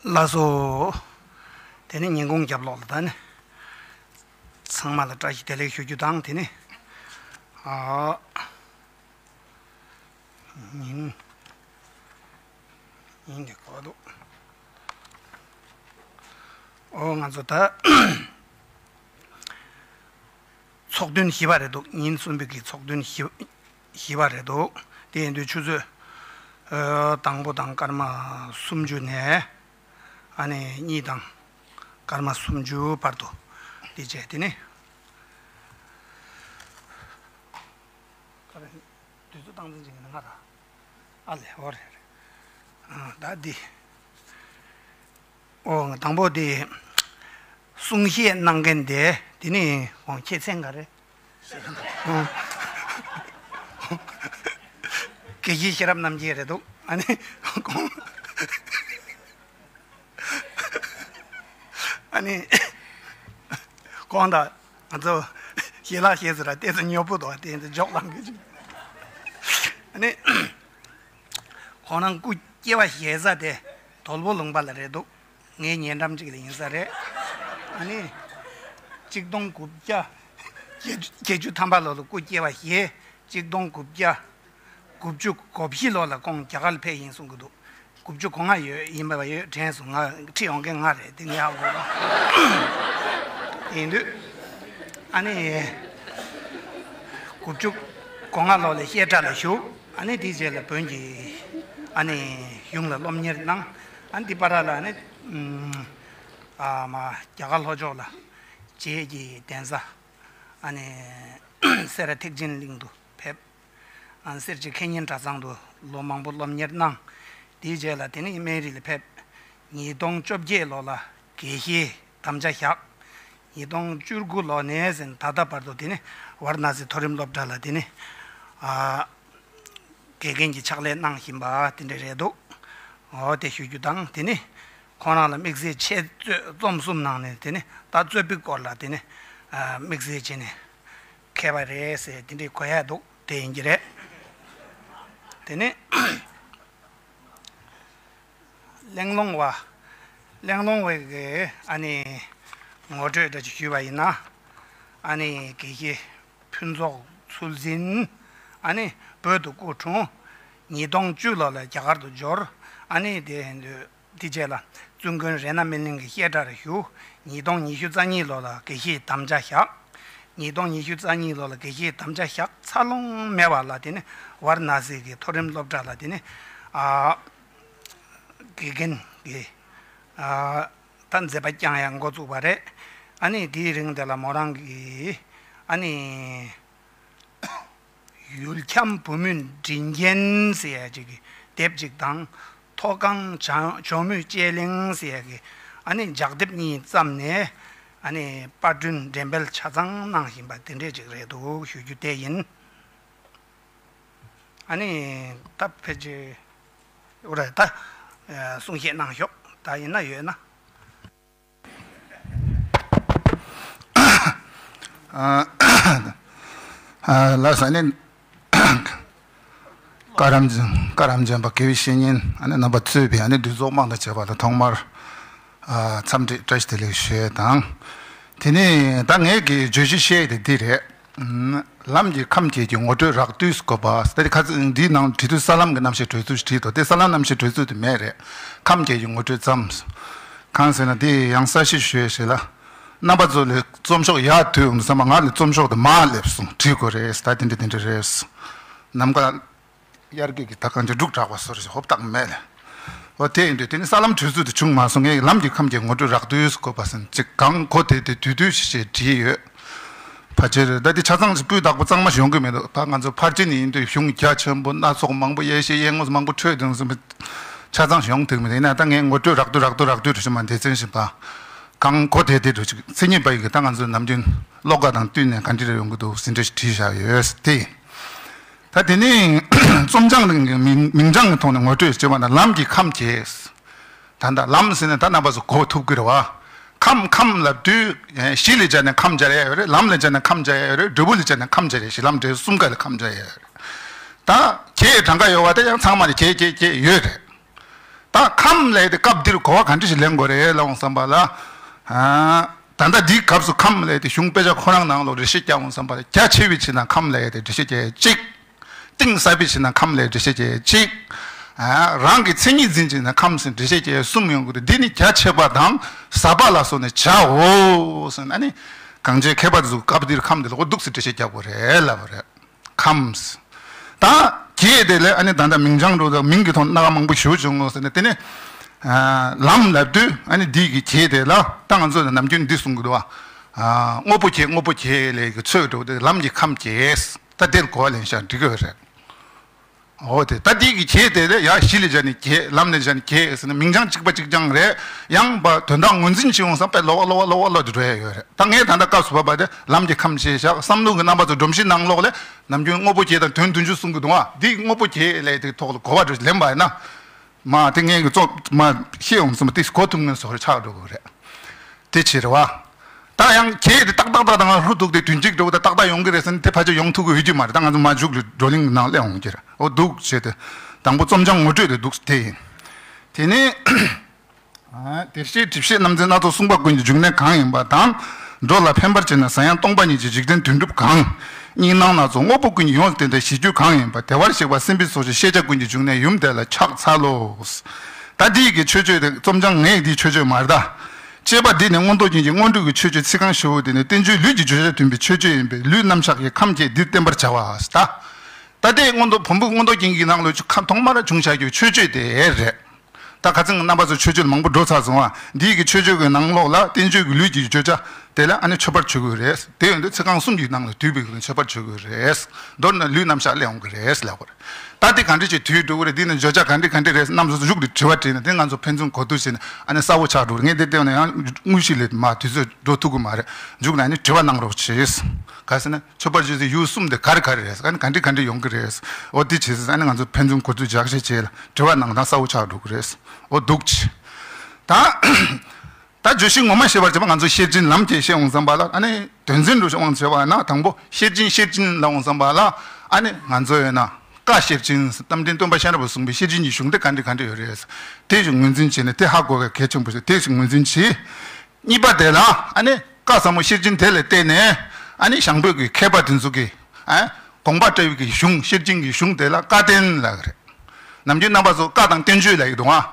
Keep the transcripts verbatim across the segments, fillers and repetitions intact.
ལགས་སོ། དེ་ནས་ཉིན་གུང་རྒྱབ་ལོག་ལ་ད་ནི། ཚང་མ་ལ་བཀྲ་ཤིས་བདེ་ལེགས་ཞུ་རྒྱུ་དང་དེ་ནི། ཨ། ཉིན། ཉིན་འདི་གོ་འདུག་ཨོ་ང་ཚོ་ད། ཚོགས་ཐུན་བཞི་པ་རེད་འདུག་ཉིན་གསུམ་པའི་གི་ཚོགས་ཐུན་བཞི་བཞི་པ་རེད་འདུག་དེ་ཡིན་དུས་ཆུ་ཚོད། ཨ། དང་པོ་དང་སྐར་མ་སུམ་ཅུ་ནས། ཨ་ནི་གཉིས་དང་སྐར་མ་སུམ་ཅུ་བར་དུ་འདི་བྱས་དེ་ནི། དུས་ཚོད་སྟངས་འཛིན་བྱེད་མཁན་ང་ར། ཨ་ལས་འོ་རེད་རེད། ཨ་ད་འདི། ཨོ་དང་པོ་འདི། གསུང་བཤད་གནང་མཁན་དེ་དེ་ནི་ཁོང་ཁྱེད་མཚན་ག་རེད། དགེ་བཤེས་ཤེས་རབ་རྣམ་རྒྱལ་རེད་འདུག་ཨ་ནི་ཁོང་ཨ་ནི་ཁོང་དང་ང་ཚོ་ཞལ་ལག་བཞེས་ཟེར་ར་ཏོག་ཙམ་ཉོབ་པོ་འདུག་དེ་ཚོ་འཇོག་ལང་གི་ཅིག་ཨ་ནི་ཁོང་རང་སྐུ་སྐྱེ་བ་བཞེས་ས་དེ་དོལ་པོ་ལུང་པ་ལ་རེད་འདུག་ངའི་ཉེ་འགྲམ་ཅིག་ལ་ཡིན་ས་རེད། ཨ་ནི། གཅིག་སྟོང་དགུ་བརྒྱ། བརྒྱད་ཅུ་ཐམ་པ་ལོ་ལ་སྐུ་སྐྱེ་བ་བཞེས། གཅིག་སྟོང་དགུ་བརྒྱ། དགུ་བཅུ་གོ་བཞི་ལོ་ལ་ཁོང་རྒྱ་གར་ལ་ཕེབས་ཡིན་གསུང་གི་འདུག་དགུ་བཅུ་གོ་ལྔ་ཡོད་ཡིན་པ་ཡོད་དྲན་སོང་ང་ཁྲིད་ཡོང་མཁན་ང་རེད་དེ་ངས་ཧ་གོ་གི་ཡིན་དུས། ཨ་ནི། དགུ་བཅུ་གོ་ལྔ་ལོ་ལ་བཤད་གྲྭ་ལ་ཞུགས། ཨ་ནི་དེའི་རྗེས་ལ་བོན་གྱི་ཨ་ནི་གཞུང་ལ་སློབ་གཉེར་གནང་། ཨ་ནི་དེ་བར་ལ་ཨ་ནི་ཨམ་ཨ་མ་རྒྱ་གར་ལྷོ་ཕྱོགས་ལ་རྗེ་གི་གདན་ས་ཨ་ནི་སེ་ར་ཐེག་ཆེན་གླིང་དུ་ཕེབས། ཨ་ནི་སེར་བྱེས་མཁས་སྙན་གྲྭ་ཚང་དུ་ལོ་མང་པོ་སློབ་གཉེར་གནང་། དེའི་རྗེས་ལ་དེ་ནས་སྨན་རི་ལ་ཕེབས། ཉིས་སྟོང་བཅོ་བརྒྱད་ལོ་ལ་དགེ་བཤེས་དམ་བཅའ་བཞག་ཉིས་སྟོང་བཅུ་དགུ་ལོ་ནས་ཟིན་ད་ལྟ་བར་དུ་དེ་ནི་ཝཱ་ར་ཎ་སི་མཐོ་རིམ་སློབ་གྲྭ་ལ་དེ་ནི་ཨ་དགེ་རྒན་གྱི་ཕྱག་ལས་གནང་བཞིན་པ་དེ་འདྲ་རེད་འདུག་འོ་དེ་ཞུ་རྒྱུ་དང་དེ་ནི་ཁོང་རང་ལ་དམིགས་བསལ་འཆད་རྩོད་རྩོམ་གསུམ་ནང་ནས་དེ་ནི་ད་རྩོད་པའི་སྐོར་ལ་དེ་ནི་ཨ་དམིགས་བསལ་བྱས་ནས་མཁས་པ་རེད་ཟེར་དེ་འདྲའི་གོ་ཡ་འདུག་དེ་ཡིན་གྱི་རེད། དེ་ནི། གླེང་སློང་བ། གླེང་སློང་བའི་གི་ཨ་ནི་ངོ་སྤྲོད་འདྲ་ཅིག་ཞུས་པ་ཡིན་ན། ཨ་ནི་དགེ་བཤེས་ཕུན་ཚོགས་ཚུལ་འཛིན། ཨ་ནི་བོད་དུ་སྐུ་འཁྲུངས། ཉིས་སྟོང་བཅུ་ལོ་ལ་རྒྱ་གར་དུ་འབྱོར། ཨ་ནི་དེ་དེ་རྗེས་ལ་བཙུན་དགོན་རཏྣ་སྨིན་གླིང་གི་བཤད་གྲྭར་ཞུགས། ཉིས་སྟོང་ཉི་ཤུ་རྩ་གཉིས་ལོ་ལ་དགེ་བཤེས་དམ་བཅའ་བཞག་ཉིས་སྟོང་ཉི་ཤུ་རྩ་གཉིས་ལོ་ལ་དགེ་བཤེས་དམ་བཅའ་བཞག་འཚར་ལོངས་མེད་པ་ལ་དེ་ནི་ཝཱ་ར་ཎ་སི་གི་མཐོ་རིམ་སློབ་གྲྭ་ལ་དེ་ནི་ཨ། དགེ་རྒན་གྱི་ཨ་ད་མཛད་པ་བསྐྱངས་ཡ་འགོ་བཙུགས་པ་རེད། ཨ་ནི་དེའི་རིང་དེ་ལ་མོ་རང་གིས་ཨ་ནི་ཡུལ་འཁྱམས་བུ་མོའི་མགྲིན་རྒྱན་ཟེར་ཡ་ཅིག་གི་དེབ་ཅིག་དང་མཐོ་སྒང་ཇོ་ཇོ་མོའི་དཔྱད་གླེང་ཟེར་ཡ་གི་ཨ་ནི་ལྗགས་དེབ་གཉིས་བརྩམས་ནས་ཨ་ནི་པར་སྐྲུན་འགྲེམས་སྤེལ་ཆ་ཚང་གནང་བཞིན་པ་དེ་འདྲས་ཅིག་རེད་འདུག་ཞུ་རྒྱུ་དེ་ཡིན། ཨ་ནི་ད་ཕལ་ཆེར་འོ་རེད་ད། གསུང་བཤད་གནང་ཤོག་ད་ཡིན་ན་ཡོད་ན། ལགས་སོ་ནི། བཀའ་དྲིན་བཀའ་དྲིན་ཅན་པ་དགེ་བའི་བཤེས་གཉེན་ཨ་ནི་རྣམ་པ་གཙོས་པའི་ཨ་ནི་འདུས་ཚོགས་དམངས་དང་བཅས་པ་ལ་ཐོག་མར། ཨ་འཚམས་འདྲི་བཀྲ་ཤིས་བདེ་ལེགས་ཞུ་ཡས་དང་། དེ་ནས་ད་ངས་ཀྱི་བརྗོད་གཞི་བཤད་དེ་འདི་རེད། ལམ་གྱི་ཁམས་བརྒྱད་ཀྱི་ངོ་སྤྲོད་རགས་བསྡུས་སུ་བཀོད་པ། ད་དེ་ཁ་ཚིག་འདིའི་ནང་བྲིས་དུས་ས་ལམ་གྱི་རྣམ་བཤད་གྲོས་ཚུལ་ཞིག་བྲིས་འདུག་དེ་ས་ལམ་རྣམ་བཤད་གྲོས་ཚུལ་དེ་མེད་རེད། ཁམས་བརྒྱད་ཀྱི་ངོ་སྤྲོད་ཙམ། གང་ཟེར་ན་དེ་ཡང་གསལ་བཤད་ཞུ་ཡས་ཞིག་ལ། རྣམ་པ་ཚོ་ལ་རྩོམ་ཤོག་ཡག་དུས་འོང་དུས་ཙམ་པ་ང་ལ་རྩོམ་ཤོག་དེ་མར་སླེབས་སོང་བྲིས་དགོས་རེད་ད་དེ་འདྲ་དེ་འདྲ་རེད། ནམ་མཁའ། དབྱར་སྐྱིད་ཀྱི་ད་གང་ཅི་འབྲུག་གྲགས་པ་སོར་ཞིག་ཧོབ་སྟངས་མེད་ལ། འོ་དེ་ཡིན་དུས་དེ་ནི་ས་ལམ་གྲོས་ཚུལ་དུ་བྱུང་མ་སོང་ངས་ལམ་གྱི་ཁམས་ཀྱི་ངོ་སྤྲོད་རགས་བསྡུས་སུ་བཀོད་པ་ཟིན་ཅིག་གང་གོ་དེ་དེ་དུས་དུས་ཞེས་བྲིས་ཡོད། ཕལ་ཆེར་ད་དེ་ཆ་ཚང་ཞིག་སྤུས་དག་པོ་གཙང་མ་ཞིག་ཡོང་གི་མི་འདུག་ད་ང་ཚོ་ཕར་ཕྱིན་ཡིན་དུས་གཞུང་རྒྱ་ཆེན་པོ་སྣ་ཚོགས་མང་པོ་ཡེ་ཤེས་ཡེ་ངོ་མང་པོ་འཕྲོས་དོན་གསུམ་པོ་ཆ་ཚང་ཞིག་ཡོང་ཐུབ་མི་འདུག་ཡིན་ན་ད་ངས་ངོ་སྤྲོད་རགས་བསྡུས་རགས་བསྡུས་རུ་ཞུ་མ་སྡེ་ཚན་བཞི་པ་གང་གོ་དེ་དེ་རུ་ཅིག་མཚན་ཉིད་པ་ཡི་གི་ད་ང་ཚོ་ནམ་རྒྱུན་བློ་དགའ་དང་བསྟུན་ནས་ག་འདྲ་རེ་ཡོང་གི་འདུག་ཟིན་བྲིས་ཞིག་བྲིས་བཞག་ཡོད་དེ། ད་དེ་ནས་རྩོམ་བྱང་རིང་གི་མིང་མིང་བྱང་གི་ཐོག་ནས་ངོ་སྤྲོད་བྱེད་པ་ན་ལམ་གྱི་ཁམས་བརྒྱད། ད་ལྟ་ལམ་ཟེར་ན་ད་རྣམ་པ་ཚོ་གོ་ཐུབ་ཀྱི་རེད་བ། ཁམས་ཁམས་ལབ་དུས་གཞི་ལ་སྦྱར་ནས་ཁམས་སྦྱར་ཡ་ཡོད་རེད། ལམ་ལ་སྦྱར་ནས་ཁམས་སྦྱར་ཡ་ཡོད་རེད། འབྲས་བུ་ལ་སྦྱར་ནས་ཁམས་སྦྱར་ཡ་གཞི་ལམ་འབྲས་བུ་གསུམ་ཀ་ལ་ཁམས་སྦྱར་ཡ་ཡོད་རེད། ད་བརྒྱད་གྲངས་ཀ་ཡོད་བ་དེ་ཡང་ཚང་མ་ལ་བརྒྱད་བརྒྱད་བརྒྱད་ཡོད་རེད། ད་ ད་ཁམས་ལས་དེ་སྐབས་འདིར་གོ་བ་ག་འདྲ་ཞིག་ལེན་དགོས་རེད་ལབ་འོང་བསམ་པ་ལ། ཨ། ད་ལྟ་འདིའི་སྐབས་སུ་ཁམས་ལས་དེ་གཞུང་དཔེ་ཆ་ཁོ་རང་ནང་ལོགས་འགྲེལ་བཤད་རྒྱག་འོང་བསམ་པ་ལ། རྒྱ་ཆེ་བའི་ཆ་ནས་ཁམས་ལས་དེ་འགྲེལ་བཤད་རྒྱག་གཅིག་གཏིང་ཟབ་པའི་ཆ་ནས་ཁམས་ལས་འགྲེལ་བཤད་རྒྱག་གཅིག་ཨ། རང་གི་མཚན་ཉིད་འཛིན་བྱེད་ནས་ཁམས་སུ་འགྲེལ་བཤད་རྒྱག་གསུམ་ཡོང་གི་འདུག་འདི་ནི་རྒྱ་ཆེ་བ་དང་ཟབ་པ་ལ་སོགས་ནས་བྱའོ་ཟེར་ན། ཨ་ནི་གང་བྱས་མཁས་པ་དེ་ཚོ་སྐབས་འདིར་ཁམས་དེ་ལ་འོ་འདུག་སེ་འགྲེལ་བཤད་རྒྱག་དགོས་རེད་ལབ་པ་རེད། ཁམས། ད་གྱེས་དེ་ལས་ཨ་ནི་ད་ལྟ་མིང་བྱང་འགྲོ་ད་མིང་གི་ཐོག་སྣ་ཁ་མང་པོ་ཞིག་བྱུང་ངོ་ཟེར་ནས། དེ་ནས་ཨ། ལམ་ལབ་དུས་ཨ་ནི་འདི་གི་གྱེས་དེ་ལ་ད་ང་ཚོ་ནམ་རྒྱུན་འདི་གསུང་གི་འདུག་བ། ཨ། དངོས་པོ་གྱེས་དངོས་པོ་གྱེས་ལས་ཀྱི་ཚོད་འགྲོ་དེ་ལམ་གྱི་ཁམས་གྱེས། ད་དེར་གོ་བ་ལེན་ཤག་འགྲིག་གི་རེད། འོ་དེ་ད་འདི་གི་གྱེས་དེ་ལས་ཡ་གཞི་ལས་བྱས་ནས་གྱེས། ལམ་ལས་བྱས་ནས་གྱེས་ཟེར་ན་མིང་བྱང་གཅིག་པ་གཅིག་རྐྱང་རེད། ཡང་བ་དོན་དག་ངོས་འཛིན་བྱེད་འོང་བསམ་པས་ལོག་ལོག་ལོག་ལོག་ཏུ་འགྲོ་ཡ་ཡོད་རེད། ད་ངས་ད་ལྟ་སྐབས་སུ་བབ་པ་དེ་ལམ་གྱི་ཁམས་ཞེས་བཞག་བསམ་བློ་གི་རྣམ་པ་ཚོ་སྒྲོམ་གཞི་ནང་ལོགས་ལས་ནམ་རྒྱུན་དངོས་པོ་གྱེས་དང་དོན་བདུན་ཅུ་གསུང་གི་འདུག་ཨ། འདི་དངོས་པོ་གྱེས་ལས་དེ་ཐོག་ལ་གོ་བ་འགྲོ་ལེན་པ་ཡིན་ན། མ་དེ་ངས་གི་ཙོག་མ་ཤེས་འོང་ཙམ་དེ་གོ་ཐུབ་ངེས་སོགས་རེ་ཆགས་འགྲོ་གི་རེད། དེ་ཕྱིར་བ། ད་ཡང་གྱེས་དེ་ཏག་ཏག་ཏག་ཏག་ཧུར་ཐུག་དེ་དུས་གཅིག་འགྲོ་ད་ཏག་ཏག་ཡོང་གི་རེད་ཟེར་ན་དེ་ཕལ་ཆེར་ཡོང་ཐུབ་ཀྱི་ཡོད་རྒྱུ་མ་རེད། ད་ང་ཚོ་མ་མཇུག་ལ་བགྲོ་གླེང་ནང་སླེབས་འོང་གི་རེད། འོ་འདུག་བྱས་ཏེ། དང་པོ་རྩོམ་བྱང་ངོ་སྤྲོད་དེ་འདུག་དེ་ཡིན། དེ་ནས། ཨ། དེར་ཤེས་སྒྲིབ་བཤད་རྣམ་འཛིན་སྣ་ཚོགས་གསུངས་པ་ཀུན་གྱི་འབྱུང་གནས་གང་ཡིན་པ་དང་། འགྲོ་ལ་ཕན་པར་བྱེད་ན་ཟ་ཡང་སྟོང་པ་ཉིད་ཀྱི་འཇིག་རྟེན་དོན་གྲུབ་གང་། གཉིས་སྣང་སྣ་ཚོགས་དངོས་པོ་ཀུན་གྱི་ཡོངས་སུ་བསྟན་ཏེ་གཞི་རྒྱུ་གང་ཡིན་པ། བདེ་བར་གཤེགས་པ་སེམས་དཔའི་ཚོགས་ཀྱི་ཤེས་བྱ་ཀུན་གྱི་འབྱུང་གནས་ཡུམ་དེ་ལ་ཕྱག་འཚལ་ལོ། ད་འདི་ཡི་གི་མཆོད་བརྗོད་དེ་རྩོམ་བྱང་ངས་འདིའི་མཆོད་བརྗོད་མ་རེད་ད། ཅེས་པ་འདི་ནི་མངོན་རྟོགས་རྒྱན་གྱི་སྔོན་འགྲོ་གི་མཆོད་བརྗོད་ཚིག་རྐང་ཞེ་པོ་དེ་ནི་བསྟན་བཅོས་ལུས་ཀྱི་བརྗོད་བྱ་མཐུན་པའི་མཆོད་བརྗོད་ཡིན་པས། ལུས་རྣམ་གཞག་གི་ཁམས་བརྒྱད་འདིར་བསྟན་པར་བྱ་བ་ད། ད་ལྟའི་མངོན་རྟོགས་བོན་པོའི་མངོན་རྟོགས་རྒྱན་གྱི་ནང་ལོགས་ཀྱི་ཁམས་ཐོག་མར་བྱུང་བཞག་རྒྱུ་མཆོད་བརྗོད་དེ་རེད། ད་ཁ་སང་རྣམ་པ་ཚོ་མཆོད་བརྗོད་མང་པོ་འགྲོ་ཚར་སོང་བ། འདིའི་གི་མཆོད་བརྗོད་ཀྱི་ནང་ལོགས་ལ་བསྟན་བཅོས་ཀྱི་ལུས་ཀྱི་བརྗོད་བྱ་དེ་ལ་ཨ་ནི་མཆོད་པར་བརྗོད་དགོས་རེད། དེ་ཡོད་དུས་ཚིག་རྐང་གསུམ་གྱི་ནང་ལ་འདུས་པའི་གི་མཆོད་པར་བརྗོད་དགོས་རེད། མདོར་ན་ལུས་རྣམ་གཞག་སླེབས་འོང་གི་རེད་ལབ་དགོས་རེད། ད་དེ་ག་འདྲ་ཅིག་དུས་འགྲོ་གི་རེད། འདི་ནི་བརྗོད་བྱ་ག་འདྲ་ག་འདྲ་རེད། རྣམ་ཚོ་གཞུག་ལ་དྲི་བ་དྲིས་ན་དེ་ང་ཚོ་ཕན་ཚུན་གོ་བསྡུར་བྱས་ན་ཨ་ནི་གསལ་པོ་ཆགས་འགྲོ་གི་རེད། ངས་དེ་བལྟས་ན་ཡང་དངོས་གཞི་ལས་མ་དུས་ཚོད་འགྲོ་ཐུབ་ཀྱི་མ་རེད། མཇུག་ལ་ཨ་ནི་དྲི་བ་གནང་རོགས་བྱེད། ག་ཟེར་ན་མཆོད་པར་བརྗོད་ཚིག་ཡུལ་གསུམ་དེ་ག་རེ་ག་རེ་རེད། ཨ་ནི་ག་འདྲ་ག་འདྲ་ཡོང་གི་རེད། འོ་དེ་བྱེད་ཚེ་ཨ་ནི་ང་ཚོ་ཕན་ཚུན་གོ་བསྡུར་རྒྱག་ཤེས་བྱས་ལ་དྲི་བ་གནང་དང་གསལ་པོ་ཆགས་འགྲོ་གི་རེད། འོ་འདུག་ཅི། ད། ད་བརྗོད་གཞི་ངོ་མ་བཤད་པར་བྱས་པ་ང་ཚོ་ཤེར་ཕྱིན་ལམ་གྱི་བཤད་འོང་བསམ་པ་ལ། ཨ་ནི་དོན་ཚན་རུ་དབང་བྱས་པ་ན་དང་པོ་ཤེར་ཕྱིན་ཤེར་ཕྱིན་ལ་འོང་བསམ་པ་ལ། ཨ་ནི་ང་ཚོ་ཡོད་ན་བཀའ་ཤེར་ཕྱིན་རྣམ་འདྲེན་སྟོན་པ་གཤེན་རབ་ཀྱིས་གསུངས་པའི་ཤེར་ཕྱིན་གྱི་གཞུང་དེ་ག་འདྲ་ག་འདྲ་ཡོད་རེད། དེ་ཞིག་ངོས་འཛིན་བྱས་ནས་དེ་ཧ་གོ་བའི་གལ་ཆེན་པོ་ཞིག་དེ་ཞིག་ངོས་འཛིན་བྱས། གཉིས་པ་དེ་ལ་ཨ་ནི་བཀའ་ཟབ་མོ་ཤེར་ཕྱིན་དེ་ལ་བལྟས་ནས་ཨ་ནི་ཞང་བོད་ཀྱི་མཁས་པ་དེ་ཚོ་གིས་ཨ་དགོངས་པ་བཀྲལ་བའི་གི་གཞུང་ཤེར་ཕྱིན་གྱི་གཞུང་དེ་ལ་བཀའ་བསྟན་ལབ་ཀྱི་རེད། ནམ་རྒྱུན་རྣམ་པ་ཚོ་བཀའ་དང་བསྟན་བཅོས་ལབ་ཀྱི་འདུག་ཨ།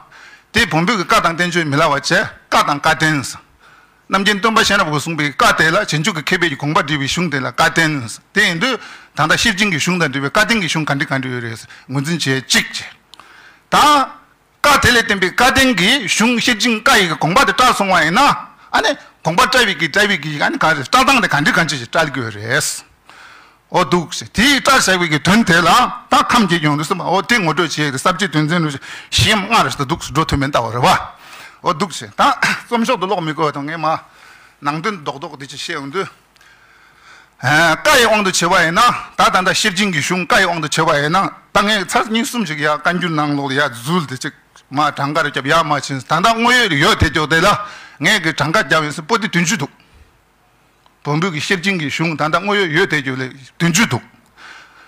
དེ་བོན་པོའི་གི་བཀའ་དང་བསྟན་བཅོས་མི་ལབ་པ་བྱས་བཀའ་དང་བཀའ་བསྟན། རྣམ་རྒྱུན་སྟོན་པ་གཤེན་རབ་ཀྱིས་གསུངས་པའི་བཀའ་དེ་ལ་བྱང་ཆུབ་ཀྱི་མཁས་པའི་གི་དགོངས་པ་འགྲེལ་བའི་གཞུང་དེ་ལ་བཀའ་བསྟན། དེ་ཡིན་དུས་ད་ལྟ་ཤེར་ཕྱིན་གྱི་གཞུང་དང་འབྲེལ་བའི་བཀའ་བསྟན་གྱི་གཞུང་ག་འདྲ་ག་འདྲ་ཡོད་རེད་ངོས་འཛིན་བྱེད་གཅིག་བྱས། ད། བཀའ་དེ་ལས་བསྟན་པའི་བཀའ་བསྟན་གྱི་གཞུང་ཤེར་ཕྱིན་བཀའ་ཡི་གི་དགོངས་པ་དེ་བཀྲལ་སོང་བ་ཡིན་ན། ཨ་ནི་དགོངས་པ་བཀྲལ་བའི་གི་བཀྲལ་བའི་གི་ཨ་ནི་ག་རེ་བཀྲལ་སྟངས་དེ་ག་འདྲ་ག་འདྲ་ཞིག་བཀྲལ་དགོས་རེད། འོ་འདུག་ཟེར། དེའི་བཀྲལ་བྱ་བའི་གི་དོན་དེ་ལ་ད་ཁམས་བརྒྱད་ཡོང་དུས་ཙམ་པ་འོ་དེ་ངོ་སྤྲོད་བྱས་ཏེ་ས་བཅད་དོན་ཚན་རུ་བཞི་ཡི་ལྔ་རེ་ཟེར་འདུག་འགྲོ་ཐུབ་མིན་ལྟ་བ་རེད་བ། འོ་འདུག་ཟེར། ད་རྩོམ་ཤོག་ཏུ་ཀློག་མི་དགོས་དང་ངས་མ་ནང་དོན་རྡོག་རྡོག་དེ་ཅིག་བཤད་ཡོང་དུས། ཨ། བཀའ་ཡི་དབང་དུ་བྱས་པ་ཡིན་ན། ད་ད་ལྟ་ཤེར་ཕྱིན་གྱི་གཞུང་བཀའ་ཡི་དབང་དུ་བྱས་པ་ཡིན་ན། ད་ངས་ཚར་གཉིས་གསུམ་ཞིག་ཡ་བཀའ་འགྱུར་ནང་ལོགས་ལ་ཡ་འཛུལ་ཏེ་ཅིག་མ་གྲངས་ཀ་རེ་བརྒྱབ་ཡ་མ་ཕྱིན། ད་ལྟ་དངོས་ཡོད་ཡོད་དེ་ཅོག་དེ་ལ་ངས་གི་གྲངས་ཀ་བརྒྱབ་ཡིན་ཟེར་པོ་ཏི་བདུན་ཅུ་འདུག་བོན་པོའི་གི་ཤེར་ཕྱིན་གྱི་གཞུང་ད་ལྟ་དངོས་ཡོད་ཡོད་དེ་ཅོག་ལ་བདུན་ཅུ་འདུག་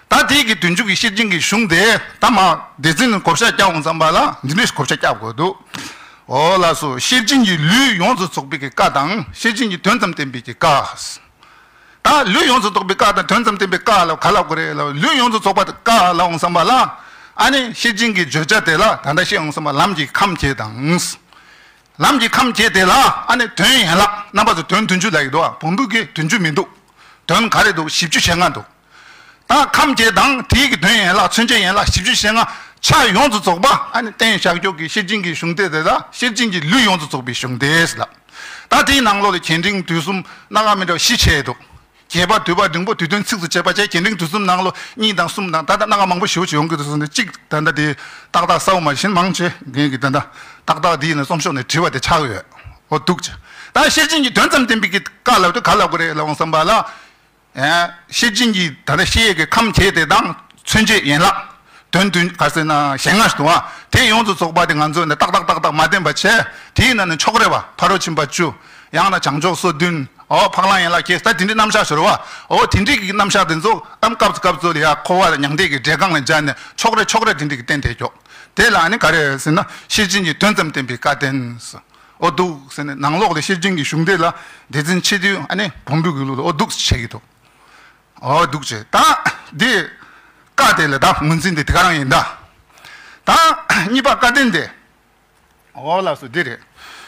ད་དེའི་གི་བདུན་ཅུ་གི་ཤེར་ཕྱིན་གྱི་གཞུང་དེ་ད་མ་སྡེ་ཚན་གོ་བཤའ་རྒྱག་འོང་ཙམ་པ་ལ་འདི་འདྲའི་གོ་བཤའ་རྒྱག་དགོས་འདུག་འོ་ལགས་སོ། ཤེར་ཕྱིན་གྱི་ལུས་ཡོངས་སུ་རྫོགས་པའི་གི་བཀའ་དང་ཤེར་ཕྱིན་གྱི་དོན་ཙམ་བསྟན་པའི་གི་བཀའ། ད་ལུས་ཡོངས་སུ་རྫོགས་པའི་བཀའ་དང་དོན་ཙམ་བསྟན་པའི་བཀའ་ལ་ག་ལབ་དགོས་རེད་ལབ། ལུས་ཡོངས་སུ་རྫོགས་པ་བཀའ་ལབ་འོང་བསམ་པ་ལ། ཨ་ནི་ཤེར་ཕྱིན་གྱི་བརྗོད་བྱ་དེ་ལ་ད་ལྟ་བཤད་འོང་བསམ་པ་ལམ་གྱི་ཁམས་བརྒྱད་དང་། ལམ་གྱི་ཁམས་བརྒྱད་དེ་ལ་ཨ་ནི་དོན་ཡན་ལག་རྣམ་པ་ཚོ་དོན་བདུན་ཅུ་ལབ་ཀྱི་འདུག་ཨ། བོན་པོའི་གི་བདུན་ཅུ་མི་འདུག་དོན་ག་རེ་འདུག་བཞི་བཅུ་ཞེ་ལྔ་འདུག་ད་ཁམས་བརྒྱད་དང་དེའི་གི་དོན་ཡན་ལག་མཚོན་བྱེད་ཡན་ལག་བཞི་བཅུ་ཞེ་ལྔ་ཆ་ཡོངས་སུ་རྫོགས་པ་ཨ་ནི་བསྟན་བཞག་རྒྱུ་གི་ཤེར་ཕྱིན་གྱི་གཞུང་དེ་དེ་ལ་ཤེར་ཕྱིན་གྱི་ལུས་ཡོངས་སུ་རྫོགས་པའི་གཞུང་དེ་ལ། ད་དེའི་ནང་ལོགས་ལ་རྒྱས་འབྲིང་བསྡུས་གསུམ་སྣ་ཁ་མི་འདྲ་བ་བཞི་ཕྱེ་འདུག་རྒྱས་པ་བསྡུས་པ་འབྲིང་པོ་བསྡུས་དོན་ཚིགས་སུ་བཅད་པ་བཅས་རྒྱས་འབྲིང་བསྡུས་གསུམ་ནང་ལོགས་གཉིས་དང་གསུམ་དང་ད་ལྟ་སྣ་ཁ་མང་པོ་ཞེ་པོ་ཅིག་ཡོང་གི་འདུག་སོང་ནས་གཅིག་ད་ལྟ་དེ་ཏག་ཏག་གསལ་པོ་མ་ཤེས་མང་ཆེ་ངས་གི་ད་ལྟ་ཏག་ཏག་འདི་ཡིན་ན་རྩོམ་ཤོག་ནས་བྲིས་པ་དེ་ཆགས་ཡོད། འོ་འདུག་ཅེ། ད་ཤེར་ཕྱིན་གྱི་དོན་ཙམ་བསྟན་པའི་གི་བཀའ་ལབ་དུས་ག་ལབ་དགོས་རེད་ལབ་འོང་བསམ་པ་ལ། ཨ། ཤེར་ཕྱིན་གྱི་ད་ལྟ་ཤེར་ཡས་ཀྱི་ཁམས་བརྒྱད་དེ་དང་མཚོན་བྱེད་ཡན་ལག་དོན་བདུན་ག་ཟེར་ན་ཞེ་ལྔ་ཞིག་འདུག་བ། དེ་ཡོངས་སུ་རྫོགས་པ་དེ་ང་ཚོས་ནི་ཏག་ཏག་ཏག་ཏག་མ་བསྟན་པ་བྱས། དེའི་ནང་ནས་ཕྱོགས་རེ་བ་ཕ་རོལ་ཕྱིན་པ་བཅུ། ཡང་ན་བྱང་ཕྱོགས་སོ་བདུན། འོ་འཕགས་ལམ་ཡན་ལག་བརྒྱད་ཟེར་ད་དེ་འདྲའི་རྣམ་གཞག་ཤོར་བ། འོ་དེ་འདྲའི་གི་རྣམ་གཞག་དེ་ཚོ་ཨམ་སྐབས་སུ་སྐབས་སུ་ལ་ཡ་འཁོར་བ་ལ་མྱང་འདས་ཀྱི་འདྲེ་སྒང་ལ་སྦྱར་ནས་ཕྱོགས་རེ་ཕྱོགས་རེ་དེ་འདྲའི་གི་བསྟན་བསྡད་ཀྱོག་དེ་ལ་ཨ་ནི་ག་རེ་ཟེར་ན་ཤེར་ཕྱིན་གྱི་དོན་ཙམ་བསྟན་པའི་བཀའ་བསྟན་ཟེར། འོ་འདུག་ཟེར་ནས་ནང་ལོགས་ལ་ཤེར་ཕྱིན་གྱི་གཞུང་དེ་ལ་སྡེ་ཚན་ཕྱེ་དུས་ཨ་ནི་བོན་པོའི་གི་ལུགས་ལ་འོ་འདུག་བྱེད་ཀྱི་འདུག་འོ་འདུག་བྱེད་ད་འདི་བཀའ་དེ་ལ་ད་ངོས་འཛིན་དེ་དེ་ག་རང་ཡིན་ད། ད་གཉིས་པ་བཀའ་བསྟན་དེ། འོ་ལགས་སོ་འདི་རེད།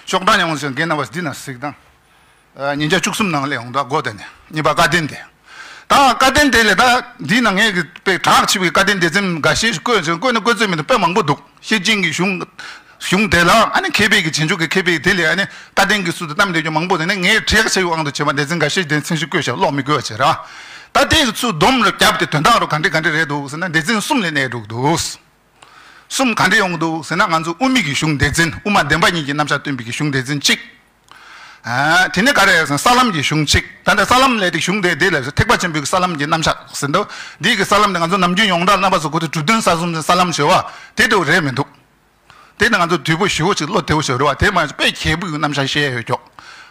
ཤོག་གྲངས་ཡང་ཞིང་རྒན་རྣམ་པ་འདི་ན་གཟིགས་དང་། ཉིན་རྒྱ་བཅུ་གསུམ་ནང་ལས་འོང་དོ་སྒོ་དེ་ནས་གཉིས་པ་བཀའ་བསྟན་དེ། ད་བཀའ་བསྟན་དེ་ལས་ད་འདི་ན་ངས་ཀྱི་དཔེ་གྲགས་ཆེ་བའི་བཀའ་བསྟན་སྡེ་ཚན་འགའ་ཤས་ཤིག་བཀོད་ཅིང་བཀོད་ན་བཀོད་ཚོད་མི་འདུག་དཔེ་མང་པོ་འདུག་ཤེར་ཕྱིན་གྱི་གཞུང་གཞུང་དེ་ལ་ཨ་ནི་མཁས་པའི་གི་རྗེས་འཇུག་གི་མཁས་པའི་དེ་ལས་ཨ་ནི་བཀའ་བསྟན་གྱི་ཚུལ་དུ་གཏམ་དེ་ཀྱང་མང་པོ་དེ་ནས་ངས་གྲས་ཆེ་བའི་དབང་དུ་བྱས་པ་སྡེ་ཚན་འགའ་ཤས་སྡེ་ཚན་ཞིག་བཀོད་བཞག་ཀློག་མི་དགོས་པ་བྱས་ར། ད་དེ་གི་ཚུལ་སྡོམ་རུ་བརྒྱབ་སྟེ་དོན་དག་རུ་ག་འདྲ་ག་འདྲ་རེད་འདུག་ཟེར་ན་སྡེ་ཚན་གསུམ་ལས་གནས་འགྲོ་གི་འདུག་གསུམ་ག་འདྲ་ཡོང་གི་འདུག་ཟེར་ན་ང་ཚོ་དབུ་མའི་གི་གཞུང་སྡེ་ཚན་དབུ་མ་བདེན་པ་གཉིས་ཀྱི་རྣམ་གཞག་སྟོན་པའི་གི་གཞུང་སྡེ་ཚན་གཅིག་ཨ། དེ་ནས་ག་རེ་ཟེར་ན་ས་ལམ་གྱི་གཞུང་གཅིག་ད་ལྟ་ས་ལམ་ལས་དེ་གཞུང་དེ་དེ་ལས་ཐེག་པ་ཆེན་པོའི་གི་ས་ལམ་གྱི་རྣམ་གཞག་ཟེར་འདུག་འདིའི་གི་ས་ལམ་དེ་ང་ཚོ་ནམ་རྒྱུན་ཡོངས་གྲགས་རྣམ་པ་ཚོ་གོ་དུས་གྲུབ་དོན་ས་གསུམ་ཟེར་ས་ལམ་ཞེས་པ་དེ་འདྲ་རེད་མི་འདུག་དེ་ནི་ང་ཚོ་དུས་པོ་ཞེ་པོ་ཅིག་བློ་བདེ་བོ་ཞིག་རེད་བ། དེ་མ་ཡིན་དཔེ་རྒྱས་པོའི་རྣམ་གཞག་བཤད་ཡོད་ཀྱོག་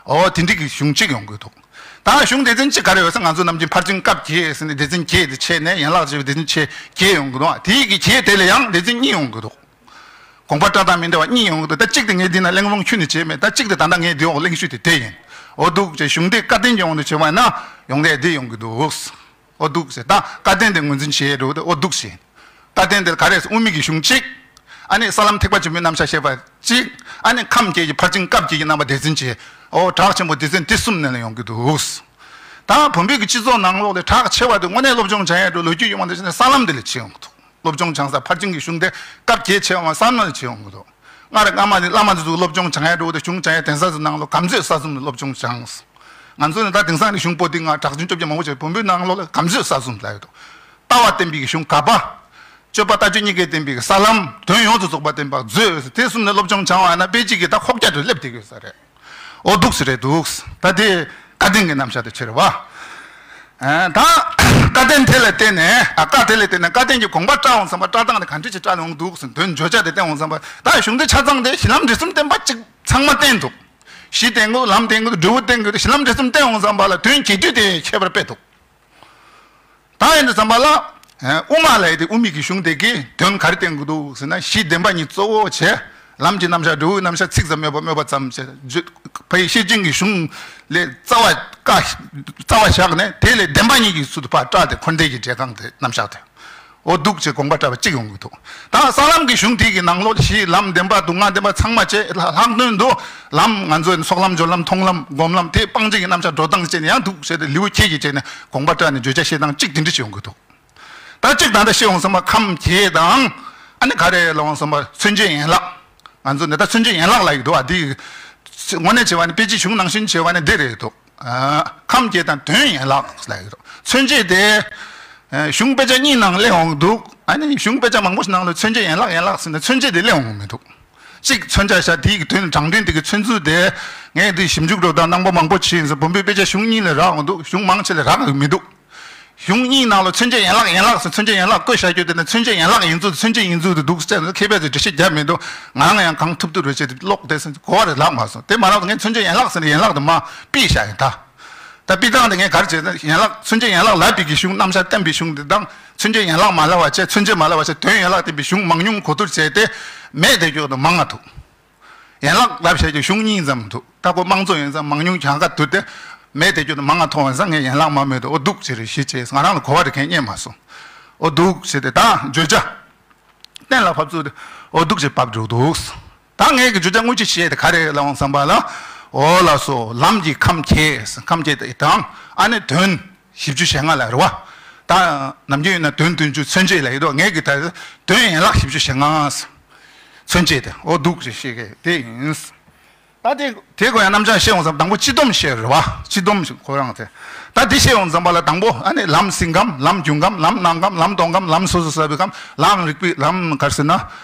འོ་དེ་འདྲ་གི་གཞུང་གཅིག་ཡོང་གི་འདུག་ད་གཞུང་སྡེ་ཚན་གཅིག་ག་རེ་ཡོད་ཟེར་ང་ཚོ་ནམ་རྒྱུན་ཕར་ཕྱིན་སྐབས་བརྒྱད་ཟེར་ནས་སྡེ་ཚན་བརྒྱད་དེ་ཕྱེ་ནས་ཡན་ལག་ཅེས་པའི་སྡེ་ཚན་ཕྱེ་བརྒྱད་ཡོང་གི་འདུག་དེའི་གི་བརྒྱད་དེ་ལ་ཡང་སྡེ་ཚན་གཉིས་ཡོང་གི་འདུག་དགོངས་པ་བཀྲལ་སྟངས་མི་འདྲ་བ་གཉིས་ཡོང་གི་འདུག་ད་གཅིག་དེ་ངས་འདི་ན་གླེང་སློང་ཁྱོན་ནས་བྱས་མེད། ད་གཅིག་དེ་ད་ལྟ་ངས་འདི་འོག་གླེང་ཤུལ་དེ་དེ་ཡིན། འོ་འདུག་ཅེས་གཞུང་སྡེ་བཀའ་བསྟན་གྱི་དབང་དུ་བྱས་པ་ན་ཡོང་ལས་འདི་ཡོང་གི་འདུག་འོ་འདུག་ཟེར་ད་བཀའ་བསྟན་དེ་ངོས་འཛིན་བྱེད་འགྲོ་དེ་འོ་འདུག་ཟེར། བཀའ་བསྟན་དེ་ག་རེ་ཟེར་དབུ་མའི་གི་གཞུང་གཅིག་ཨ་ནི་ས་ལམ་ཐེག་པ་ཆེན་པོའི་རྣམ་གཞག་བཤད་པ་གཅིག་ཨ་ནི་ཁམས་བརྒྱད་ཀྱི་ཕར་ཕྱིན་སྐབས་བརྒྱད་ཀྱི་རྣམ་པ་སྡེ་ཚན་བྱས། འོ་གྲགས་ཆེན་པོ་སྡེ་ཚན་དེ་གསུམ་ནས་ལ་ཡོང་གི་འདུག་ད་བོན་པོའི་གི་སྤྱི་ཚོགས་ནང་ལོགས་ལས་གྲགས་ཆེ་བ་དེ་དངོས་གནས་སློབ་སྦྱོང་བྱ་ཡ་འགྲོ་ལོ་རྒྱུས་ཡོད་མ་འདུག་ཟེར་ནས་ས་ལམ་དེ་ལ་ཕྱེ་ཡོང་གི་འདུག་སློབ་སྦྱོང་སྦྱང་ས་ཕར་ཕྱིན་གྱི་གཞུང་དེ་སྐབས་བརྒྱད་ཆེ་བ་ས་ལམ་ལ་ཕྱེ་ཡོང་གི་འདུག་སྔར་སྔ་མ་ནས་བླ་མ་འདི་ཚོ་སློབ་སྦྱོང་སྦྱང་ཡ་འགྲོ་དེ་གཞུང་སྦྱང་ཡ་གདན་ས་ཚོ་ནང་ལོ་གམ་ཚོད་ས་གསུམ་ནས་སློབ་སྦྱོང་སྦྱངས། ང་ཚོ་ནི་ད་དེང་སང་ནི་གཞུང་པོ་ཏི་ལྔ་གྲགས་ཆེན་བཅོ་བརྒྱད་མང་པོ་བྱས་བོན་པོའི་ནང་ལོགས་ལ་གམ་ཚོད་ས་གསུམ་ལ་ཡོད་དོ། ལྟ་བ་བསྟན་པའི་གཞུང་ག་པ། སྤྱོད་པ་ལྟ་སྤྱོད་གཉིས་ཀའི་བསྟན་པའི་ས་ལམ་དོན་ཡོངས་སུ་རྫོགས་པ་བསྟན་པ་མཛོད་དེ་གསུམ་ནས་སློབ་སྦྱོང་སྦྱང་བ་ན་དཔེ་གཅིག་གི་ད་ཁོག་རྒྱ་དུ་སླེབས་བསྡད་ཡོད་ས་རེད། འོ་འདུག་སེ་རེད་འདུག་ད་དེ་བཀའ་བསྟན་གྱི་རྣམ་གཞག་དེ་ཕྱེ་རེད་བ། ཨ་ད་བཀའ་བསྟན་དེ་ལ་བརྟེན་ནས་ཨ་བཀའ་དེ་ལ་བརྟེན་ནས་བཀའ་བསྟན་གྱི་དགོངས་པ་བཀྲལ་འོང་བསམ་པ་བཀྲལ་སྟངས་དེ་ག་འདྲ་ཅིག་བཀྲལ་འོང་འདུག་ཟེར་དོན་བརྗོད་བྱ་དེ་བསྟན་འོང་བསམ་པ་ད་གཞུང་དེ་ཆ་ཚང་དེ་གཞི་ལམ་འབྲས་གསུམ་བསྟན་པ་གཅིག་ཚང་མ་བསྟན་འདུག་གཞི་བསྟན་དགོས་ལམ་བསྟན་དགོས་འབྲས་བུ་བསྟན་དགོས་གཞི་ལམ་འབྲས་གསུམ་བསྟན་འོང་བསམ་པ་ལ་དོན་གྱེས་བསྡུས་དེ་ཁྱད་པར་དཔེ་འདུག་ད་ཡིན་དུས་ཙམ་པ་ལ། དབུ་མ་ལ་ཡི་དེ་དབུ་མའི་གི་གཞུང་དེ་གིས་དོན་ག་རེ་བསྟན་དགོས་འདུག་ཟེར་ན་གཞི་བདེན་པ་གཉིས་གཙོ་བོ་བྱས། ལམ་གྱི་རྣམ་གཞག་འབྲས་བུའི་རྣམ་གཞག་ཚིག་ཙམ་མེད་པ་སྨོས་པ་ཙམ་བྱས། བརྗོད་ཕ་ཡི་ཤེར་ཕྱིན་གྱི་གཞུང་ལས་རྩ་བ་བཀའ་རྩ་བ་བཞག་ནས་དེ་ལས་བདེན་པ་གཉིས་ཀྱི་ཚུལ་དུ་ཕར་བཀྲལ་ཏེ་འཁོར་འདས་ཀྱི་འབྲས་གང་དེ་རྣམ་གཞག་དེ། འོ་འདུག་ཅེས་དགོངས་པ་བཀྲལ་བ་གཅིག་ཡོང་གི་འདུག་ད་ས་ལམ་གྱི་གཞུང་དེ་གི་ནང་ལོགས་གཞི་ལམ་བདེན་པ་སྡུག་བསྔལ་བདེན་པ་ཚང་མ་བཅས་ལྷག་དོན་དུ་ལམ་ང་ཚོའི་ཚོགས་ལམ་སྦྱོར་ལམ་མཐོང་ལམ་སྒོམ་ལམ་དེ་སྤང་བྱ་གི་རྣམ་གཞག་འགྲོ་སྟངས་བཅས་ནས་ཡང་འདུག་ཟེར་ཏེ་ལེའུ་ཁྱེད་ཀྱིས་བཅས་ནས་དགོངས་པ་བཀྲལ་ནས་བརྗོད་བྱ་བཤད་སྟངས་གཅིག་དེ་འདྲ་ཞིག་ཡོང་གི་འདུག་ད་གཅིག་ད་ལྟ་བཤད་འོང་བསམ་པ་ཁམས་བརྒྱད་དང་ཨ་ནི་ག་རེ་ལ་འོང་བསམ་པ་མཚོན་བྱེད་ཡན་ལག་ང་ཚོ་འདི་ལྟ་མཚོན་བྱེད་ཡན་ལག་ལ་ཡོད་འདུག་ཨ་འདི་དངོས་གནས་བྱས་པ་ནི་དཔེ་ཆའི་གཞུང་ནང་བཞིན་བྱས་པ་ནི་འདི་རེད་འདུག་ཁམས་བརྒྱད་དང་དོན་ཡན་ལག་ལ་ཡོད་འདུག་མཚོན་བྱེད་དེ་གཞུང་དཔེ་ཆ་གཉིས་ནང་སླེབས་འོང་འདུག་ཨ་ནི་གཞུང་དཔེ་ཆ་མང་པོ་ཞིག་ནང་ལ་མཚོན་བྱེད་ཡན་ལག་ཡན་ལག་ཟེར་ནས་མཚོན་བྱེད་དེ་སླེབས་འོང་མི་འདུག་གཅིག་མཚོན་བྱ་བྱ་དེའི་གི་དོན་དྲང་དོན་དེ་གི་མཚོན་ཚུལ་དེ་ངས་འདི་ཞིབ་འཇུག་འགྲོ་དང་གནང་པ་མང་པོ་བྱས་ཡིན་ཟེར་བོན་པོའི་དཔེ་ཆ་གཞུང་གཉིས་ལས་རག་འོང་འདུག་གཞུང་མང་ཆེ་ལས་རག་གི་མི་འདུག་གཞུང་གཉིས་ནང་ལ་མཚོན་བྱེད་ཡན་ལག་ཡན་ལག་ཟེར་མཚོན་བྱེད་ཡན་ལག་བཀོད་བཞག་རྒྱུ་དེ་ནི་མཚོན་བྱེད་ཡན་ལག་ཡིན་ཚུལ་དེ་མཚོན་བྱེད་ཡིན་ཚུལ་དེ་འདུག་ཟེར་ནས་མཁས་པས་ཚོས་འགྲེལ་བཤད་བརྒྱབ་མི་འདུག་ང་རང་ཡང་གང་ཐུབ་ཐུབ་རེ་བྱས་ཏེ་ཀློག་བསྡད་ཟིན་གོ་བ་རེ་ལག་མ་སོང་། དེ་མ་ལག་ངས་མཚོན་བྱེད་ཡན་ལག་ཟེར་ནས་ཡན་ལག་དེ་མ་ཕུད་བཞག་ཡིན་ད། ད་ཕུད་སྟངས་དེ་ངས་ག་རེ་བྱས་ན་ཡན་ལག་མཚོན་བྱེད་ཡན་ལག་ལབ་པའི་གི་གཞུང་རྣམ་གཞག་བསྟན་པའི་གཞུང་དེ་དང་མཚོན་བྱེད་ཡན་ལག་མ་ལབ་པ་བྱས་མཚོན་བྱེད་མ་ལབ་པ་བྱས་དོན་ཡན་ལག་བསྟན་པའི་གཞུང་མང་ཉུང་གོ་བསྡུར་བྱས་ཏེ་མེད་བསྡད་རྒྱུ་དེ་མང་ང་འདུག་ཡན་ལག་ལབ་བྱས་ཀྱི་གཞུང་གཉིས་ཙམ་འདུག་ད་ཁོ་དམངས་གཙོ་ཡིན་ཙང་མང་ཉུང་གྱངས་ཁ་བསྡུར་ཏེ་མེད་དེ་རྒྱུ་དེ་མང་ང་མཐོང་བ་ཙང་ངས་ཡན་ལག་མ་སྨོས་ཏེ་འོ་འདུག་ཅེས་རེ་ཞིག་བྱས་ང་རང་ལ་གོ་བ་རེ་གང་རྙེད་མ་སོང་། འོ་འདུག་ཅེས་ཏེ་ད་བརྗོད་བྱ་གཏན་ལ་ཕབ་ཚུལ་དེ་འོ་འདུག་ཅེས་ཕབ་འགྲོ་འདུག་ད་ངས་ཀྱི་བརྗོད་བྱ་དངོས་གཞི་བཤད་དེ་ག་རེ་ལབ་འོང་བསམ་པ་ལ། འོ་ལགས་སོ་ལམ་གྱི་ཁམས་བརྒྱད་ཁམས་བརྒྱད་དེ་དང་ཨ་ནི་དོན། བཞི་བཅུ་ཞེ་ལྔ་ལ་རེད་བ། ད་ནམ་རྒྱུན་ཡིན་ན་དོན་བདུན་ཅུ་མཚོན་བྱེད་ལ་ཡོད་དོ། ངས་ཀྱི་ད་དོན་ཡན་ལག་བཞི་བཅུ་ཞེ་ལྔ། མཚོན་བྱེད་དེ་འོ་འདུག་ཅེས་བཤད་མཁན་དེ་ཡིན། ད་དེ་དེ་གོ་ཡང་རྣམ་གཞག་བཤད་འོང་ཙང་དང་པོ་སྤྱི་སྡོམ་བཤད་རེད་བ། སྤྱི་སྡོམ་ཞིག་ཁོ་རང་དེ། ད་འདི་བཤད་འོང་ཙམ་པ་ལ་དང་པོ་ཨ་ནི་ལམ་ཟིན་ཁམས་ལམ་རྒྱུན་ཁམས་ལམ་སྣང་ཁམས་ལམ་སྟོང་ཁམས་ལམ་སོ་སོ་བསགས་པའི་ཁམས་ལམ་རིག་པའི་ལམ་ག་རེ་ཟེར་ན།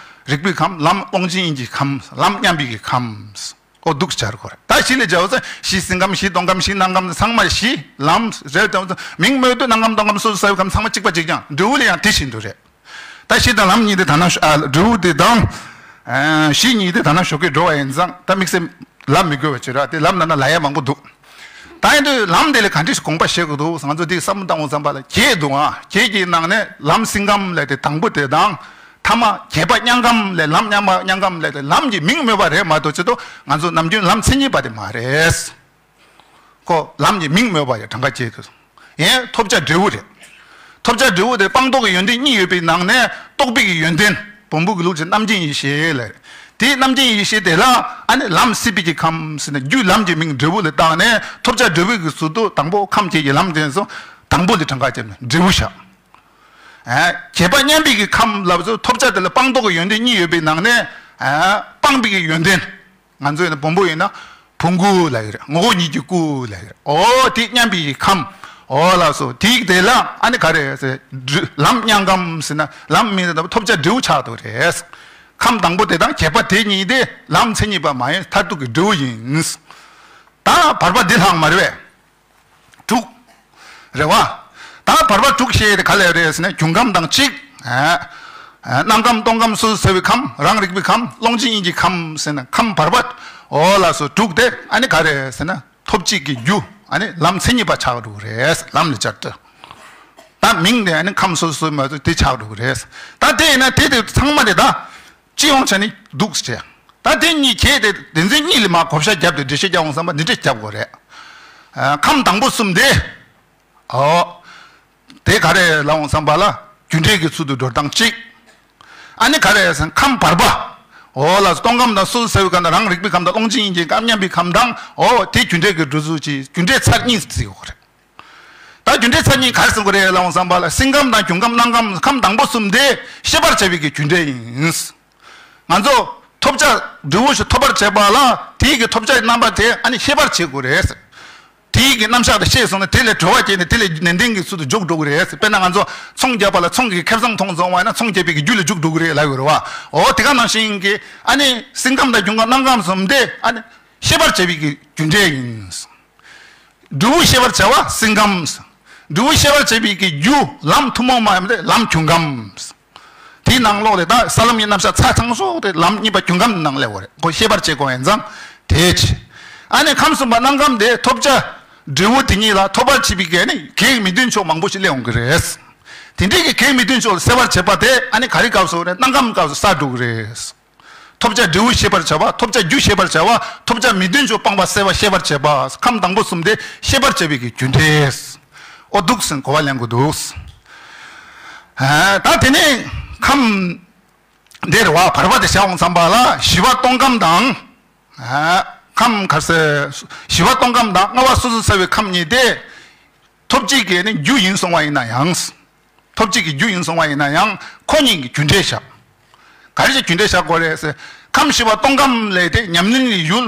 རིག་པའི་ཁམས་ལམ་དབང་ཆེན་དབྱིངས་ཀྱི་ཁམས་ལམ་མཉམ་པའི་གི་ཁམས། འོ་འདུག་སྦྱར་དགོས་རེད། ད་གཞི་ལ་སྦྱར་བ་ཙང་གཞི་ཟིན་ཁམས་གཞི་སྟོང་ཁམས་གཞི་སྣང་ཁམས་ཚང་མ་གཞི་ལམ་རེད་དང་མིང་སྨོས་དུས་སྣང་ཁམས་སྟོང་ཁམས་སོ་སོ་ས་ཡི་ཁམས་ཚང་མ་གཅིག་པ་གཅིག་རྐྱང་འབྲས་བུ་ལ་ཡང་དེ་བཞིན་དུ་རེད། ད་གཞི་དང་ལམ་གཉིས་དེ་ད་ན་ཨ་འབྲས་བུ་དེ་དང་གཞི་གཉིས་དེ་ད་ན་ཞོགས་ཀས་འགྲོ་བ་ཡིན་ཙང་ད་དམིགས་བསལ་ལབ་མི་དགོས་པ་བྱེད་ར། དེ་ལབ་ན་ན་ལབ་ཡ་མང་པོ་འདུག་ད་ ད་ཡིན་དུས་ལམ་དེ་ལ་ག་འདྲ་ཞིག་དགོངས་པ་བཞེས་དགོས་འདུག་ང་ཚོ་འདི་བསམ་བློ་བཏང་འོང་བསམ་པ་ལ་བརྒྱད་འདུག་ཨ། བརྒྱད་ཀྱི་ནང་ནས་ལམ་སེང་ཁམས་ལབ་དེ་དང་པོ་དེ་དང་། ཐ་མ་བརྒྱད་པ་མྱང་ཁམས་ལབ། ལམ་མྱང་མ་མྱང་ཁམས་ལབ་དེ་ལམ་གྱི་མིང་སྨོས་པ་རེད་མ་གཏོགས་ཅི་ཏོ་ང་ཚོ་ནམ་རྒྱུན་ལམ་མཚན་ཉིད་པ་དེ་མ་རེད། ཁོ་ལམ་གྱི་མིང་སྨོས་པ་ཡི་གྲངས་ཀ་བཅད་དུས། ཡང་ཐོབ་བྱ་འབྲས་བུ་རེད། ཐོབ་བྱ་འབྲས་བུ་དེ་སྤངས་རྟོགས་ཀྱི་ཡོན་ཏན་གཉིས་ཡོད་པའི་ནང་ནས་རྟོགས་པའི་གི་ཡོན་ཏན་བོན་པོ་གི་ལུགས་ཀྱི་རྣམ་མཁྱེན་ཡེ་ཤེས་ལབ། དེའི་རྣམ་མཁྱེན་ཡེ་ཤེས་དེ་ལ་ཨ་ནི་ལམ་སྲིད་པའི་གི་ཁམས་ཟེར་ནས་རྒྱུ་ལམ་གྱི་མིང་འབྲས་བུ་ལ་བཏགས་ནས་ཐོབ་བྱ་འབྲས་བུ་གི་ཚུལ་དུ་དང་པོ་ཁམས་བརྒྱད་ཀྱི་ལམ་དེ་ཚོ་དང་པོ་ལ་གྲངས་ཀ་བཅད་ནས་འབྲས་བུ་བཞག་ཨ། བརྒྱད་པ་མཉམ་པའི་གི་ཁམས་ལབ་ཚོ་ཐོབ་བྱ་དེ་ལ་སྤངས་རྟོགས་ཀྱི་ཡོན་ཏན་གཉིས་ཡོད་པའི་ནང་ནས། ཨ། སྤངས་པའི་གི་ཡོན་ཏན། ང་ཚོ་ཡིན་ན་བོན་པོ་ཡིན་ན་བོན་སྐུ་ལབ་ཀྱི་རེད། ངོ་བོ་ཉིད་ཀྱི་སྐུ་ལབ་ཀྱི་རེད། འོ་དེ་མཉམ་པའི་གི་ཁམས། འོ་ལགས་སོ། དེའི་དེ་ལ་ཨ་ནི་ག་རེ་ཟེར། ལམ་མྱང་ཁམས་ཟེར་ན་ལམ་མིང་དེ་ཐོབ་བྱ་འབྲས་བུ་ཆགས་འདུག་རེད། ཁམས་དང་པོ་དེ་དང་བརྒྱད་པ་དེ་གཉིས་དེ་ལམ་མཚན་ཉིད་པ་མ་ཡིན་མཐར་ཐུག་གི་འབྲས་བུ་ཡིན། ད་བར་པ་འདི་ལྷག་མ་རེད་པས། དྲུག་རེད་བ། ད་བར་པ་དྲུག་བཤད་དེ་ག་ལས་རེད་ཟེར་ན་འབྱུང་ཁམས་དང་གཅིག་ཨ། ཨ། སྣང་ཁམས་སྟོང་ཁམས་སོ་སོར་གསལ་བའི་ཁམས། རང་རིག་པའི་ཁམས། ཀློང་ཆེན་དབྱིངས་ཀྱི་ཁམས་ཟེར་ན་ཁམས་བར་པ། འོ་ལགས་སོ། དྲུག་དེ་ཨ་ནི་ག་རེ་ཟེར་ན་ཐོབ་བྱེད་ཀྱི་རྒྱུ་ཨ་ནི་ལམ་མཚན་ཉིད་པ་ཆགས་འགྲོ་གི་རེད། ལམ་ལ་སྦྱར་ཏེ། ད་མིང་དེ་ཨ་ནི་ཁམས་སོ་སོ་མ་གཏོགས་དེ་ཆགས་འགྲོ་གི་རེད། ད་དེ་ཡིན་ན་དེ་དེ་ཚང་མ་དེ་ད། སྤྱི་ཡོངས་ཆ་ནས་འདུག་ཟེར། ད་དེ་གཉིས་ཁྱེད་དེ་དེ་ཚོ་གཉིས་ལ་མ་བགོ་བཤའ་བརྒྱབ་སྟེ་འགྲེལ་བཤད་རྒྱག་འོང་བསམ་པ་འདི་འདྲས་རྒྱབ་དགོས་རེད། ཨ། ཁམས་དང་པོ་གསུམ་དེ། ཨོ། དེ་ག་རེ་ལབ་འོང་བསམ་པ་ལ་རྒྱུ་འབྲས་ཀྱི་ཚུལ་དུ་འགྲོ་སྟངས་གཅིག་ཨ་ནི་ག་རེ་ཟེར་ན་ཁམས་བར་པ། ཨོ་ལ་སྟོང་ཁམས་དང་སོ་སོར་གསལ་བའི་ཁམས་དང་རང་རིག་པའི་ཁམས་དང་ཀློང་ཆེན་དབྱིངས་ཀྱི་ཁམས་མཉམ་པའི་ཁམས་དང་། ཨོ་དེ་རྒྱུ་འབྲས་ཀྱི་འགྲོ་ཚུལ་གཅིག་རྒྱུ་འབྲས་ཚར་གཉིས་བརྩི་དགོས་རེད། ད་རྒྱུ་འབྲས་ཚར་གཉིས་ག་རེ་ཟེར་དགོས་རེད་ལབ་འོང་བསམ་པ་ལ་སེང་ཁམས་དང་འབྱུང་ཁམས་སྣང་ཁམས། ཁམས་དང་པོ་གསུམ་དེ་ཤེས་པར་བྱ་བའི་གི་རྒྱུ་འབྲས་ཡིན། ང་ཚོ་ཐོབ་བྱ་འབྲས་བུ་ཞིག་ཐོབ་པར་བྱེད་པ་ལ་དེའི་གི་ཐོབ་བྱའི་རྣམ་པ་དེ་ཨ་ནི་ཤེས་པར་བྱེད་དགོས་རེད། དེའི་གི་རྣམ་གཞག་དེ་ཤེས་སོང་ན་དེ་ལས་གྲོལ་བ་སྐྱེས་ནས་དེ་ལས་ནན་ཏན་གྱི་ཚུལ་དུ་འཇུག་འགྲོ་གི་རེད། དཔེར་ན་ང་ཚོ་ཚོང་བརྒྱབ་པ་ལ་ཚོང་གི་ཁེ་བཟང་མཐོང་སོང་བ་ཡིན་ན་ཚོང་རྒྱག་པའི་གི་རྒྱུ་ལ་འཇུག་འགྲོ་གི་རེད་ལབ་ཡོད་རེད་བ། འོ་དེ་ག་ནང་བཞིན་གྱི་ཨ་ནི་སེང་ཁམས་དང་འབྱུང་ཁམས་སྣང་ཁམས་གསུམ་དེ་ཨ་ནི་ཤེས་པར་བྱ་བའི་གི་རྒྱུ་འབྲས་ཡིན། འབྲས་བུ་ཤེས་པར་བྱ་བ་སེང་ཁམས། འབྲས་བུ་ཤེས་པར་བྱེད་པའི་གི་རྒྱུ་ལམ་ཐུན་མོང་མ་ཡིན་པ་དེ་ལམ་འབྱུང་ཁམས། དེའི་ནང་ལོགས་དེ་ད་ས་ལམ་གྱི་རྣམ་གཞག་ཚ་ཚང་སོགས་དེ་ལམ་གཉིས་པ་འབྱུང་ཁམས་ནང་སླེབས་པ་རེད། ཁོ་ཤེས་པར་བྱེད་དགོས་ཡིན་ཙང་དེ་ཆེ། ཨ་ནི་ཁམས་གསུམ་པ་སྣང་ཁམས་དེ་ཐོབ་བྱ་འབྲས་བུ་དེ་གཉིས་ལ་ཐོབ་པར་བྱེད་པའི་གི་ནི་གེགས་མི་མཐུན་ཕྱོགས་མང་པོ་ཞིག་སླེབས་འོང་གི་རེད། དེ་འདྲའི་གི་གེགས་མི་མཐུན་ཕྱོགས་ལ་སེལ་བར་བྱེད་པ་དེ་ཨ་ནི་ག་རེ་སྐབས་སུ་རེད། སྣང་ཁམས་སྐབས་སུ་སེལ་འགྲོ་གི་རེད། ཐོབ་བྱ་འབྲས་བུ་ཤེས་པར་བྱ་བ། ཐོབ་བྱ་རྒྱུ་ཤེས་པར་བྱ་བ། ཐོབ་བྱ་མི་མཐུན་ཕྱོགས་སྤངས་པ་སེལ་བ་ཤེས་པར་བྱེད་པ། ཁམས་དང་པོ་གསུམ་དེ་ཤེས་པར་བྱ་བའི་གི་རྒྱུ་འབྲས། ཨོ་འདུག་ཟེར་གོ་བ་ལེན་དགོས་འདུག་ཨ། ད་དེ་ནས་ཁམས་འདིར་བ་བར་པ་དེ་བྱ་འོང་བསམ་པ་ལ་བཞི་པ་སྟོང་ཁམས་དང་། ཨ། ཁམས་ག་ཟེར། བཞི་པ་སྟོང་ཁམས་དང་ལྔ་པ་སོ་སོར་གསལ་བའི་ཁམས་གཉིས་ཏེ། ཐོབ་བྱེད་ཀྱི་ནི་རྒྱུ་ཡིན་སོང་བ་ཡིན་ན་ཡང་། ཐོབ་བྱེད་ཀྱི་རྒྱུ་ཡིན་སོང་བ་ཡིན་ན་ཡང་ཁོ་གཉིས་ཀྱི་རྒྱུ་འབྲས་བཞག་ག་རེ་ཞིག་རྒྱུ་འབྲས་བཞག་དགོས་རེད་ཟེར། ཁམས་བཞི་པ་སྟོང་ཁམས་ལས་དེ་ཉམས་ལེན་ལས་ཡུལ་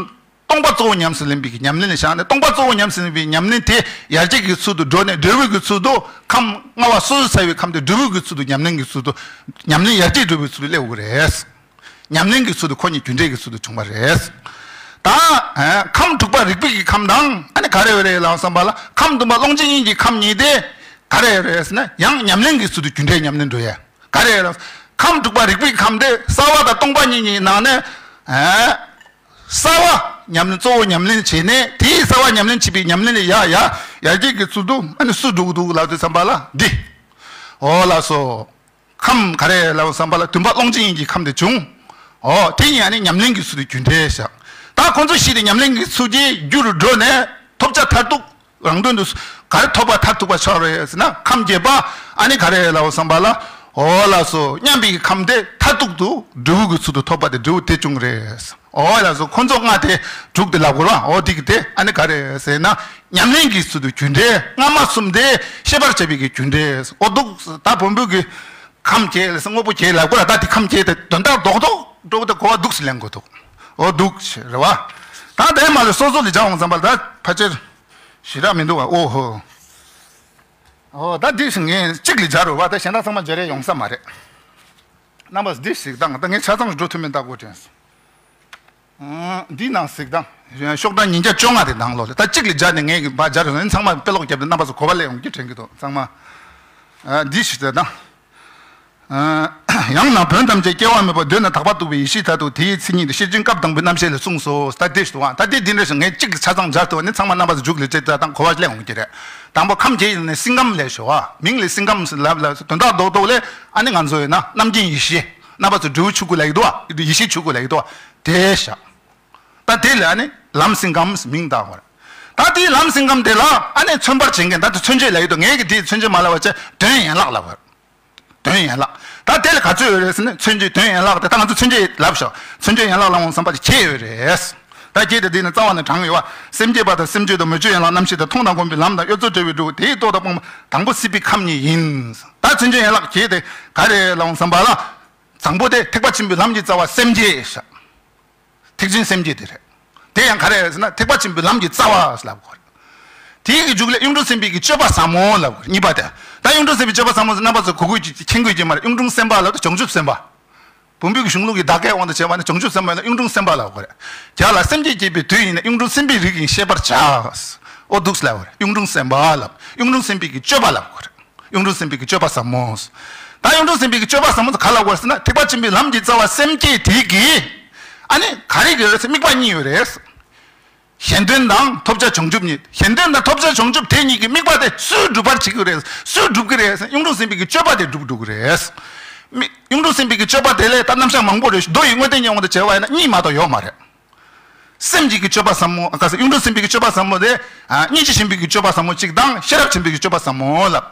སྟོང་པ་གཙོ་བོ་ཉམས་སུ་ལེན་པའི་གི་ཉམས་ལེན་ལ་བཞག་ནས་སྟོང་པ་གཙོ་བོ་ཉམས་སུ་ལེན་པའི་ཉམས་ལེན་དེ་ཡར་རྒྱས་ཀྱི་ཚུལ་དུ་འགྲོ་ནས་འབྲས་བུ་གི་ཚུལ་དུ་ཁམས་ལྔ་པ་སོ་སོར་གསལ་བའི་ཁམས་དེ་འབྲས་བུ་གི་ཚུལ་དུ་ཉམས་ལེན་གྱི་ཚུལ་དུ་ཉམས་ལེན་ཡར་རྒྱས་འགྲོ་བའི་ཚུལ་དུ་སླེབས་དགོས་རེད། ཉམས་ལེན་གྱི་ཚུལ་དུ་ཁོ་གཉིས་རྒྱུ་འབྲས་ཀྱི་ཚུལ་དུ་བྱུང་བ་རེད། ད། ཨ། ཁམས་དྲུག་པ་རིག་པའི་གི་ཁམས་དང་ཨ་ནི་ག་རེ་རེད་ལབ་བསམ་པ་ལ་ཁམས་བདུན་པ་ཀློང་ཆེན་དབྱིངས་ཀྱི་ཁམས་གཉིས་དེ་ག་རེ་རེད་ཟེར་ན་ཡང་ཉམས་ལེན་གྱི་ཚུལ་དུ་རྒྱུ་འབྲས་ཉམས་ལེན་འགྲོ་ཡ། ག་རེ་རེད། ཁམས་དྲུག་པ་རིག་པའི་ཁམས་དེ་གསལ་བ་དང་སྟོང་པ་གཉིས་ཀྱི་ནང་ནས། ཨ། གསལ་བ་ཉམས་ལེན་གཙོ་བོ་ཉམས་ལེན་བྱས་ནས་དེའི་གསལ་བ་ཉམས་ལེན་བྱེད་པའི་ཉམས་ལེན་ལ་ཡ་ཡ་ཡར་རྒྱས་ཀྱི་ཚུལ་དུ་ཨ་ནི་སུ་འགྲོ་གི་འདུག་ལབ་དུས་བསམ་པ་ལ་འདི། འོ་ལགས་སོ། ཁམས་ག་རེ་ལབ་བསམ་པ་ལ་བདུན་པ་ཀློང་ཆེན་དབྱིངས་ཀྱི་ཁམས་དེ་བྱུང་། འོ་དེ་ཡིན་ཡང་ནི་ཉམས་ལེན་གྱི་ཚུལ་དུ་རྒྱུ་འབྲས་བཞག་ད་ཁོ་ཚོ་བཞི་དེ་ཉམས་ལེན་གྱི་ཚུལ་གྱི་རྒྱུ་རུ་འགྲོ་ནས་ཐོབ་བྱ་མཐར་ཐུག་རང་དོན་དུ་ག་རེ་ཐོབ་པ་མཐར་ཐུག་པ་ཆགས་རེད་ཟེར་ན་ཁམས་བརྒྱད་པ་ཨ་ནི་ག་རེ་ལབ་བསམ་པ་ལ། འོ་ལགས་སོ། མཉམ་པའི་ཁམས་དེ་མཐར་ཐུག་ཏུ་འབྲས་བུ་གི་ཚུལ་དུ་ཐོབ་པ་དེ་འབྲས་བུ་དེ་བྱུང་རེད། འོ་ལགས་སོ། ཁོ་ཚོ་ལྔ་དེ་དྲུག་དེ་ལབ་དགོས་ར། འོ་དེ་གི་དེ་ཨ་ནི་ག་རེ་ཟེར་ན་ཉམས་ལེན་གྱི་ཚུལ་དུ་རྒྱུ་འབྲས། སྔ་མ་གསུམ་དེ་ཤེས་པར་བྱ་བའི་གི་རྒྱུ་འབྲས། འོ་འདུག་ད་བོན་པོ་གི་ཁམས་བརྒྱད་ལ་དངོས་པོ་བརྒྱད་ལབ་དགོས་ར། ད་དེ་ཁམས་བརྒྱད་དེ་དོན་དག་རྡོག་རྡོག་འགྲོ་བ་དེ་གོ་བ་འདུག་སེ་ལེན་དགོས་འདུག་འོ་འདུག་རེད་བ། ད་དེ་མ་ལས་སོ་སོ་ལ་སྦྱར་འོང་བསམ་པ་ལ་ད་ཕལ་ཆེར་ཞེ་དྲག་མི་འདུག་བ། འོ་ཧོ། འོ་ད་འདི་ངས་གཅིག་ལ་སྦྱར་རོ་བ། ད་གཞན་དག་ཚང་མ་སྦྱར་ཡ་ཡོང་ས་མ་རེད། རྣམ་པ་འདི་ཞིག་དང་ད་ངས་ཆ་ཚང་འགྲོ་ཐུབ་མིན་ལྟ་དགོས་དྲན་སོང་། འདི་ནང་གཟིགས་དང་། ཤོག་གྲངས་ཉིས་བརྒྱ་བཅོ་ལྔ་དེ་ནང་ལོགས་ལ་ད་གཅིག་ལ་སྦྱར་ནས་ངས་གི་ཕར་སྦྱར་རོ་སོང་། ཚང་མ་དཔེ་ཀློག་བརྒྱབ་སྟེ་རྣམ་པ་ཚོ་གོ་བ་ལེན་ཡོང་རྒྱུ་དྲན་གི་འདུག་ཚང་མ། འདི་ཞིག་ད་དང་། ཡང་ན་བོན་ཐམས་ཅད་སྐྱེ་བ་མེད་པ་མདོར་ན་དག་པར་རྟོགས་པའི་ཡེ་ཤེས་མཐར་ཐུག་དེའི་མཚན་ཉིད་དུ་ཤེར་ཕྱིན་སྐབས་དང་པོའི་རྣམ་བཤད་ལས་གསུངས་སོ། ད་དེ་ཞུ་བ་ད་དེ་འདི་འདྲ་ཞིག་ངས་གཅིག་ཆ་ཚང་སྦྱར་ཐུབ་ནི་ཚང་མ་རྣམ་པ་ཚོ་མཇུག་ལ་བྱེད་ད་དང་གོ་བ་སླེབས་འོང་གི་རེད། དང་པོ་ཁམས་བརྒྱད་ཡིན་ནས་སེམས་ཁམས་ལས་ཞུ་བ་མིང་ལས་སེམས་ཁམས་ལབ་ལ་དོན་དག་རྡོག་རྡོག་ལས་ཨ་ནི་ང་ཚོ་ཡིན་ན་རྣམ་མཁྱེན་ཡེ་ཤེས་རྣམ་པ་ཚོ་འབྲས་བུ་ཆོས་སྐུ་ལ་ཡི་དོ་ཡེ་ཤེས་ཆོས་སྐུ་ལ་ཡི་དོ་དེ་བཞག་ད་དེ་ལ་ཨ་ནི་ལམ་སེམས་ཁམས་མིང་བཏགས་པ་རེད། ད་དེའི་ལམ་སེམས་ཁམས་དེ་ལ་ཨ་ནི་མཚོན་པར་བྱེད་མཁན་ད་དེ་མཚོན་བྱེད་ལ་ཡོད་དོ་ངས་ཀྱི་དེའི་མཚོན་བྱེད་མ་ལབ་པ་བྱས་དོན་ཡན་ལག་ལབ་པ་རེད། དོན་ཡན་ལག་ད་དེ་ལ་ག་ཚོད་ཡོད་རེད་ཟེར་ན་མཚོན་བྱེད་དོན་ཡན་ལག་དེ་ད་ང་ཚོ་མཚོན་བྱེད་ལབ་ཤག་མཚོན་བྱེད་ཡན་ལག་ལ་འོང་བསམ་པ་དེ་ཁྱད་ཡོད་རེད། ད་ཁྱད་དེ་དེ་ནི་རྩ་བ་ནས་དྲངས་ཡོད་བ། སེམས་བསྐྱེད་པ་དང་སེམས་བརྗོད་དང་མོས་སྤྱོད་ཡན་ལག་རྣམ་བཞི་དང་མཐོང་དང་སྒོམ་པའི་ལམ་དང་གཡོ་རྫུ་བྲལ་བའི་འབྲས་བུ་དེའི་རྟོགས་དང་སྤངས་པ་དང་པོ་སྲིད་པའི་ཁམས་གཉིས་ཡིན། ད་མཚོན་བྱེད་ཡན་ལག་ཁྱད་དེ་ག་རེ་ལ་འོང་བསམ་པ་ལ། དང་པོ་དེ་ཐེག་པ་ཆེན་པོའི་ལམ་གྱི་རྩ་བ་སེམས་བསྐྱེད་ཤག་ཐེག་ཆེན་སེམས་བསྐྱེད་དེ་རེད། དེ་ཡང་ག་རེ་རེད་ཟེར་ན་ཐེག་པ་ཆེན་པོའི་ལམ་གྱི་རྩ་བ་ལབ་དགོས་རེད། དེའི་གི་མཇུག་ལ་གཡུང་དྲུང་སེམས་དཔའི་གི་སྤྱོད་པ་ཟབ་མོ་ལབ་དགོས་རེད་གཉིས་པ་དེ། ད་གཡུང་དྲུང་སེམས་དཔའི་སྤྱོད་པ་ཟབ་མོ་ཟེར་རྣམ་པ་ཚོ་གོ་དགོས་ཀྱི་མཁྱེན་དགོས་ཀྱི་མ་རེད། གཡུང་དྲུང་སེམས་དཔའ་ལབ་དུས་བྱང་ཆུབ་སེམས་དཔའ། བུམ་པའི་གི་གཞུང་ལུགས་ཀྱི་བརྡ་སྐད་དབང་དུ་བྱས་པ་ནི་བྱང་ཆུབ་སེམས་དཔའ་ཡིན་ན་གཡུང་དྲུང་སེམས་དཔའ་ལབ་དགོས་རེད། བྱ་ལ་སེམས་བསྐྱེད་བསྐྱེད་པའི་དུས་ཡིན་ན་གཡུང་དྲུང་སེམས་དཔའི་རིགས་ཡིན་ཤེས་པར་བྱ། ཨོ་འདུག་ལབ་དགོས་རེད། གཡུང་དྲུང་སེམས་དཔའ་ལབ་གཡུང་དྲུང་སེམས་དཔའི་གི་སྤྱོད་པ་ལབ་དགོས་རེད། གཡུང་དྲུང་སེམས་དཔའི་གི་སྤྱོད་པ་ཟབ་མོ། ད་གཡུང་དྲུང་སེམས་དཔའི་གི་སྤྱོད་པ་ཟབ་མོ་ཟེར་ག་ལ་བར་ཟེར་ན་ཐེག་པ་ཆེན་པོའི་ལམ་གྱི་རྩ་བ་སེམས་བསྐྱེད་དེ་གི། ཨ་ནི་ག་རེ་གི་རེད་ཟེར་དམིགས་པ་གཉིས་ཡོད་རེད། གཞན་དོན་དང་ཐོབ་བྱ་བྱང་ཆུབ་གཉིས། གཞན་དོན་དང་ཐོབ་བྱ་བྱང་ཆུབ་དེ་གཉིས་ཀྱི་དམིགས་པ་དེ་སུས་སྒྲུབ་པར་བྱེད་ཀྱི་རེད། སུས་སྒྲུབ་ཀྱི་རེད་ཟེར་གཡུང་དྲུང་སེམས་དཔའི་གི་སྤྱོད་པ་དེ་སྒྲུབ་སྒྲུབ་ཀྱི་རེད། མི་གཡུང་དྲུང་སེམས་དཔའི་གི་སྤྱོད་པ་དེ་ལས་ད་རྣམ་གཞག་མང་པོ་རེད། མདོ་ཡི་དངོས་བསྟན་ཉམས་དབང་དུ་བྱས་པ་ཡིན་ན་གཉིས་མ་གཏོགས་ཡོད་མ་རེད། སེམས་བསྐྱེད་ཀྱི་སྤྱོད་པ་ཟབ་མོ་ག་ཟེར་གཡུང་དྲུང་སེམས་དཔའི་གི་སྤྱོད་པ་ཟབ་མོ་དེ། ཨ་སྙིང་རྗེ་ཆེན་པོའི་གི་སྤྱོད་པ་ཟབ་མོ་གཅིག་དང་ཤེས་རབ་ཆེན་པོའི་གི་སྤྱོད་པ་ཟབ་མོ་ལབ།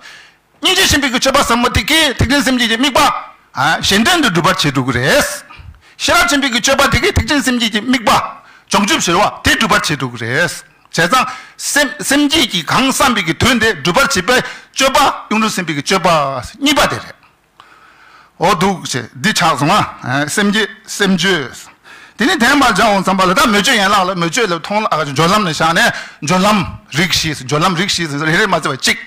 སྙིང་རྗེ་ཆེན་པོའི་གི་སྤྱོད་པ་ཟབ་མོ་དེ་གིས་ཐེག་ཆེན་སེམས་བསྐྱེད་ཀྱི་དམིགས་པ། ཨ་གཞན་དོན་དུ་སྒྲུབ་པར་བྱེད་འགྲོ་གི་རེད། ཤེས་རབ་ཆེན་པོའི་གི་སྤྱོད་པ་དེ་གིས་ཐེག་ཆེན་སེམས་བསྐྱེད་ཀྱི་དམིགས་པ། བྱང་ཆུབ་ཟེར་བ་དེ་སྒྲུབ་པར་བྱེད་འགྲོ་གི་རེད། བྱས་ཙང་། སེམས་སེམས་བསྐྱེད་ཀྱི་གང་བསམ་པའི་གི་དོན་དེ་སྒྲུབ་པར་བྱེད་པའི་སྤྱོད་པ་གཡུང་དྲུང་སེམས་དཔའི་གི་སྤྱོད་པ་གཉིས་པ་དེ་རེད། འོ་འདུག་ཅེས་འདི་ཆགས་སོང་ང་། སེམས་བསྐྱེད་སེམས་བརྗོད། དེ་ནི་དེ་མར་སྦྱར་འོང་ཙམ་པ་ལ་ད་མོས་སྤྱོད་ཡན་ལག་ལ་མོས་སྤྱོད་ལ་མཐོང་ལ་ཨ་སྦྱོར་ལམ་ལ་བཞག་ནས་སྦྱོར་ལམ་རིགས་བཞི་སྦྱོར་ལམ་རིགས་བཞི་རེ་རེ་མ་བརྩི་བ་གཅིག་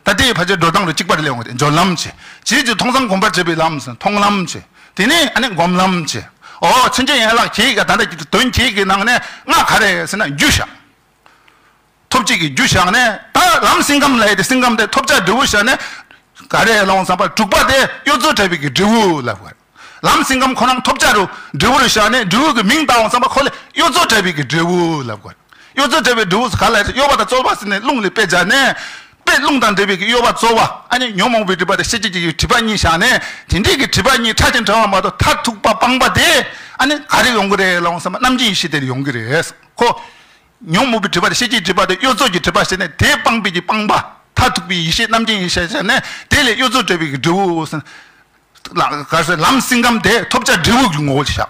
ད་དེའི་ཕལ་ཆེར་འགྲོ་སྟངས་རུ་གཅིག་པ་རེ་སླེབས་འོང་སྟེ་སྦྱོར་ལམ་བྱེད། རྗེས་ཀྱི་མཐོང་སྣང་སྒོམ་པར་བྱེད་པའི་ལམ་མཐོང་ལམ་བྱེད། དེ་ནས་ཨ་ནི་སྒོམ་ལམ་བྱེད། ཨོ་མཚོན་བྱེད་ཡན་ལག་གི་ད་ལྟ་དོན་གྱི་གི་ནང་ནས་ལྔ་ག་རེ་ཟེར་ན་རྒྱུ་བཞག་ཐོབ་བྱེད་ཀྱི་རྒྱུ་བཞག་ནས་ད་ལམ་སེམས་ཁམས་ལ་ཡོད་དེ་སེམས་ཁམས་དེ་ཐོབ་བྱ་འབྲས་བུ་བཞག་ནས་ག་རེ་ལ་འོང་བསམ་པ་དྲུག་པ་དེ་གཡོ་རྫུ་བྲལ་བའི་གི་འབྲས་བུ་ལབ་དགོས། ལམ་སེམས་ཁམས་ཁོ་རང་ཐོབ་བྱ་རུ་འབྲས་བུ་རུ་བཞག་ནས་འབྲས་བུ་གི་མིང་བཏགས་འོང་བསམ་པ་ཁོ་ལ་གཡོ་རྫུ་བྲལ་བའི་གི་འབྲས་བུ་ལབ་དགོས། གཡོ་རྫུ་བྲལ་བའི་འབྲས་བུ་ག་ལ་ཡོད་གཡོ་བ་དང་རྩོལ་བ་ཟེར་ནས་རླུང་ལས་དཔེ་སྦྱར་ནས། དཔེ་རླུང་དང་འབྲེལ་བའི་གི་གཡོ་བ་རྩོལ་བ་ཨ་ནི་ཉོན་མོངས་པའི་སྒྲིབ་པ་དང་ཤེས་བྱའི་སྒྲིབ་པ་གཉིས་བཞག་ནས་དེ་འདྲའི་གི་སྒྲིབ་པ་གཉིས་ཕྲ་ཞིང་བྲལ་བ་མ་གཏོགས་མཐར་ཐུག་པ་སྤངས་པ་དེ་ཨ་ནི་ག་རེ་ཡོང་གི་རེད་ལ་འོང་བསམ་པ་རྣམ་མཁྱེན་ཡེ་ཤེས་དེ་ལ་ཡོང་གི་རེད། ཁོ། ཉོན་མོངས་པའི་སྒྲིབ་པ་དང་ཤེས་བྱའི་སྒྲིབ་པ་དང་གཡོ་རྫུ་གི་སྒྲིབ་པ་བྱས་ནས་དེ་སྤངས་པའི་གི་སྤངས་པ། མཐར་ཐུག་པའི་ཡེ་ཤེས་རྣམ་མཁྱེན་ཡེ་ཤེས་བྱས་ནས་དེ་ལས་གཡོ་རྫུ་བྲལ་བའི་གི་འབྲས་བུ། ལ་ག་ཟེར་ལམ་སེམས་ཁམས་དེ་ཐོབ་བྱ་འབྲས་བུ་གི་ངོ་བོ་བཞག་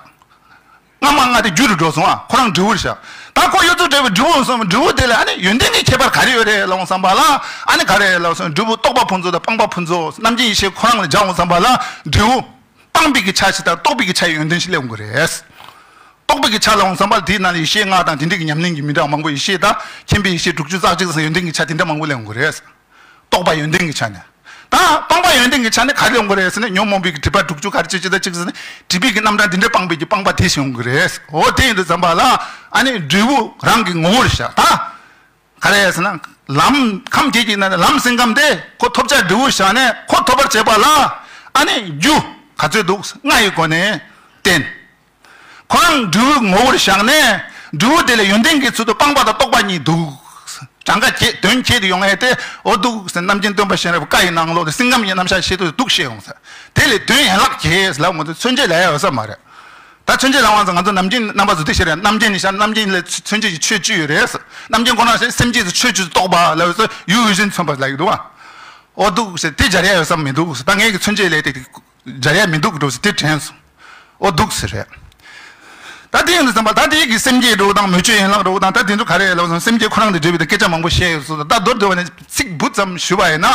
སྔ་མ་ལྔ་དེ་རྒྱུ་རུ་འགྲོ་སོང་ཨ་ཁོ་རང་འབྲས་བུར་བཞག་ད་ཁོ་གཡོ་རྫུ་བྲལ་བའི་འབྲས་བུ་སོང་འབྲས་བུ་དེ་ལ་ཨ་ནི་ཡོན་ཏན་གྱི་ཁྱད་པར་ག་རེ་ཡོད་རེད་ལ་འོང་བསམ་པ་ལ་ཨ་ནི་ག་རེ་ལ་སོང་འབྲས་བུ་རྟོགས་པ་ཕུན་ཚོགས་དང་སྤངས་པ་ཕུན་ཚོགས་རྣམ་མཁྱེན་ཡེ་ཤེས་ཁོ་རང་ལ་སྦྱར་འོང་བསམ་པ་ལ་འབྲས་བུ། སྤངས་པའི་གི་ཆ་ཞིག་དང་རྟོགས་པའི་གི་ཆ་ཡི་ཡོན་ཏན་ཞིག་སླེབས་འོང་གི་རེད། རྟོགས་པའི་གི་ཆ་ལ་འོང་བསམ་པ་དེའི་ནང་ལ་ཡེ་ཤེས་ལྔ་དང་དེ་འདྲའི་གི་ཉམས་ལེན་གྱི་མི་འདྲ་བ་མང་པོ་ཡེ་ཤེས་དང་མཁྱེན་པའི་ཡེ་ཤེས་དྲུག་ཅུ་རྩ་གཅིག་ཟེར་ཡོན་ཏན་གྱི་ཆ་དེ་འདྲ་མང་པོ་སླེབས་འོང་གི་རེད། རྟོགས་པ་ཡོན་ཏན་གྱི་ཆ་ནས། ད་སྤངས་པ་ཡོན་ཏན་གྱི་ཆ་ནས་ག་རེ་ཡོང་གི་རེད་ཟེར་ན་ཉོན་མོངས་པའི་གི་སྒྲིབ་པ་དྲུག་ཅུ་ག་རེ་ཅི་ཅི་ད་ཅིག་ཟེར་ན་སྒྲིབ་པའི་གི་རྣམ་གྲངས་འདི་འདྲ་སྤངས་པའི་གི་སྤངས་པ་དེ་ཞིག་ཡོང་གི་རེད། འོ་དེ་ཡིན་དུས་ཙམ་པ་ལ་ཨ་ནི་འབྲས་བུ་རང་གི་ངོ་བོར་བཞག་ད། ག་རེ་ཟེར་ན། ལམ་ཁམས་བརྒྱད་ཀྱི་ནང་ནས་ལམ་སེམས་ཁམས་དེ་ཁོ་ཐོབ་བྱ་འབྲས་བུ་བཞག་ནས་ཁོ་ཐོབ་པར་བྱེད་པ་ལ་ཨ་ནི་རྒྱུ་ག་ཚོད་འདུག་ལྔ་ཡི་སྒོ་ནས་བསྟན། ཁོ་རང་འབྲས་བུ་ངོ་བོར་བཞག་ནས་འབྲས་བུ་དེ་ལ་ཡོན་ཏན་གྱི་ཚུལ་དུ་སྤངས་པ་དང་རྟོགས་པ་གཉིས་འདུག་གྲངས་ཀ་ཁྱད་དོན་ཁྱད་དུ་ཡོང་ཡས་དེ་འོ་འདུག་ཟེར་རྣམ་མཁྱེན་སྟོན་པ་གཤེན་རབ་བཀའ་ཡི་ནང་ལོགས་ལ་སེམས་ཁམས་ཀྱི་རྣམ་གཞག་བཤད་དུས་འདུག་བཤད་ཡོང་ཟེར། དེ་ལས་དོན་ཡན་ལག་གྱེས་ལ་ང་ཚོ་མཚོན་བྱེད་ལ་ཡ་ཡོད་ས་མ་རེད། ད་མཚོན་བྱེད་ལ་བ་ཚོ་ང་ཚོ་རྣམ་མཁྱེན་རྣམ་པ་ཚོ་དེ་ཤེས་རེད། རྣམ་མཁྱེན་ནི་ཤར་རྣམ་མཁྱེན་ལས་མཚོན་བྱེད་ཀྱི་ཆོས་བཅུ་ཡོད་རེད། རྣམ་མཁྱེན་ཁོ་ན་ཤར་སེམས་བསྐྱེད་ཀྱི་ཆོས་བཅུ་རྟོགས་པ་ལ་ཡོད་ས་ཡུལ་ཡུལ་ཅན་མཚོན་པ་ལ་ཡོད་འདུག་ཨ། འོ་འདུག་ཟེར་དེ་སྦྱར་ཡ་ཡོད་ས་མི་འདུག་ཟེར། ད་ངས་ཀྱི་མཚོན་བྱེད་ལས་དེ་སྦྱར་ཡ་མི་འདུག་འགྲོ་ཟེར་དེ་དྲན་སོང་། འོ་འདུག་ཟེར་རེད། ད་དེ་ཡིན་དུས་ཙམ་པ་ད་དེ་གི་སེམས་བསྐྱེད་འགྲོ་དང་མོས་སྤྱོད་ཡན་ལག་འགྲོ་དང་ད་དེ་ཚོ་ག་རེ་ལབ་སོང་སེམས་བསྐྱེད་ཁོ་རང་དང་འབྲེལ་བའི་ད་སྐད་ཆ་མང་པོ་བཤད་ཡོད་སོང་། ད་མདོར་བསྡུས་པ་ནས་ཚིག་འབུ་ཙམ་ཞུ་བ་ཡིན་ན།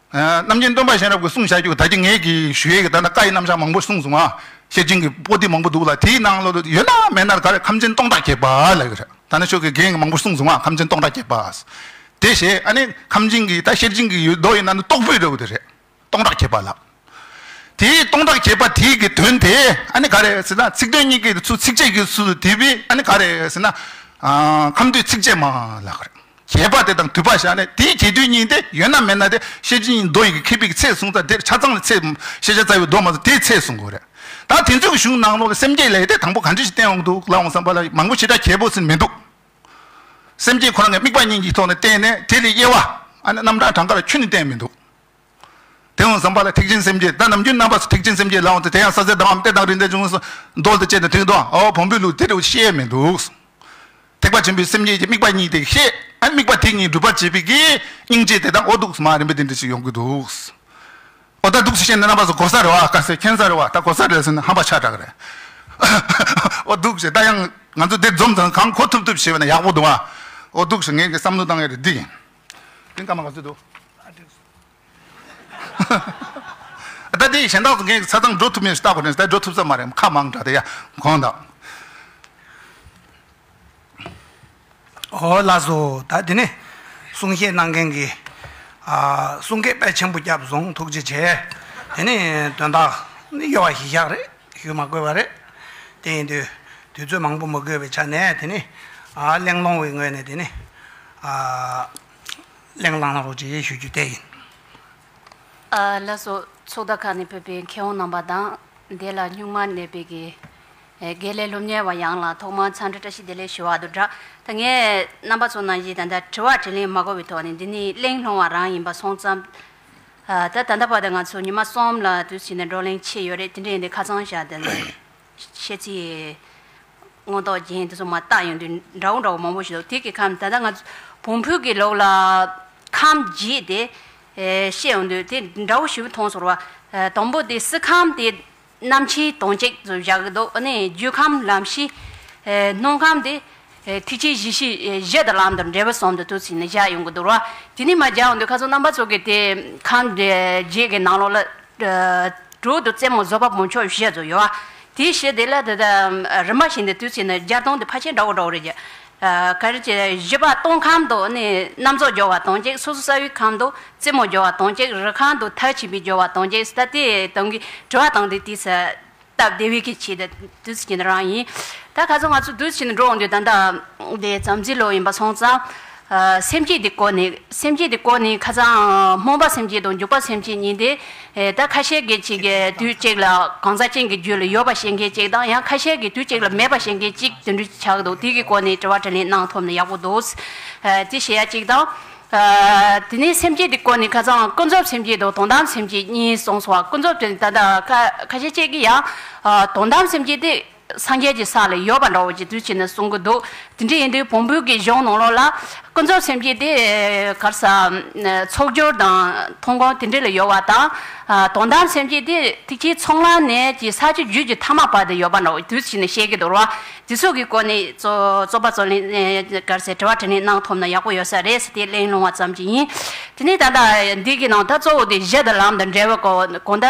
རྣམ་མཁྱེན་སྟོན་པ་གཤེན་རབ་ཀྱིས་གསུངས་བཞག་རྒྱུ་ད་ཅི་ངས་ཀྱི་ཞུ་ཡས་ཀྱི་ད་ལྟ་བཀའ་ཡི་རྣམ་གཞག་མང་པོ་གསུངས་སོང་ང་། ཤེར་ཕྱིན་གྱི་པོ་ཏི་མང་པོ་འདུག་ལ་དེའི་ནང་ལོགས་ཡོད་ན་མེད་ན་ག་རེ་ཁམས་ཆེན་སྟོང་ཕྲག་བརྒྱད་པ་ལབ་ཀྱི་རེད། ད་ནི་ཆོས་ཀྱི་རྒན་གྱིས་མང་པོ་གསུངས་སོང་ང་ཁམས་ཆེན་སྟོང་ཕྲག་བརྒྱད་པ། དེ་བཞིན་ཨ་ནི་ཁམས་ཆེན་གྱི་ད་ཤེར་ཕྱིན་གྱི་ཡོད་མདོ་ཡིན་ན་ནི་རྟོགས་པའི་འདྲ་བོ་དེ་རེད། སྟོང་ཕྲག་བརྒྱད་པ་ལབ། དེའི་སྟོང་ཕྲག་བརྒྱད་པ་དེའི་གི་དོན་དེ་ཨ་ནི་ག་རེ་ཟེར་ན་ཚིག་དོན་གཉིས་ཀྱི་ཚུལ་ཚིགས་བཅད་ཀྱི་ཚུལ་དུ་བསྡུས་པའི་ཨ་ནི་ག་རེ་ཟེར་ན། ཁམས་འདུས་ཚིགས་བཅད་མ་ལབ་ཀྱི་རེད། རྒྱས་པ་དེ་དང་དུས་པ་བཞག་ནས་དེའི་རྒྱས་བསྡུས་གཉིས་དེ་ཡོད་ན་མེད་ན་དེ་ཤེར་ཕྱིན་མདོ་ཡི་གི་མཁས་པའི་གི་ཚད་གསུངས་ཚར། དེར་ཆ་ཚང་ལ་ཚད་ཤེར་ཕྱིན་རྩ་བའི་མདོ་མ་གཏོགས་དེའི་ཚད་གསུང་དགོས་རེད། ད་དེ་ཚོའི་གི་གཞུང་ནང་ལོགས་ལ་སེམས་བསྐྱེད་ལས་དེ་དང་པོ་ག་འདྲ་ཞིག་བསྟན་འོང་འདུག་ལབ་འོང་བསམ་པ་ལ་མང་པོ་ཞེ་དྲག་རྒྱས་པོ་ཟིན་མི་འདུག་སེམས་བསྐྱེད་ཁོ་རང་གི་དམིགས་པ་གཉིས་ཀྱི་ཐོག་ནས་བསྟན་ནས་དེ་ལས་དབྱེ་བ་ཨ་ནི་རྣམ་གྲངས་གྲངས་ཀ་ལ་ཁྱོན་ནས་བསྟན་མི་འདུག་དེ་འོང་བསམ་པ་ལ་ཐེག་ཆེན་སེམས་བསྐྱེད་ད་ནམ་རྒྱུན་རྣམ་པ་ཚོ་ཐེག་ཆེན་སེམས་བསྐྱེད་ལབ་འོང་དུས་དེ་ཡང་ས་ཟེར་དང་བ་མ་སྟེ་དང་རིགས་འདེད་འབྱུང་སོ་མདོ་ལ་དེ་བྱས་ནས་དོན་དུ་ཨོ་བོན་པོའི་ལུགས་དེ་འདྲ་བོ་ཤེས་ཡས་མི་འདུག་ཐེག་པ་ཆེན་པོའི་སེམས་བསྐྱེད་ཀྱི་དམིགས་པ་གཉིས་དེ་ཤེས། ཨ་དམིགས་པ་དེ་གཉིས་སྒྲུབ་པར་བྱེད་པའི་གི་སྙིང་རྗེ་དེ་དང་འོ་འདུག་སྨ་རེ་འབད་དེ་འདྲ་ཞིག་ཡོང་གི་འདུག་ཨོ་ད་འདུག་ཟེར་བཤད་ན་རྣམ་པ་ཚོ་གོ་ས་རེད་བ། དཀའ་སེ་མཁྱེན་ས་རེད་བ། ད་གོ་ས་རེད་ཟེར་ན་ཧམ་པ་ཆགས་དྲགས་རེད། ཨོ་འདུག་ཟེར་ད་ཡང་ང་ཚོ་འདིར་འཛོམས་ཙང་གང་གོ་ཐུབ་ཐུབ་བྱས་པ་ན་ཡག་པོ་འདུག་བ། ཨོ་འདུག་ཟེར་ངས་ཀྱི་བསམ་བློ་བཏང་ཡ་རེད་འདི་ཡིན། དེ་སྐར་མ་ག་ཚོད་འདུག་ད་དེ་གཞན་དག་ཚོ་ངས་ཚ་ཚང་འགྲོ་ཐུབ་མེད་ལྟ་དགོས་ནས་ད་འགྲོ་ཐུབ་ས་མ་རེད། ཁ་མང་དྲགས་དེ་ཡ་གོང་དང་། ཨོ་ལགས་སོ། ད་དེ་ནི་གསུང་བཤད་གནང་མཁན་གྱི་ཨ་གསུང་སྐད་དཔེ་ཆེན་པོ་བརྒྱབ་སོང་། ཐུགས་རྗེ་ཆེ། དེ་ནི་དོན་དག་ནི་ཡོད་པ་ཞིག་བཞག་རེད། ཞུ་མ་དགོས་པ་རེད། དེ་ཡིན་དུས་དུས་ཚོད་མང་པོ་མི་དགོས་པའི་ཆ་ནས་དེ་ནི་ཨ་གླེང་སློང་བའི་ངོས་ནས་དེ་ནི་ཨ་གླེང་བསླང་རོགས་བྱེད་ཞུ་རྒྱུ་དེ་ཡིན། ཨ་ལགས་སོ། ཚོགས་བརྡ་ཁང་ནས་ཕེབས་པའི་མཁས་དབང་རྣམ་པ་དང་། འདི་ལ་སྨྱུག་མ་གནས་པའི་གི་ཨེ་དགེ་ལས་སློབ་གཉེར་བ་ཡོངས་ལ་ཐོག་མར་འཚམས་འདྲི་བཀྲ་ཤིས་བདེ་ལེགས་ཞུ་བ་དང་སྦྲགས། ད་ངས་རྣམ་པ་ཚོ་ནང་བཞིན་ད་ལྟ་དྲི་བ་དྲིས་ལན་མ་དགོས་པའི་ཐོག་ནས་འདི་ནི་གླེང་སློང་བ་རང་ཡིན་པ་སོང་ཙང་། ཨ་ད་ད་ལྟ་བར་དུ་ང་ཚོ་ཉི་མ་གསུམ་ལ་དུས་ཕྱིན་ནས་བགྲོ་གླེང་བྱས་ཡོད་རེད། དེ་འདྲ་ཡིན་དུས་ཁ་སང་ཞག་དེ་ནས་བཤད་ཚིག་མངོན་རྟོགས་རྒྱན་དེ་ཚོ་མར་བཏགས་ཡོང་དུས་འདྲ་བོ་འདྲ་བོ་མང་པོ་ཞིག་འདུག་དེ་གི་ཁམས་ད་ལྟ་ང་ཚོ་བོན་པོའི་གི་ལུགས་ལ་ཁམས་བརྒྱད་དེ་ཨེ་བཤད་ཡོང་དུས་དེ་འདྲ་བོ་ཞིག་མཐོང་སོང་བ། ཨེ་དང་པོ་དེ་སྲིད་ཁམས་དེ་རྣམ་མཁྱེན་དོན་གཅིག་ཏུ་བཞག་གི་འདུག་ཨ་ནི་རྒྱུད་ཁམས་ལམ་ཤེས། ཨེ་སྣོད་ཁམས་དེ་ཨེ་ཐེག་ཆེན་གཞི་ཤེས་ཨེ་གཞི་དང་ལམ་དང་འབྲས་བུ་གསུམ་དུ་དུས་ཕྱིན་ནས་བཞག་ཡོང་གི་འདུག་ར། དེ་ནི་མར་བཞག་ཡོང་དུས་ཁ་སང་རྣམ་པ་ཚོ་གི་དེ་ཁམས་དེ་བརྒྱད་ཀྱི་ནང་ལོགས་ལ། དྲུག་ཏུ་རྩེ་མོ་བཟོད་པ་བུམ་ཆོག་བཞི་ཙམ་ཡོད། དེའི་ཕྱིར་དེ་ལ་ད་ལྟ་རིམ་པ་བཞིན་དུ་དུས་ཕྱིན་ནས་སྦྱར་སྟངས་དེ་ཕལ་ཆེར་འདྲ་བོ་འདྲ་བོ་རེད་ཀྱི། ག་རེ་བྱས་བཞི་པ་སྟོང་ཁམས་དུ་ནི་རྣམ་རྫོགས་སྦྱོར་བ་དོན་གཅིག་སོ་སོ་རྩ་བའི་ཁམས་དུ་རྩེ་མོ་སྦྱོར་བ་དོན་གཅིག་རི་ཁམས་དུ་མཐར་ཕྱིན་པའི་སྦྱོར་བ་དོན་གཅིག་ད་དེ་དོན་གྱི་དྲི་བ་དང་དེ་དུས་སུ་སྟབས་བདེ་བའི་གི་ཆེད་དུ་དུས་ཕྱིན་རང་ཡིན། ད་ཁ་སང་ང་ཚོ་དུས་ཕྱིན་འགྲོ་འོང་དུས་ད་ལྟ་དེ་བྱམས་བརྩེའི་ལོ་ཡིན་པ་སོང་ཙང་། སེམས་བསྐྱེད་དེ་སྐོར་ནས་སེམས་བསྐྱེད་དེ་སྐོར་ནས་ཁ་སང་སྨོན་པ་སེམས་བསྐྱེད་དང་འཇུག་པ་སེམས་བསྐྱེད་གཉིས་དེ། ད་ཁ་ཤས་ཀྱིས་ཅིག་གི་དུས་གཅིག་ལ་གང་ཟག་ཅན་གྱི་རྒྱུད་ལ་ཡོད་པ་ཤེས་མཁན་གཅིག་དང་ཡང་ཁ་ཤས་ཀྱིས་དུས་གཅིག་ལ་མེད་པ་ཤེས་མཁན་གཅིག་དེ་འདྲ་ཆགས་འདུག་དེ་གི་སྐོར་ནས་དྲི་བ་དྲིས་ལན་གནང་ཐུབ་ན་ཡག་པོ་འདུག་དེ་བཤད་ཡ་གཅིག་དང་། དེ་ནས་སེམས་བསྐྱེད་དེ་སྐོར་ནས་ཁ་སང་ཀུན་རྫོབ་སེམས་བསྐྱེད་དང་དོན་དམ་སེམས་བསྐྱེད་གཉིས་གསུངས་སོང་བ། ཀུན་རྫོབ་དེ་ད་ལྟ་ཁ་ཁ་ཤས་ཅིག་གིས་ཡང་དོན་དམ་སེམས་བསྐྱེད་དེ། སངས་རྒྱས་ཀྱི་ས་ལ་ཡོད་པ་འདྲ་བོ་ཅིག་དུས་ཕྱིན་ནས་གསུང་གི་འདུག་དེ་འདྲ་ཡིན་དུས་བོན་པོའི་གི་གཞུང་ནང་ལོགས་ལ་ཀུན་རྫོབ་སེམས་བསྐྱེད་དེ་ག་རེ་ཟ། ཚོགས་སྦྱོར་དང་མཐོང་སྒོམ་དེ་འདྲ་ལ་ཡོད་པ་དང་། དོན་དམ་སེམས་བསྐྱེད་དེ་ཐེག་ཆེན་ཚོགས་ལམ་ནས་ཀྱི་ས་བཅུ་རྒྱུད་ཀྱི་ཐ་མ་བར་དུ་ཡོད་པ་འདྲ་བོ་དུས་ཕྱིན་ནས་བཤད་ཀྱི་འདུག་ར། དེ་ཚོ་གི་སྐོར་ནས་རྩོ་རྩོད་པ་རྩོད་ལེན་ག་རེ་ཟ་དྲི་བ་དྲིས་ལན་གནང་ཐུབ་ན་ཡག་པོ་ཡོད་ས་རེད་ཟེར་དེ་གླེང་སློང་བ་ཙམ་ཅིག་ཡིན། དེ་ནས་ད་ལྟ་འདི་གི་ནང་ད་གཙོ་བོ་དེ་གཞི་དང་ལམ་དང་འབྲེལ་བའི་སྐོར་གོང་ད།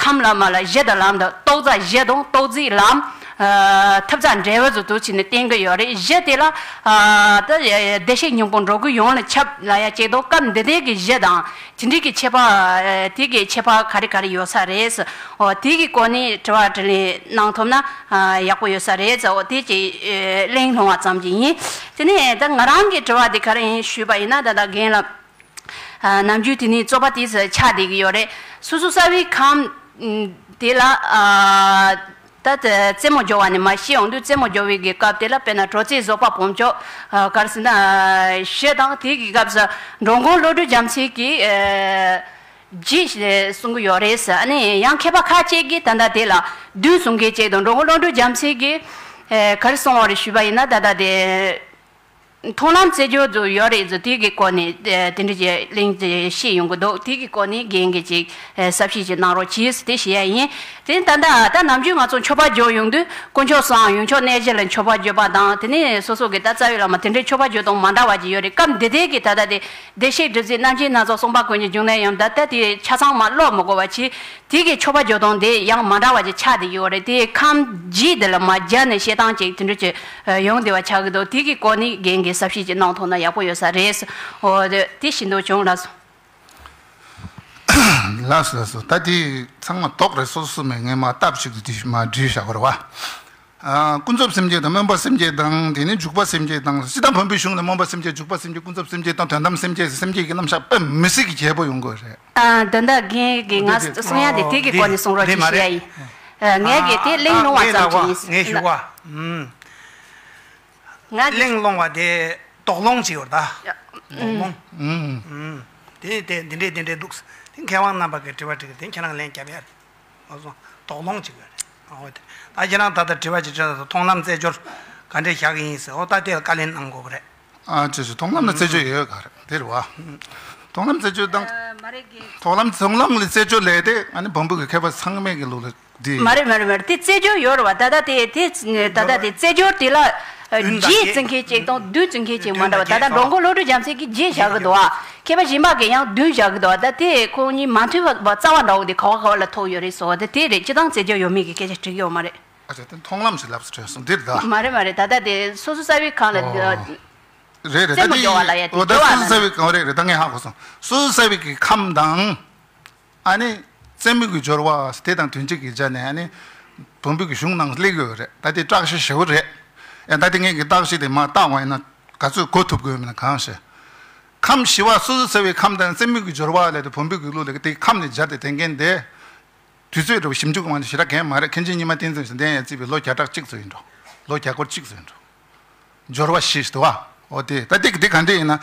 ཁམས་བླ་མ་ལ་གཞི་དང་ལམ་དང་རྟོགས་རྩ་གཞི་དང་རྟོགས་རྩིས་ལམ། ཐུབ་རྩ་འབྲས་བུ་ཚོ་དུས་ཕྱིན་ནས་བསྟན་གྱི་ཡོད་རེད། གཞི་དེ་ལ་ད་བདེ་གཤེགས་སྙིང་པོ་འགྲོ་ཀུན་ཡོངས་ལ་ཁྱབ་ལ་ཡ་གཅིག་དང་སྐབས་འདི་ལྟའི་གི་གཞི་དང་དེ་འདྲའི་གི་ཁྱད་པར་དེ་གི་ཁྱད་པར་ག་རེ་ག་རེ་ཡོད་ས་རེད། འོ་དེ་གི་སྐོར་ནས་དྲི་བ་དྲིས་ལན་གནང་ཐུབ་ན་ཡག་པོ་ཡོད་ས་རེད། འོ་དེ་ཅིག་གླེང་སློང་བ་ཙམ་ཅིག་ཡིན། དེ་ནས་ད་ང་རང་གི་དྲི་བ་དེ་ག་རེ་ཡིན་ཞུས་པ་ཡིན་ན་ད་ལྟ་རྒན་ལགས། ནམ་རྒྱུན་དེ་ནི་རྩོད་པ་དེ་ཚོ་ཆགས་བསྡད་ཀྱི་ཡོད་རེད། སོ་སོ་རྩ་བའི་ཁམས་དེ་ལ་ད་རྩེ་མོ་སྦྱོར་བ་ནས་མར་བཤད་ཡོང་དུས་རྩེ་མོ་སྦྱོར་བའི་གི་སྐབས་དེ་ལ་དཔེར་ན་དྲོ་ཚིགས་བཟོད་པ་བུམ་ཆོག་ག་རེ་ཟེར་ན་བཞི་དང་དེ་གི་སྐབས་སུ་འགྲོ་མགོན་བློ་གྲོས་རྒྱལ་མཚན་གྱིས་བཞི་ཞེས་གསུང་གི་ཡོད་རེད། ཨ་ནི་ཡང་མཁས་པ་ཁ་ཅིག་གིས་ད་ལྟ་དེ་ལ་བདུན་གསུང་མཁན་ཅིག་དང་འགྲོ་མགོན་བློ་གྲོས་རྒྱལ་མཚན་གྱིས་ག་རེ་གསུངས་པ་རེད་ཞུས་པ་ཡིན་ན་ད་ལྟ་དེ། མཐོང་ལམ་རྩེ་སྦྱོར་དུ་ཡོད་རེད་ཟེར་དེ་གི་སྐོར་ནས་དེ་འདྲ་ཅིག་གླེང་བཤད་ཡོང་གི་འདུག་དེ་གི་སྐོར་ནས་རྒན་གྱིས་ཅིག་གསལ་བཤད་ཅིག་གནང་རོགས་གྱིས་དེ་བཤད་ཡ་ཡིན། དེ་ད་ལྟ་ད་ནམ་རྒྱུན་ང་ཚོ་མཆོད་པ་བརྗོད་ཡོང་དུས་དཀོན་མཆོག་གསུམ་ཡུམ་མཆོག་གནས་བཞི་ལ་མཆོད་པ་བརྗོད་པ་དང་དེ་ནས་སོ་སོ་གི་ད་རྩ་བའི་བླ་མ་དེ་འདྲའི་མཆོད་པ་བརྗོད་སྟངས་མ་འདྲ་བ་ཅིག་ཡོད་རེད། སྐབས་འདི་དེ་གི་ད་ལྟ་དེ་བདེ་གཤེགས་སྒྲུབ་རྩིས་རྣམ་མཁྱེན་སྣ་ཚོགས་གསུང་འབུམ་ཀུན་གྱི་འབྱུང་གནས་ཡང་ད་ལྟ་དེ་ཆ་ཚང་མ་ཀློག་མི་དགོས་པ་བྱས། དེ་གི་མཆོད་པ་བརྗོད་སྟངས་དེ་ཡང་མ་འདྲ་བ་ཅིག་ཆགས་བསྡད་ཡོད་རེད། དེ་ཁམས་བརྒྱད་དེ་ལ་མར་སྦྱར་ནས་བཤད་སྟངས་ཅིག་དེ་འདྲ་ཅིག་ཡོང་བསྡད་པ་ཆགས་ཀྱི་འདུག་དེ་གི་སྐོར་ནས་རྒན་གྱིས་གསལ་བཤད་ཅིག་གནང་ཐུབ་ན་ཡག་པོ་ཡོད་ས་རེད། འོ་དེ་དེ་བཞིན་དུ་བྱུང་ལགས་སོ། ལགས་སོ་ལགས་སོ། ད་དེ་ཚང་མ་དོགས་རེད། སོ་སོ་མེད་ངས་མ་སྟབས་ཅིག་ཏུ་དེ་མ་བྲིས་བཞག་པ་རེད་བ། ཨ། ཀུན་རྫོབ་སེམས་བསྐྱེད་དང་སྨོན་པ་སེམས་བསྐྱེད་དང་། དེ་ནས་འཇུག་པ་སེམས་བསྐྱེད་དང་། སྤྱིར་བཏང་བོན་པོའི་གཞུང་ནས་སྨོན་པ་སེམས་བསྐྱེད། འཇུག་པ་སེམས་བསྐྱེད། ཀུན་རྫོབ་སེམས་བསྐྱེད་དང་། དོན་དམ་སེམས་བསྐྱེད་ཟེར། སེམས་བསྐྱེད་ཀྱི་རྣམ་གཞག་དཔེ་མི་སྲིད་ཀྱི་རྒྱས་པོ་ཡོང་གི་རེད། ཨ། དོན་དག་རྒན་གྱིས་ང་གསུང་ཡ་དེ་དེ་གི་སྐོར་ནས་གསུང་རོགས་ཅིག་ཞུ་ཡ་ཡིན། ཨ། ངས་གི་དེ་གླེང་སློང་བ་ཙམ་ཅིག་ཡིན། ངས་ཞུ་བ། ང་གི་གླེང་སློང་བ་དེ་དོགས་སློང་ཅིག་ཡོད་ད། དོགས་སློང་། དེ་དེ་འདི་འདྲས་འདི་འདྲས་འདུག། དེ་མཁས་དབང་རྣམ་པ་གིས་དྲི་བ་དྲིས་ཀྱི་དེ་ཁྱེད་རང་ལན་རྒྱབ་ཡ་རེད། ཨོ་སོང་། དོགས་སློང་བྱེད་དགོས་རེད། ཨོ་དེ། ད་ཁྱེད་རང་ད་ལྟ་དྲི་བ་ཅིག་དྲིས་ད། མཐོང་ལམ་རྩེ་སྦྱོར་ག་འདྲས་བཞག་གི་ཡིན་ཟེར། ཨོ་ད་དེ་ལ་བཀའ་ལན་གནང་དགོས་ཀྱི་རེད། ཨ་ཅེ་ཅེ། མཐོང་ལམ་ལ་རྩེ་སྦྱོར་ཡོད་ག་རེད། དེ་རེད་བ། མཐོང་ལམ་རྩེ་སྦྱོར་དང་། མཐོང་ལམ་མཐོང་ལམ་ལ་རྩེ་སྦྱོར་ལས་དེ་ཨ་ནི་བོན་པོ་གི་མཁས་པ་ཚང་མས་གི་ལུགས་ལ་འདི། མ་རེད་མ་རེད་མ་རེད། དེ་རྩེ་སྦྱོར་ཡོད་རེད་བ། ད་ལྟ་དེ་དེ་ད་ལྟ་དེ་རྩེ་སྦྱོར་དེ་ལ་རྗེས་བརྩི་མཁན་གཅིག་དང་བསྡུས་བརྩི་མཁན་གཅིག་མ་འདྲ་བ། ད་ལྟ་མགྲོན་པོ་བློ་གྲོས་རྒྱལ་མཚན་གྱིས་རྗེས་བཞག་གི་འདུག་བ། མཁས་པ་གཞན་པ་གིས་ཡང་བསྡུས་བཞག་གི་འདུག་བ། ད་དེ་ཁོང་གཉིས་མ་མཐུན་པ་རྩ་བ་འདྲ་བོ་དེ་ག་བ་ག་བ་ལ་ཐུག་ཡོད་རེད་ཟེར་བ། ད་དེ་རེད། སྤྱིར་བཏང་རྩེ་སྦྱོར་ཡོད་མེད་ཀྱི་སྐད་ཆ་དྲི་གི་ཡོད་མ་རེད། ཨ་ཅེ། དེ་མཐོང་ལམ་ཞིག་ལབ་སུ་དྲན་སོང་འདིར་ད། མ་རེད་མ་རེད། ད་ལྟ་དེ་སོ་སོ་རྩ་བའི་ཁམས་ལ། རེད་རེད། རྩེད་མོ་སྦྱོར་བ་ལ་ཡ་དེ་འོ་ད་སྦྱོར་བ་སོ་སོ་ལ། རྩ་བའི་ཁམས་རེད་རེད། ད་ངས་ཧ་གོ་སོང་། སོ་སོ་རྩ་བའི་གི་ཁམས་དང་། ཨ་ནི་རྩེད་མོ་གི་སྦྱོར་བ་དེ་དང་དོན་གཅིག་གི་ཆ་ནས་ཨ་ནི་བོན་པོ་གི་གཞུང་ནང་སླེབས་ཡོད་རེད། ད་དེ་བརྟག་ཞིབ་ཞེ་པོ་རེད། ཨེ་ད་དེ་ངས་གི་བརྟག་ཞིབ་དེ་མ་བརྟག་པ་ཡིན་ན་ག་ཚོད་གོ་ཐུབ་དགོས་མིན་ན་གང་ཤེས། ཁམས་བཞི་པ་སོ་སོ་རྩ་བའི་ཁམས་དང་རྩེད་མོ་གི་སྦྱོར་བ་ལས་དེ་བོན་པོ་གི་ལུགས་ལས་དེ་ཁམས་ནས་སྦྱར་ཏེ་དེ་མཁན་དེ། དུས་ཚོད་འདྲ་བོ་ཞིབ་འཇུག་གི་དབང་དུ་ཞེ་དྲག་གང་ཡང་མ་རེད། མཁན་ཆེན་རྙིང་མ་བསྟན་འཛིན་ཟེར་འདི་ཡང་བརྩིས་པའི་ལོ་བརྒྱ་ཕྲག་གཅིག་ཙམ་ཡིན་འགྲོ། ལོ་བརྒྱ་སྐོར་གཅིག་ཙམ་ཡིན་འགྲོ། སྦྱོར་བ་བཞི་ཟེར་བ། འོ་དེ་ད་དེ་དེ་ག་འདྲ་ཡིན་ན།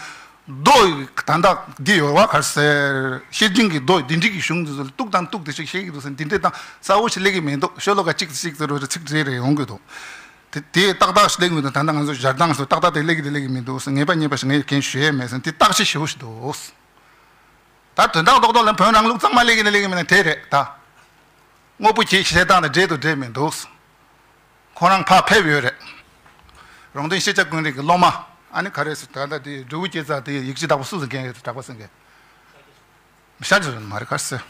མདོ་ཡི་ད་ལྟ་འདི་ཡོད་བ་ག་རེ་ཟེར། ཤེར་ཕྱིན་གྱི་མདོ་འདི་འདྲ་གི་གཞུང་འདི་ཚོ་ལ་གཏུག་དང་གཏུག་དེ་ཞིག་བཤད་ཀྱི་འདུག་ཟེར་འདི་འདྲ་དང་གསལ་བོ་ཞིག་སླེབས་ཀྱི་མི་འདུག། ཤོ་ལོ་ཀ་གཅིག་གཅིག་ཙམ་རེ་ཚིག་རེ་རེ་ཡོང་གི་འདུག། དེ་དེ་ཏག་ཏག་ཞིག་སླེབས་ཀྱི་མི་འདུག། ད་ལྟ་ང་ཚོ་སྦྱར་སྟངས་སུ་ཏག་ཏག་དེ་སླེབས་ཀྱི་དེ་སླེབས་ཀྱི་མི་འདུག་ཟེར། ངེས་པ་རྙེད་པ་ཞིག་ངས་རྒན་ཞུ་ཡས་མེད་ཟེར། འདི་བརྟག་ཞིབ་ཞེ་པོ་ཞིག་འདུག། ད་དོན་དག་རྡོག་རྡོག་ལ་བོན་རང་ལུགས་གཙང་མ་སླེབས་ཀྱི་ནི་སླེབས་ཀྱི་མིན་ན་དེ་རེད་ད། དངོས་པོ་གྱི་བཤད་སྟངས་དང་འབྲེལ་དང་འབྲེལ་མི་འདུག། ཁོང་རང་ཕར་ཕེབས་ཡོད་རེད། རོང་སྟོན་ཤེས་བྱ་ཀུན་རིག་གི་སློབ་མ། ཨ་ནི་ག་རེ་ཟེར་ད་ལྟ་དེ་འབྲས་བུ་སྐྱེ་ས་དེ་ཡིག་ཆ་བདག་པོ་སུ་ཟིག་རྒན་ཡོད་དེ་གྲགས་པ་ཟེར་མཁན། ཤ་ཅི་མ་རེད་ག་རེ་ཟེར།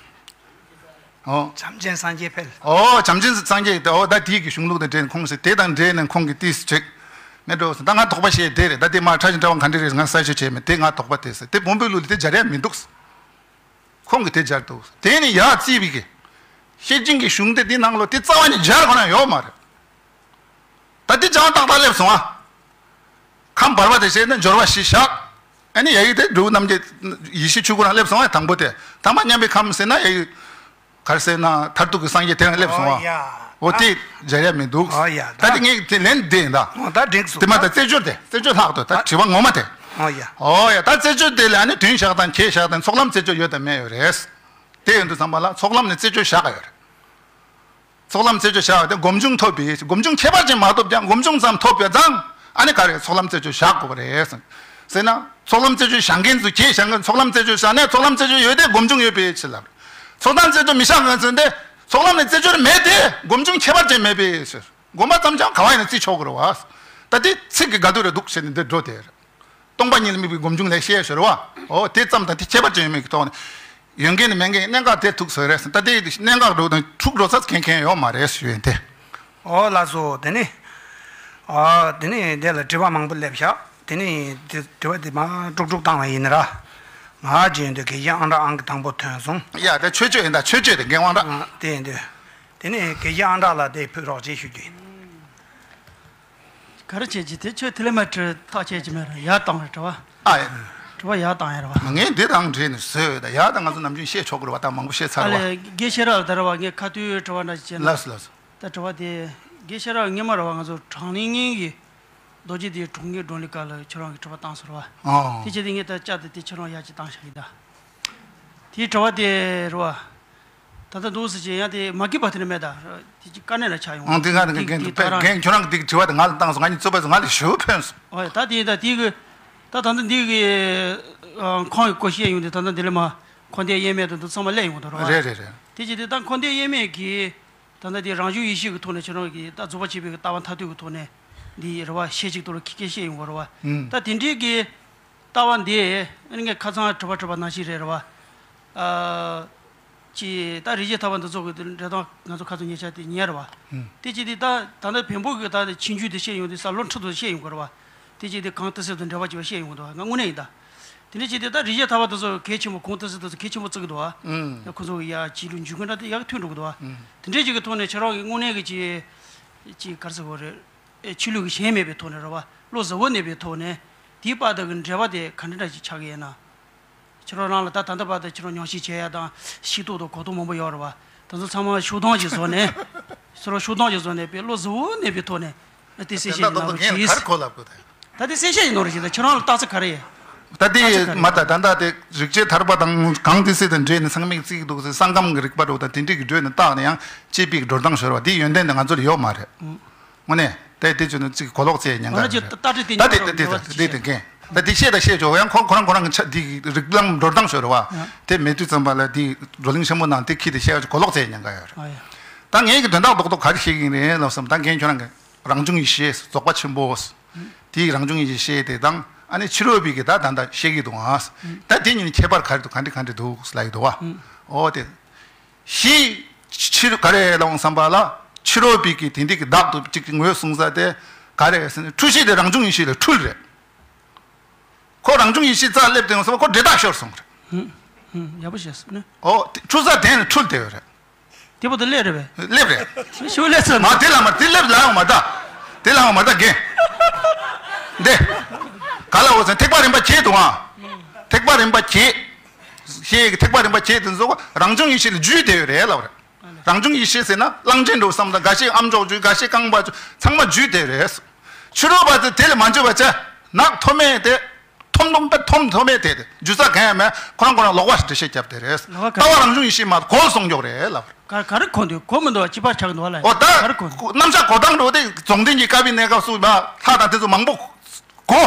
ཨོ། བྱམས་ཆེན་སངས་རྒྱས་འཕེལ། ཨོ་བྱམས་ཆེན་སངས་རྒྱས་དེ། ཨོ་ད་དེའི་གི་གཞུང་ལུགས་དང་འབྲེལ་ནས་ཁོང་ཟེར་དེ་དང་འབྲེལ་ནས་ཁོང་གི་ཏིས་ཅིག་ངས་འགྲོ་ཟེར། ད་ང་དོགས་པ་བཤད་དེ་རེད། ད་དེ་མ་ཁྲ་ཞིག་འདྲ་བ་ག་འདྲ་རེད་ང་གསལ་ཆོད་བྱས་མེད། དེ་ང་དོགས་པ་དེ་ཟེར། དེ་བོན་པོའི་ལུགས་ལ་དེ་སྦྱར་ཡ་མི་འདུག། ཁོང་གིས་དེ་སྦྱར་འདུག། དེ་ནི་ཡར་བརྩིས་པའི་གི་ཤེར་ཕྱིན་གྱི་གཞུང་དེ་འདི་ནང་ལོ་དེ་རྩ་བ་ནས་སྦྱར་དགོས་ན་ཡོད་མ་རེད། ད་དེ་ཅང་ཏག་ཏག་སླེབས་སོང་ཨ། ཁམས་བར་པ་དེ་བྱས་ན་སྦྱོར་བ་བཞི་བཞག། ཨ་ནི་ཡ་ཡིག་དེ་འབྲས་བུ་རྣམ་བརྒྱད་ཡེ་ཤེས་ཆོས་སྐུ་རང་སླེབས་སོང་ཨ། དང་པོ་དེ་དང་པོ་མཉམ་པའི་ཁམས་ཟེར་ན་ཡ་ཡིག་ག་རེ་ཟེར་ན་མཐར་ཐུག་གི་སངས་རྒྱས་དེ་རང་སླེབས་སོང་ཨ། ཨོ་ཡ། འོ་དེ་སྦྱར་ཡ་མི་འདུག། ཨོ་ཡ། ད་དེ་ངས་དེ་ལན་འདེབས་ཡིན་ད། ཨོ་ད་འགྲིག་སོང་། དེ་མ་ད་རྩེ་སྦྱོར་དེ་རྩེ་སྦྱོར་ལྷག་ཏུ་ད་དྲི་བ་ངོ་མ་དེ། ཨོ་ཡ། ཨོ་ཡ། ད་རྩེ་སྦྱོར་དེ་ལ་ཨ་ནི་དོན་བཞག་དང་ཁྱད་བཞག་དང་ཚོགས་ལམ་རྩེ་སྦྱོར་ཡོད་དང་མེད་ཡོད་རེད། དེ་ཡོད་དུས་ཙམ་པ་ལ་ཚོགས་ལམ་ནས་རྩེ་སྦྱོར་བཞག་ག་ཡོད་རེད། ཚོགས་ལམ་རྩེ་སྦྱོར་བཞག་པ་དེ་སྒོམ་བྱུང་ཐོབ་པའི་སྒོམ་བྱུང་ཁྱད་པར་ཅན་མ་ཐོབ་ཀྱང་སྒོམ་བྱུང་ཙམ་ཐོབ་པ་ཙང་ཨ་ནི་ག་རེ་ཚོགས་ལམ་རྩེ་སྦྱོར་བཞག་དགོས་པ་རེད་ཟེར་ན། ཚོགས་ལམ་རྩེ་སྦྱོར་བཞག་མཁན་ཚོ་ཁྱེད་བཞག་མཁན་ཚོགས་ལམ་རྩེ་སྦྱོར་བཞག་ནས་ཚོགས་ལམ་རྩེ་སྦྱོར་ཡོད་དེ་སྒོམ་བྱུང་ཡོད་པའི་ཕྱིར་ལབ། ཚོགས་ལམ་རྩེ་སྦྱོར་མི་བཞག་མཁན་ཚོ་འདི་ཚོགས་ལམ་ནས་རྩེ་སྦྱོར་མེད་དེ་སྒོམ་བྱུང་ཁྱད་པར་ཅན་མེད་པའི་ཕྱིར། སྒོམ་པ་ཙམ་ཀྱང་ག་བ་ཡིན་ན་རྩི་ཆོག་གི་རེད་བ། ད་དེ་ཚིག་གི་དགའ་སྡུག་རེད་འདུག་བྱས་ནས་འདི་འགྲོ་དེ་རེད། སྟོང་པ་ཉིད་ལ་དམིགས་པའི་སྒོམ་བྱུང་ལེགས་བཤད་ཟེར་བ། འོ་དེ་ཙམ་དང་དེ་ཁྱད་པར་ཅན་ཡོད་མེད་ཀྱི་ཐོག་ནས། ཡོད་མཁན་ནི་མེད་མཁན་གནད་འགག་དེ་ཐུག་ཟེར་རེད་ཟེར། ད་དེ་གནད་འགག་འགྲོ་དང་འཁྲུག་འགྲོ་ས་མཁན་མཁན་ཡོད་མ་རེད་ཞུ་ཡིན་ཏེ། ཨོ་ལགས་སོ། དེ་ནི། ཨ་དེ་ནི་དེ་ལ་དྲི་བ་མང་པོ་སླེབས་ཤག། དེ་ནི་དེ་དྲི་བ་དེ་མ་དཀྲུག་དཀྲུག་བཏང་བ་ཡིན་ན་ར། ང་བྱས་ཡོང་དུས་དགེ་བཤེས་ཨང་གྲངས་ཨང་གི་དང་པོ་ཐོན་སོང་། ཡ་དེ་ཆོས་སྤྱོད་ཡིན་ད། ཆོས་སྤྱོད་དེ་རྒན་དབང་གྲགས། ཨ་དེ་ཡིན་དུས། དེ་ནི་དགེ་བཤེས་ཨང་གྲངས་ལ་དེ་ཕུལ་རོགས་བྱེད་ཞུ་རྒྱུ་ཡིན། ག་རེ་བྱེད་ཀྱི་དེ་ཁྱོད་ཐི་ལེ་མ་ཁྲི་ཐག་བཅད་ཀྱི་མེད་ར། ཡར་བཏང་བའི་དྲི་བ། ཨ་ཡ། དྲི་བ་ཡར་བཏང་ཡ་ར་བ། ངས་འདི་དང་འབྲེལ་ནས་བཟོས་ཡོད་ད། ཡར་ད་ང་ཚོ་ནམ་རྒྱུན་བཤད་ཆོག་གི་རེད་བ། ད་མང་པོ་བཤད་ཚར་ཨ་བ། ལས་དགེ་བཤེས་རབ་ད་ར་བ་ངས་ཁ་ཐུག་དྲི་བ་འདྲ་ཞིག་བྱས་ན། ལགས་སོ་ལགས་སོ། ད་དྲི་བ་དེ་དགེ་བཤེས་རབ་སྔོན་མ་ར་བ་ང་ཚོ་གྲངས་ལས་ངན་གྱི་རྡོ་རྗེ་གདན་དྲུག་བརྙེས་བགྲོ་གླེང་སྐབས་ལ་ཁྱོད་རང་གིས་དྲི་བ་བཏང་སོང་ར་བ། ཨོ། དེ་བྱས་ཏེ་ངས་ད་བཅར་ཏེ་དེ་ཁྱོད་རང་ཡར་ཅིག་བཏང་བཞག་ཡིན་ད། དེའི་དྲི་བ་དེ་རེད་བ། ད་ལྟ་འདུག་ཟེར་གྱི་ཡང་དེ་མ་སྐྱིད་པ་དེ་ནི་མེད་ད། དེ་ཅིག་དཀའ་གནད་ལ་ཆགས་ཡོང་། ཨང་དེ་ང་དེ་འགན་དེ་དེ་ད་རང་རྒན་ཁྱོད་རང་གི་དེ་དྲི་བ་དེ་ང་ལ་བཏང་སོང་། ང་གཉིས་རྩོད་པ་སོང་། ང་ལ་ཞེ་པོ་ཕན་སོང་། ཨོ་ཡ། ད་དེ་ད་དེ་གི་ད་ད་ལྟ་འདི་གི་ཨ་ཁོང་གི་སྐོར་བཤད་ཡོང་དུས་ད་ལྟ་འདི་ལ་མ་འཁོར་འདས་དབྱེར་མེད་དང་འདི་ཚང་མ་སླེབས་ཡོང་གི་འདུག་རེད་བ། རེད་རེད་རེད། དེ་བྱས་དུས་ད་འཁོར་འདས་དབྱེར་མེད་ཀྱི་ད་ལྟ་དེ་རང་བྱུང་ཡེ་ཤེས་ཀྱི་ཐོག་ནས་ཁྱེད་རང་གིས་ད་རྫོགས་པ་ཆེན་པོའི་ལྟ་བ་མཐར་ཐུག་གི་ཐོག་ནས་འདི་རེད་བ། ཤེས་བྱེད་ཀྱི་ཐོག་ལ་ཁྱེད་ཀྱིས་བཤད་ཡོང་གི་རེད་བ། ཨང་། ད་དེ་འདྲའི་གི་ལྟ་བ་འདི་ཨ་ནི་ངས་ཁ་སང་དྲི་བ་དྲིས་པ་ནང་བཞིན་རེད་རེད་བ། ཨ་ཅི་ད་རིགས་བཞི་ཐར་པ་འདི་ཚོ་གི་འགྲེལ་སྟངས་ང་ཚོ་ཁ་ཚོ་ཉེ་ཆར་དེ་ཉན་རེད་བ། ཨང་། དེ་ཅི་དེ་ད་ད་ལྟ་བོན་པོ་གི་ད་ཆོས་བརྒྱུད་དེ་བཤད་ཡོང་དུས་ས་ལོ་ཁྲི་དུ་བཤད་ཡོང་གི་རེད་བ། དེ་ཅི་དེ་གང་དེ་སྲིད་དུ་འགྲེལ་པ་ཅིག་བཤད་ཡོང་གི་འདུག་བ། ང་དངོས་གནས་ཡིན་ད། དེ་འདྲ་ཅི་དེ་ད་རིགས་བཞི་ཐར་པ་འདི་ཚོ་གལ་ཆེན་པོ་གང་དེ་སྲིད་དུ་གལ་ཆེན་པོ་བརྩི་གི་འདུག་བ། ཨང་། ཡ་ཁོ་ཚོ་གི་ཡ་ཅི་ལུ་འཇུག་གི་འདྲ་དེ་ཡག་མཐུན་འགྲོ་གི་འདུག་བ། ཨང་། དེ་འདྲའི་ཅིག་གི་ཐོག་ནས་ཁྱེད་རང་གི་དངོས་གནས་གི་ཅི། ཅིག་ག་རེ་ཟེར་དགོས་རེད། ཨེ་ཆོས་ལུགས་ཀྱི་ཞེན་མེད་པའི་ཐོག་ནས་རེད་བ། བློ་གཟུ་བོར་གནས་པའི་ཐོག་ནས་དེའི་བར་དུ་གི་འབྲེལ་བ་དེ་ག་འདྲ་འདྲ་ཞིག་ཆགས་ཀྱི་ཡོད་ན། ཁྱེད་རང་རང་ལ་ད་ད་ལྟ་བར་དུ་ཁྱེད་རང་ཉམས་ཞིབ་བྱེད་ཡ་དང་ཤེས་རྟོགས་དང་གོ་རྟོགས་མང་པོ་ཡོད་རེད་བ། དེ་ཚོ་ཚང་མ་ཤུགས་སྡོམ་ཞིག་བཟོས་ནས། ཁྱེད་རང་ཤུགས་སྡོམ་ཞིག་བཟོས་ནས་དཔེ་བློ་གཟུ་བོར་གནས་པའི་ཐོག་ནས་དེ་གསལ་བཤད་ཞིག་གནང་རོགས་གྱིས། ད་དེ་གསལ་བཤད་ཞིག་གནང་རོགས་གྱིས། ད་ཁྱེད་རང་ལ་རྟགས་མཚན་ག་རེ་ཡོད། ད་དེ་མ་ད་ད་ད་དེ་རིག་བྱེད་ཐར་པ་དང་གང་དེ་སྲིད་དུ་འདྲེས་ནས་ཚང་མས་བརྩི་གི་འདུག་ཟེར། ས་ཁམས་ཀྱི་རིག་པ་འདྲ་བོ་དང་དེ་འདྲས་ཀྱི་འགྲོས་ནས་བཏགས་ནས་ཡང་དཔྱད་པའི་འགྲོ་སྟངས་ཤོར་བ་དེ་ཡོན་ཏན་དེ་ང་ཚོ་ལ་ཡོད་མ་རེད། དངོས་གནས་དེ་དེ་ཚོ་ནི་ཅིག་གོ་ལོག་བྱས་ཉེན་ཁ་ཡོད་རེད། ད་དེ་དེ་ད་དེ་དེ་དེ་དེ་དེ་དེ་མཁན་ད་དེ་བཤད་ད་བཤད་ཆོག་ཡང་ཁོ་ཁོ་རང་ཁོ་རང་གི་ཆ་དེ་རིགས་ལམ་འགྲོ་སྟངས་ཤོར་བ་དེ་མེད་དུས་ཙམ་པ་ལ་དེ་བགྲོ་གླེང་ཆེན་པོ་ནང་དེ་ཁྱི་དེ་བཤད་གོ་ལོག་བྱས་ཉེན་ཁ་ཡོད་རེད། ད་ངས་ཀྱི་དོན་དག་རྡོག་རྡོག་ག་རེ་བཤད་ཀྱི་ཡིན་རེད་ལབ་བསམ། ད་མཁན་ཁྱོད་རང་གི་རང་བྱུང་ཡེ་ཤེས་རྫོགས་པ་ཆེན་པོ། དེའི་རང་བྱུང་ཡེ་ཤེས་དེ་དང་ཨ་ནི་ཕྱི་རོལ་པའི་གི་ད་ད་ད་བཤད་ཀྱི་འདུག་ཨ། ད་དེ་གཉིས་ནི་ཁྱད་པར་ག་རེ་འདུག་ག་འདྲ་ག་འདྲ་འདུག་ལབ་ཀྱི་འདུག་བ། ཨོ་དེ། ཕྱི་ཕྱི་ག་རེ་ལབ་བསམ་པ་ལ་ཕྱི་རོལ་པའི་གི་དེ་འདི་གི་བདག་ཏུ་གཅིག་གི་ངོས་བཟུང་ས་དེ་ག་རེ་ཟེར་ན་འཁྲུལ་གཞི་དེ་རང་བྱུང་ཡེ་ཤེས་ལ་འཁྲུལ་རེད། ཁོ་རང་བྱུང་ཡེ་ཤེས་རྩ་སླེབས་དེ་ཡོང་བསམ་པ་ཁོ་འདྲེ་ཐག་ཤོར་སོང་རེད། ཧུམ་ཧུམ་ཡག་པོ་བཤད་སོང་ནི། ཨོ་དེ་འཁྲུལ་ས་དེ་ནི་འཁྲུལ་བསྡད་ཡོད་རེད། དེ་བར་དུ་སླེབས་རེད་པས། སླེབས་རེད། ཤོ་སླེབས་ཚར་མ་དེ་ལ་མ་དེ་སླེབས་ལ་ཡོང་མ་ད། དེ་ལ་ཡོང་མ་ད་རྒན། འདི། ག་ལ་འོ་ཟེར་ཐེག་པ་རིམ་པ་བརྒྱད་དུ་ཨ། ཐེག་པ་རིམ་པ་བརྒྱད། ཤེས་ཀྱི་ཐེག་པ་རིམ་པ་བརྒྱད་དུ་འཛོག་རང་བྱུང་ཡེ་ཤེས་ལ་རྒྱུད་དེ་ཡོད་རེད་ལབ་རེད། རང་བྱུང་ཡེ་ཤེས་ཟེར་ན་གླང་ཆེན་འགྲོ་བསམ་དང་འགའ་ཤས་ཨ་མཆོག་རྒྱུད་འགའ་ཤས་རྐང་པ་རྒྱུད་ཚང་མ་རྒྱུད་དེ་རེད། ཕྱི་རོལ་པ་ཚོས་དེ་ལ་མ་འཇུག་པ་བྱས་ནག་ཐོམ་མེ་དེ། ཐོམ་ཐོམ་པ་ཐོམ་ཐོམ་མེ་དེ་དེ་རྒྱུ་ས་གང་ཡང་མེད་ཁོ་རང་ཁོ་རང་ལོག་པ་ཞིག་འགྲེལ་བཤད་བརྒྱབ་དེ་རེད། ལོག་པ་ག་ལྟ་བ་རང་བྱུང་ཡེ་ཤེས་མ་གོལ་སོང་མགྱོགས་རེད་ལབ། ག་ག་རེ་གོ་འདུག་གོ་མི་འདུག་ཅི་པར་ཆགས་འདུག་ལ། ཨོ་ད་ག་རེ་གོ་འདུག་རྣམ་གཞག་གོ་སྟངས་འགྲོ་དེ་རྫོགས་ལྡན་གྱི་བཀའ་པའི་གནས་སྐབས་སུ་མ་ལྷ་དང་དེ་ཚོ་མང་པོ་གོ།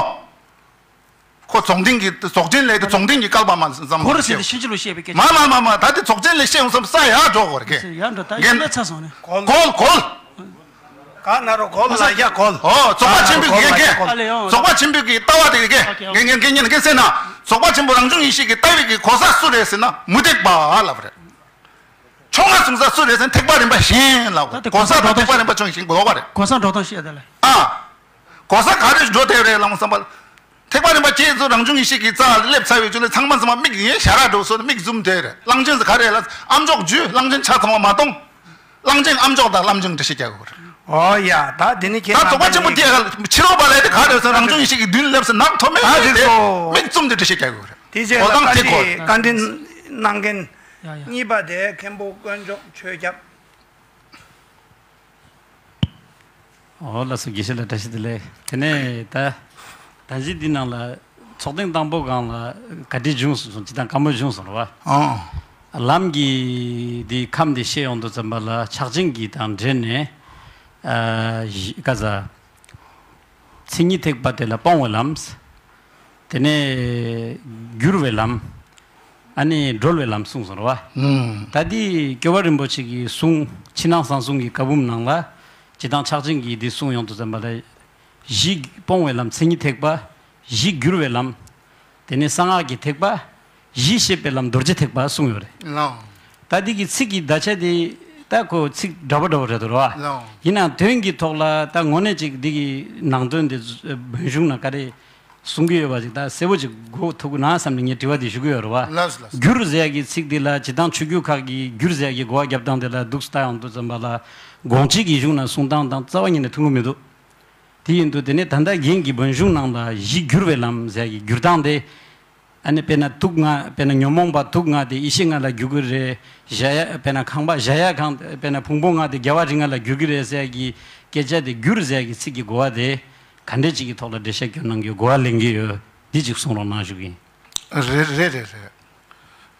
ཁོ་རྫོགས་ལྡན་གྱི་རྫོགས་ཆེན་ལས་དེ་རྫོགས་ལྡན་གྱི་བསྐལ་པ་མ་ཙམ་གོ་རེ་ཟེར་ཏེ་ཕྱིན་ཅི་ལོག་བཤད་པའི་སྐད་ཆ། མ་མ་མ་མ་ད་དེ་རྫོགས་ཆེན་ལས་བཤད་ཡོང་བསམ་ས་ཡར་འགྲོ་དགོས་རེད་ཀྱེ། ཡར་འགྲོ་ད་ཡིན་ལས་ཚར་སོང་ནས། གོལ་གོལ། ག་ན་རོ་གོལ་ལ་ཡ་གོལ། ཨོ་རྫོགས་པ་ཆེན་པོའི་གི་གེ། ཨ་ལེ་ཡོང་། རྫོགས་པ་ཆེན་པོའི་གི་ལྟ་བ་དེ་གི་གེ། ཨོ་ཁེ་ཨོ་ཁེ། གེ་གེ་གེ་ཉན་གེ་ཟེར་ན། རྫོགས་པ་ཆེན་པོ་རང་བྱུང་ཡེ་ཤེས་ཀྱི་ལྟ་བའི་གི་གོ་ས་སུ་རེད་ཟེར་ན་མུ་སྟེགས་པ་ལབ་རེད། ཕྱོགས་སྔ་བཟུང་ས་སུ་རེད་ཟེར་ན་ཐེག་པ་རིམ་པ་གཞན་ལབ་རེད། གོ་ས་དང་ཐེག་པ་རིམ་པ་ཕྱོགས་གཞན་གོ་བ་རེད། གོ་ས་འགྲོ་སྟངས་བཤད་དེ་ལ། ཨ། གོ་ས་ག་རེ་འགྲོ་དེ་རེད་ལབ་བསམ་པ། ཐེག་པ་རིམ་པ་བརྒྱད་ཚོ་རང་བྱུང་ཡེ་ཤེས་ཀྱི་རྩ་ལ་སླེབས་ཚར་བའི་རྒྱུ་ལས་ཚང་མ་ཚང་མ་མིག་ཡིན་ཞར་ར་འགྲོ་སོང་མིག་འཛུམ་དེ་རེད། གླང་ཆེན་ཟེར་ག་རེ་ལ་ཨ་མཆོག་རྒྱུད་གླང་ཆེན་ཆ་ཚང་བ་མ་གཏོང་། གླང་ཆེན་ཨ་མཆོག་དང་བླ་མ་ཆེན་འགྲེལ་བཤད་རྒྱག་དགོས་རེད། ཨོ་ཡ་ད་དེ་ནི་ཁྱེད་ད་རྫོགས་པ་ཆེན་པོ་དེ་ཕྱི་རོལ་པ་ལས་དེ་ག་རེ་ཟེར་རང་བྱུང་ཡེ་ཤེས་ཀྱི་མདུན་སླེབས་ཟེར་ནག་ཐོམ་མེ་ཨ་དེ་དེ་ཚོ་མིག་བཙུམ་དེ་འགྲེལ་བཤད་རྒྱག་དགོས་རེད། དེ་རྗེས་ལ་གོ་སྟངས་དེ་བཀའ་དྲིན་གོ་བཀའ་དྲིན་གནང་མཁན་ཡ་ཡ་གཉིས་པ་དེ་མཁན་པོ་དཀོན་མཆོག་ཆོས་སྐྱབས། ཨོ་ལགས་སོ། དགེ་བཤེས་ལགས་བཀྲ་ཤིས་བདེ་ལེགས། དེ་ནས་ད་ད་གཞི་འདི་ནང་ལ་ཚོགས་ཐེངས་དང་པོ་སྒང་ལ་ག་འདྲ་བྱུང་སོང་སོང་ཅི་དང་བཀའ་མོལ་བྱུང་སོང་རེད་བ། ཨོ། ལམ་གྱི་འདི་ཁམས་འདི་བཤད་ཡོང་དུས་ཙམ་པ་ལ་ཕྱག་ཆེན་གྱི་དང་འབྲེལ་ནས་ཨ་ག་ས། མཚན་ཉིད་ཐེག་པ་དེ་ལ་སྤོང་བའི་ལམ། དེ་ནས་བསྒྱུར་བའི་ལམ། ཨ་ནི་སྒྲོལ་བའི་ལམ་གསུངས་སོང་རེད་བ། ཨུམ། ད་འདི་སྐྱོབ་པ་རིན་པོ་ཆེ་གི་གསུང་ཕྱི་ནང་གསང་གསུམ་གྱི་བཀའ་འབུམ་ནང་ལ་ཇི་ལྟར་ཕྱག་ཆེན་གྱིས་འདི་གསུངས་ཡོང་དུས་ཙམ་པ་ལ། གཞི་སྤོང་བའི་ལམ་མཚན་ཉིད་ཐེག་པ། གཞི་བསྒྱུར་བའི་ལམ། དེ་ནས་གསང་སྔགས་ཀྱི་ཐེག་པ། གཞི་ཤེས་པའི་ལམ་རྡོ་རྗེ་ཐེག་པ་གསུངས་ཡོད་རེད། ལགས། ད་འདི་གི་ཚིག་གི་བརྡ་ཆད་དེ་ད་ཁོ་ཚིག་འདྲ་པོ་འདྲ་པོ་རེད་འདུག་རེད་བ། ལགས། ཡིན་ནའང་དོན་གྱི་ཐོག་ལ་ད་དངོས་གནས་ཅིག་འདི་གི་ནང་དོན་དེ་བོན་གཞུང་ན་ག་རེ་གསུང་གི་ཡོད་པ་ཅིག་ད་གསལ་པོ་ཅིག་གོ་ཐུབ་ཀྱི་ན་བསམ་ནས་ངས་དྲི་བ་འདི་ཞུ་གི་ཡོད་རེད་བ། ལགས་སོ་ལགས་སོ། བསྒྱུར་ཟེར་ཡ་གི་ཚིག་འདི་ལ་ཇི་ལྟར་ཆོས་བརྒྱུད་ཁག་གིས་བསྒྱུར་ཟེར་ཡ་གི་གོ་བ་རྒྱབ་སྟངས་དེ་ལ་འདུག་སེ་ལྟ་ཡོང་དུས་ཙམ་པ་ལ་དགོངས་གཅིག་གི་གཞུང་ན་གསུང་སྟངས་དང་རྩ་བ་ཉིད་ནས་མཐུན་གྱི་མི་འདུག་དེ་ཡིན་དུས་དེ་ནས་ད་ལྟ་རྒན་གྱིས་བོན་གཞུང་ནང་ལ་གཞི་བསྒྱུར་བའི་ལམ་ཟེར་གྱི་བསྒྱུར་སྟངས་དེ། ཨ་ནི་དཔེར་ན་དུག་ལྔ་དཔེར་ན་ཉོན་མོངས་པ་དུག་ལྔ་དེ་ཡེ་ཤེས་ལྔ་ལ་བསྒྱུར་གྱི་རེད། གཞལ་ཡས་དཔེར་ན་ཁང་པ་གཞལ་ཡས་ཁང་དཔེར་ན་ཕུང་པོ་ལྔ་དེ་རྒྱལ་བ་རིགས་ལྔ་ལ་བསྒྱུར་གྱི་རེད་ཟེར་གྱི་སྐད་ཆ་དེ་བསྒྱུར་ཟེར་གྱི་ཚིག་གི་གོ་བ་དེ་ག་འདྲས་ཅིག་གི་ཐོག་ལ་འགྲེལ་བཤད་སྐྱོན་གནང་རྒྱུ་གོ་བ་ལེན་གྱི་ཡོད། འདི་ཅིག་གསུང་རོགས་གནང་ཞུ་གི་ཡིན། རེད་རེད་རེད་རེད།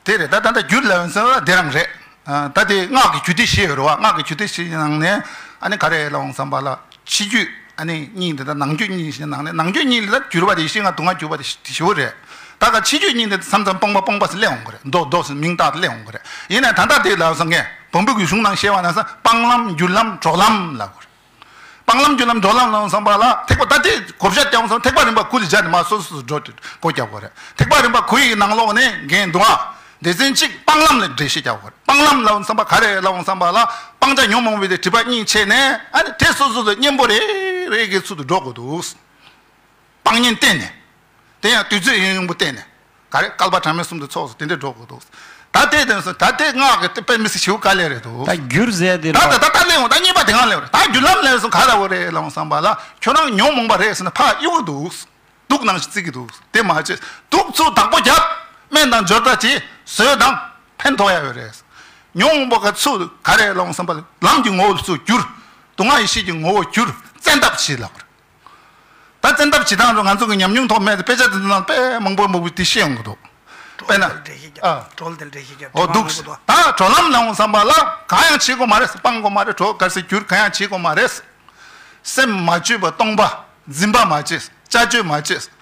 དེ་རེད་ད་ད་ལྟ་བསྒྱུར་ལབ་ཡོང་ཙང་དེ་རང་རེད། ཨ་ད་དེ་སྔགས་ཀྱི་རྒྱུད་སྡེ་བཞི་ཡོད་རེད་བ། སྔགས་ཀྱི་རྒྱུད་སྡེ་བཞི་ནང་ནས་ཨ་ནི་ག་རེ་ལབ་ཡོང་བསམ་པ་ལ་ཕྱི་རྒྱུད་ཨ་ནི་གཉིས་འདི་དང་ནང་རྒྱུད་གཉིས་ཞེས་ནང་ནས་ནང་རྒྱུད་གཉིས་ལ་བསྒྱུར་བ་དེ་ཡེ་ཤེས་ལྔ་དུག་ལྔ་བསྒྱུར་བ་དེ་བཞི་བོ་རེད། ད་ག་ཕྱི་རྒྱུད་གཉིས་འདི་མཚམས་མཚམས་སྤོང་བ་སྤོང་བ་ཟེར་སླེབས་ཡོང་གི་རེད། མདོ་མདོ་ཟེར་མིང་བཏགས་ཏེ་སླེབས་ཡོང་གི་རེད། ཡིན་ནའི་ད་ལྟ་དེ་ལབ་སོང་ངས་བོན་པོ་གི་གཞུང་ནང་བཤད་པ་ན་ས་སྤང་ལམ་བསྒྱུར་ལམ་གྲོལ་ལམ་ལབ་དགོས་རེད། སྤང་ལམ་བསྒྱུར་ལམ་གྲོལ་ལམ་ལབ་སོང་བ་ལ་ཐེག་པ་ད་ལྟའི་གོ་བཤད་རྒྱག་སོང་ཐེག་པ་རིམ་པ་དགུ་ལ་སྦྱར་ནས་མར་སོ་སོ་སོ་འགྲོ་དུས་སྒོ་རྒྱག་དགོས་རེད། ཐེག་པ་རིམ་པ་དགུ་ཡི་ནང་ལོགས་ནས་འགན་འདུག་ཨ། སྡེ་ཚན་གཅིག་སྤང་ལམ་ལ་འགྲེལ་བཤད་རྒྱག་དགོས་རེད། སྤང་ལམ་ལབ་སོང་བ་ག་རེ་ལབ་སོང་བ་ལ་སྤང་བྱ་ཉོན་མོངས་པའི་དེ་སྒྲིབ་པ་གཉིས་ཕྱེ་ནས་ཨ་ནི་དེ་སོ་སོ་སོ་གཉེན་པོ་རེ་རེ་གི་ཚུལ་དུ་འགྲོ་དགོས་འདུག་སྤང་གཉེན་བསྟེན་ནས། དེ་ཡང་དུས་ཚོད་ཡུན་རིང་པོ་བསྟེན་ནས། ག་རེ་བསྐལ་པ་གྲངས་མེད་གསུམ་དུ་ཚོགས་སུ་དེ་འདྲས་འགྲོ་དགོས་འདུག་ད་ལྟའི་དོན་སུ་ད་ལྟའི་སྔགས་ཀྱི་དཔེ་མི་སྲིད་ཞིའུ་དཀའ་ལས་རེད་འདུག་ད་བསྒྱུར་ཟེར་དེ་ད་ལ་ད་ད་ད་ལེན་འོང་ད་གཉིས་པ་དེ་གང་ལེན་རེད་ད། རྒྱུ་ལམ་ལས་སུ་ག་རེ་བོ་རེད་ལོང་བསམ་པ་ལ་ཁྱོད་རང་ཉོན་མོངས་པ་རེད་ཟེར་ན་ཕ་གཡུག་གི་འདུག་སྡུག་ནང་བཞིན་བརྩི་གི་འདུག་དེ་མ་བྱེད། སྡུག་ཚུར་བདག་པོ་རྒྱབ། སྨན་དང་སྦྱོར་རྟ་བྱེད། ཟོས་དང་ཕན་ཐོགས་ཡ་ཡོད་རེད། ཉོན་མོངས་པ་ག་ཚུར་ག་རེ་ལོང་བསམ་པ་ལ་ལམ་གྱི་ངོ་བོ་ཚུར་བསྒྱུར། སྡུག་བསྔལ་ཡེ་ཤེས་ཀྱི་ངོ་བོ་བསྒྱུར། བཙན་ཐབས་བྱེད་ལབ་པ་རེད། ད་བཙན་ཐབས་བྱེད་སྟངས་རུ་ང་ཚོ་གི་ཉམས་མྱོང་ཐོག་མེད་དེ་དཔེ་ཆ་དེ་ཚོ་ནང་དཔེ་མང་པོ་མང་པོ་དེ་ཤེས་ཡོང་གི་འདུག་དཔེར་ན། གྲོལ་དེ་འདྲ་ཞིག་ཨ། གྲོལ་དེ་འདྲ་ཞིག་ཨོ་འདུག་ད་གྲོལ་ལམ་ལ་འོང་བསམ་པ་ལ་གང་ཡང་བྱེད་དགོས་མ་རེད། སྤང་དགོས་མ་རེད། གྲོལ་ག་ཟེར་རྒྱུར་གང་ཡང་བྱེད་དགོས་མ་རེད། སེམས་མ་བཅོས་པ་སྟོང་པ། འཛིན་པ་མ་བྱེད། བྱ་སྤྱོད་མ་བྱེད། སྔ་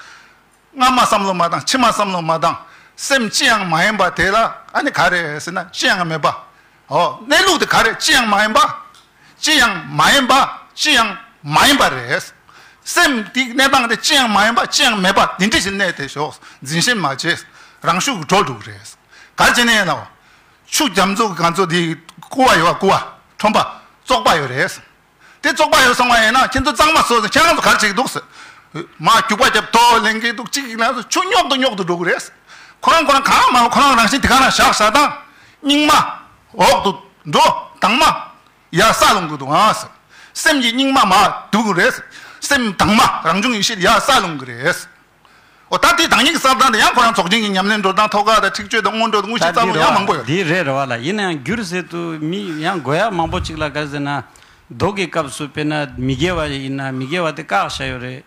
མ་བསམ་བློ་མ་བཏང་། ཕྱི་མ་བསམ་བློ་མ་བཏང་། སེམས་ཅི་ཡང་མ་ཡིན་པ་དེ་ལ་ཨ་ནི་ག་རེ་ཟེར་ན་ཅི་ཡང་མེད་པ། ཨོ་གནས་ལུགས་དེ་ག་རེ། ཅི་ཡང་མ་ཡིན་པ། ཅི་ཡང་མ་ཡིན་པ། ཅི་ཡང་མ་ཡིན་པ་རེད། སེམས་དེའི་གནས་སྟངས་དེ་ཅི་ཡང་མ་ཡིན་པ། ཅི་ཡང་མེད་པ་དེ་འདྲ་ཞིག་གནས་ཏེ་ཞོག་འཛིན་ཞེན་མ་བྱེད། རང་ཤུགས་ཀྱིས་གྲོལ་འགྲོ་གི་རེད། ག་རེ་བྱས་ནས་ཡིན་ནའང་། ཆུ་རྒྱ་མཚོ་གི་སྒང་ཚོ་དེ་ཀུ་བ་ཡོད་པ། ཀུ་བ་ཁྲོན་པ་བཙོག་པ་ཡོད་རེད། དེ་བཙོག་པ་ཡོད་སོང་བ་ཡིན་ན་ཁྱེད་ཚོ་གཙང་མ་བཟོས་ཟེར་ཁྱེད་རང་ཚོ་ག་རེ་བྱེད་ཀྱི་འདུག་ཟེར། མ་རྒྱུག་པ་རྒྱབ་ཐོ་ལེན་གྱི་འདུག་གཅིག་ཡིན་ན་ཆུ་རྙོག་ཏུ་རྙོག་ཏུ་འགྲོ་གི་རེད། ཁོ་རང་ཁོ་རང་གང་མ་ཁོ་རང་རང་བཞིན་དེ་ག་རང་བཞག་བཞག་དང་། སྙིགས་མ་འོག་ཏུ་འགྲོ། དྭངས་མ་ཡར་ས་ལོང་གི་འདུག་ཨ། སེམས་ཀྱི་སྙིགས་མ་མར་འདུག་གི་རེད། སེམས་དྭངས་མ་རང་བྱུང་ཡེ་ཤེས་ཡར་ས་ལོང་གི་རེད། འོ་ད་དེ་བདག་ཉིད་ཀྱི་བསམ་སྟངས་དེ་ཡང་ཁོ་རང་ཚོགས་ཆེན་གྱི་ཉམས་ལེན་འགྲོ་སྟངས་ཐོག་ཁ་དང་ཁྲིག་སྤྱོད་དང་སྔོན་འགྲོ་དང་དངོས་གཞི་ད་རྩ་བོ་འདི་ཡང་མང་པོ་ཡོད་རེད། འདི་རེད་རེད་བ་ལ། ཡིན་ན་ཡང་བསྒྱུར་ཟེར་དུས་མི་ཡང་དགོས་ཡ་མང་པོ་ཅིག་ལ་ག་རེ་ཟེར་ན། མདོ་གི་སྐབས་སུ་དཔེར་ན་མི་དགེ་བ་ཡིན་ན་མི་དགེ་བ་དེ་བཀག་བཞག་ཡོད་རེད།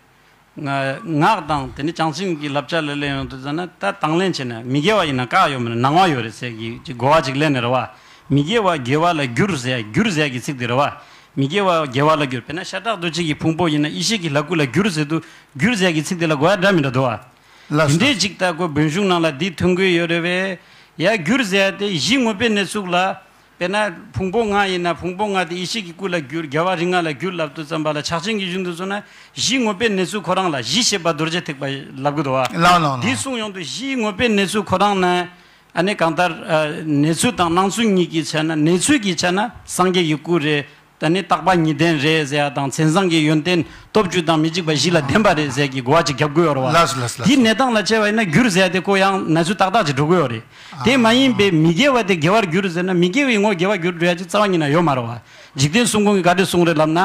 ང་ངག་དང་དེ་ནི་བྱང་སེམས་ཀྱི་བསླབ་བྱ་ལ་ལེན་ཡོང་དུས་ཙམ་ན་ད་དང་ལེན་བྱས་ན་མི་དགེ་བ་ཡིན་ན་བཀག་ཡོད་མ་རེད། ནང་བ་ཡོད་རེད་ཟེར་གྱི་གོ་བ་ཅིག་ལེན་ནས་རེད་བ། མི་དགེ་བ་དགེ་བ་ལ་བསྒྱུར་ཟེར་ཡ། བསྒྱུར་ཟེར་ཡ་གི་ཚིག་དེ་རེད་བ། མི་དགེ་བ་དགེ་བ་ལ་བསྒྱུར། དཔེར་ན་ཤ་ཁྲག་གདོས་བཅས་ཀྱི་ཕུང་པོ་ཡིན་ན་ཡེ་ཤེས་ཀྱི་ལྷ་སྐུ་ལ་བསྒྱུར་ཟེར་དུས་བསྒྱུར་ཟེར་ཡ་གི་ཚིག་དེ་ལ་གོ་ཡ་འདྲ་མི་འདྲ་འདུག་བ། ལགས་སོ། དེ་འདྲའི་ཅིག་ད་ཁོ་བོན་གཞུང་ནང་ལ་འདི་ཐོན་གྱི་ཡོད་རེད་བས། ཡ་བསྒྱུར་ཟེར་ཡ་དེ་གཞི་དངོས་པོའི་གནས་ཚུལ་ལ། དཔེར་ན་ཕུང་པོ་ལྔ་ཡིན་ན་ཕུང་པོ་ལྔ་དེ་ཡེ་ཤེས་ཀྱི་སྐུ་ལ་བསྒྱུར། རྒྱལ་བ་རིགས་ལྔ་ལ་བསྒྱུར་ལབ་དུས་ཙམ་པ་ལ་ཕྱག་ཆེན་གྱི་གཞུང་དུ་སོང་ན་གཞི་དངོས་པོའི་གནས་ཚུལ་ཁོ་རང་ལ་གཞི་ཤེས་པ་རྡོ་རྗེ་ཐེག་པ་ལབ་གི་འདུག་བ། ལགས་ལགས་ལགས། འདི་གསུངས་ཡོང་དུས་གཞི་དངོས་པོའི་གནས་ཚུལ་ཁོ་རང་ན་ཨ་ནི་གང་ལྟར་ཨ་གནས་ཚུལ་དང་སྣང་ཚུལ་གཉིས་ཀྱི་ཆ་ན། གནས་ཚུལ་གྱི་ཆ་ན་སངས་རྒྱས་ཀྱི་སྐུ་རེད། ད་ནི་རྟག་པ་ཉིད་ལྡན་རེད་ཟེར་ཡ་དང་། མཚན་བཟང་གི་ཡོན་ཏན་སྟོབས་བཅུ་དང་མི་འཇིགས་པ་བཞི་ལ་ལྡན་པ་རེད་ཟེར་གྱི་གོ་བ་ཅིག་རྒྱབ་དགོས་ཡོད་རེད་བ། ལགས་སོ་ལགས་སོ་ལགས་སོ། དེའི་གནས་སྟངས་ལ་བྱས་པ་ཡིན་ན་བསྒྱུར་ཟེར་ཡ་དེ་ཁོ་ཡང་གནས་ཚུལ་ཏག་ཏག་ཅིག་འགྲོ་གི་ཡོད་རེད། དེ་མ་ཡིན་པའི་མི་དགེ་བ་དེ་དགེ་བར་བསྒྱུར་ཟེར་ན་མི་དགེ་བའི་ངོ་དགེ་བར་བསྒྱུར་འགྲོ་ཡ་ཅིག་རྩ་བ་ཉིད་ནས་ཡོད་མ་རེད་བ། འཇིག་རྟེན་གསུང་འབུམ་གྱིས་ག་འདྲ་གསུངས་རེད་ལབ་ན།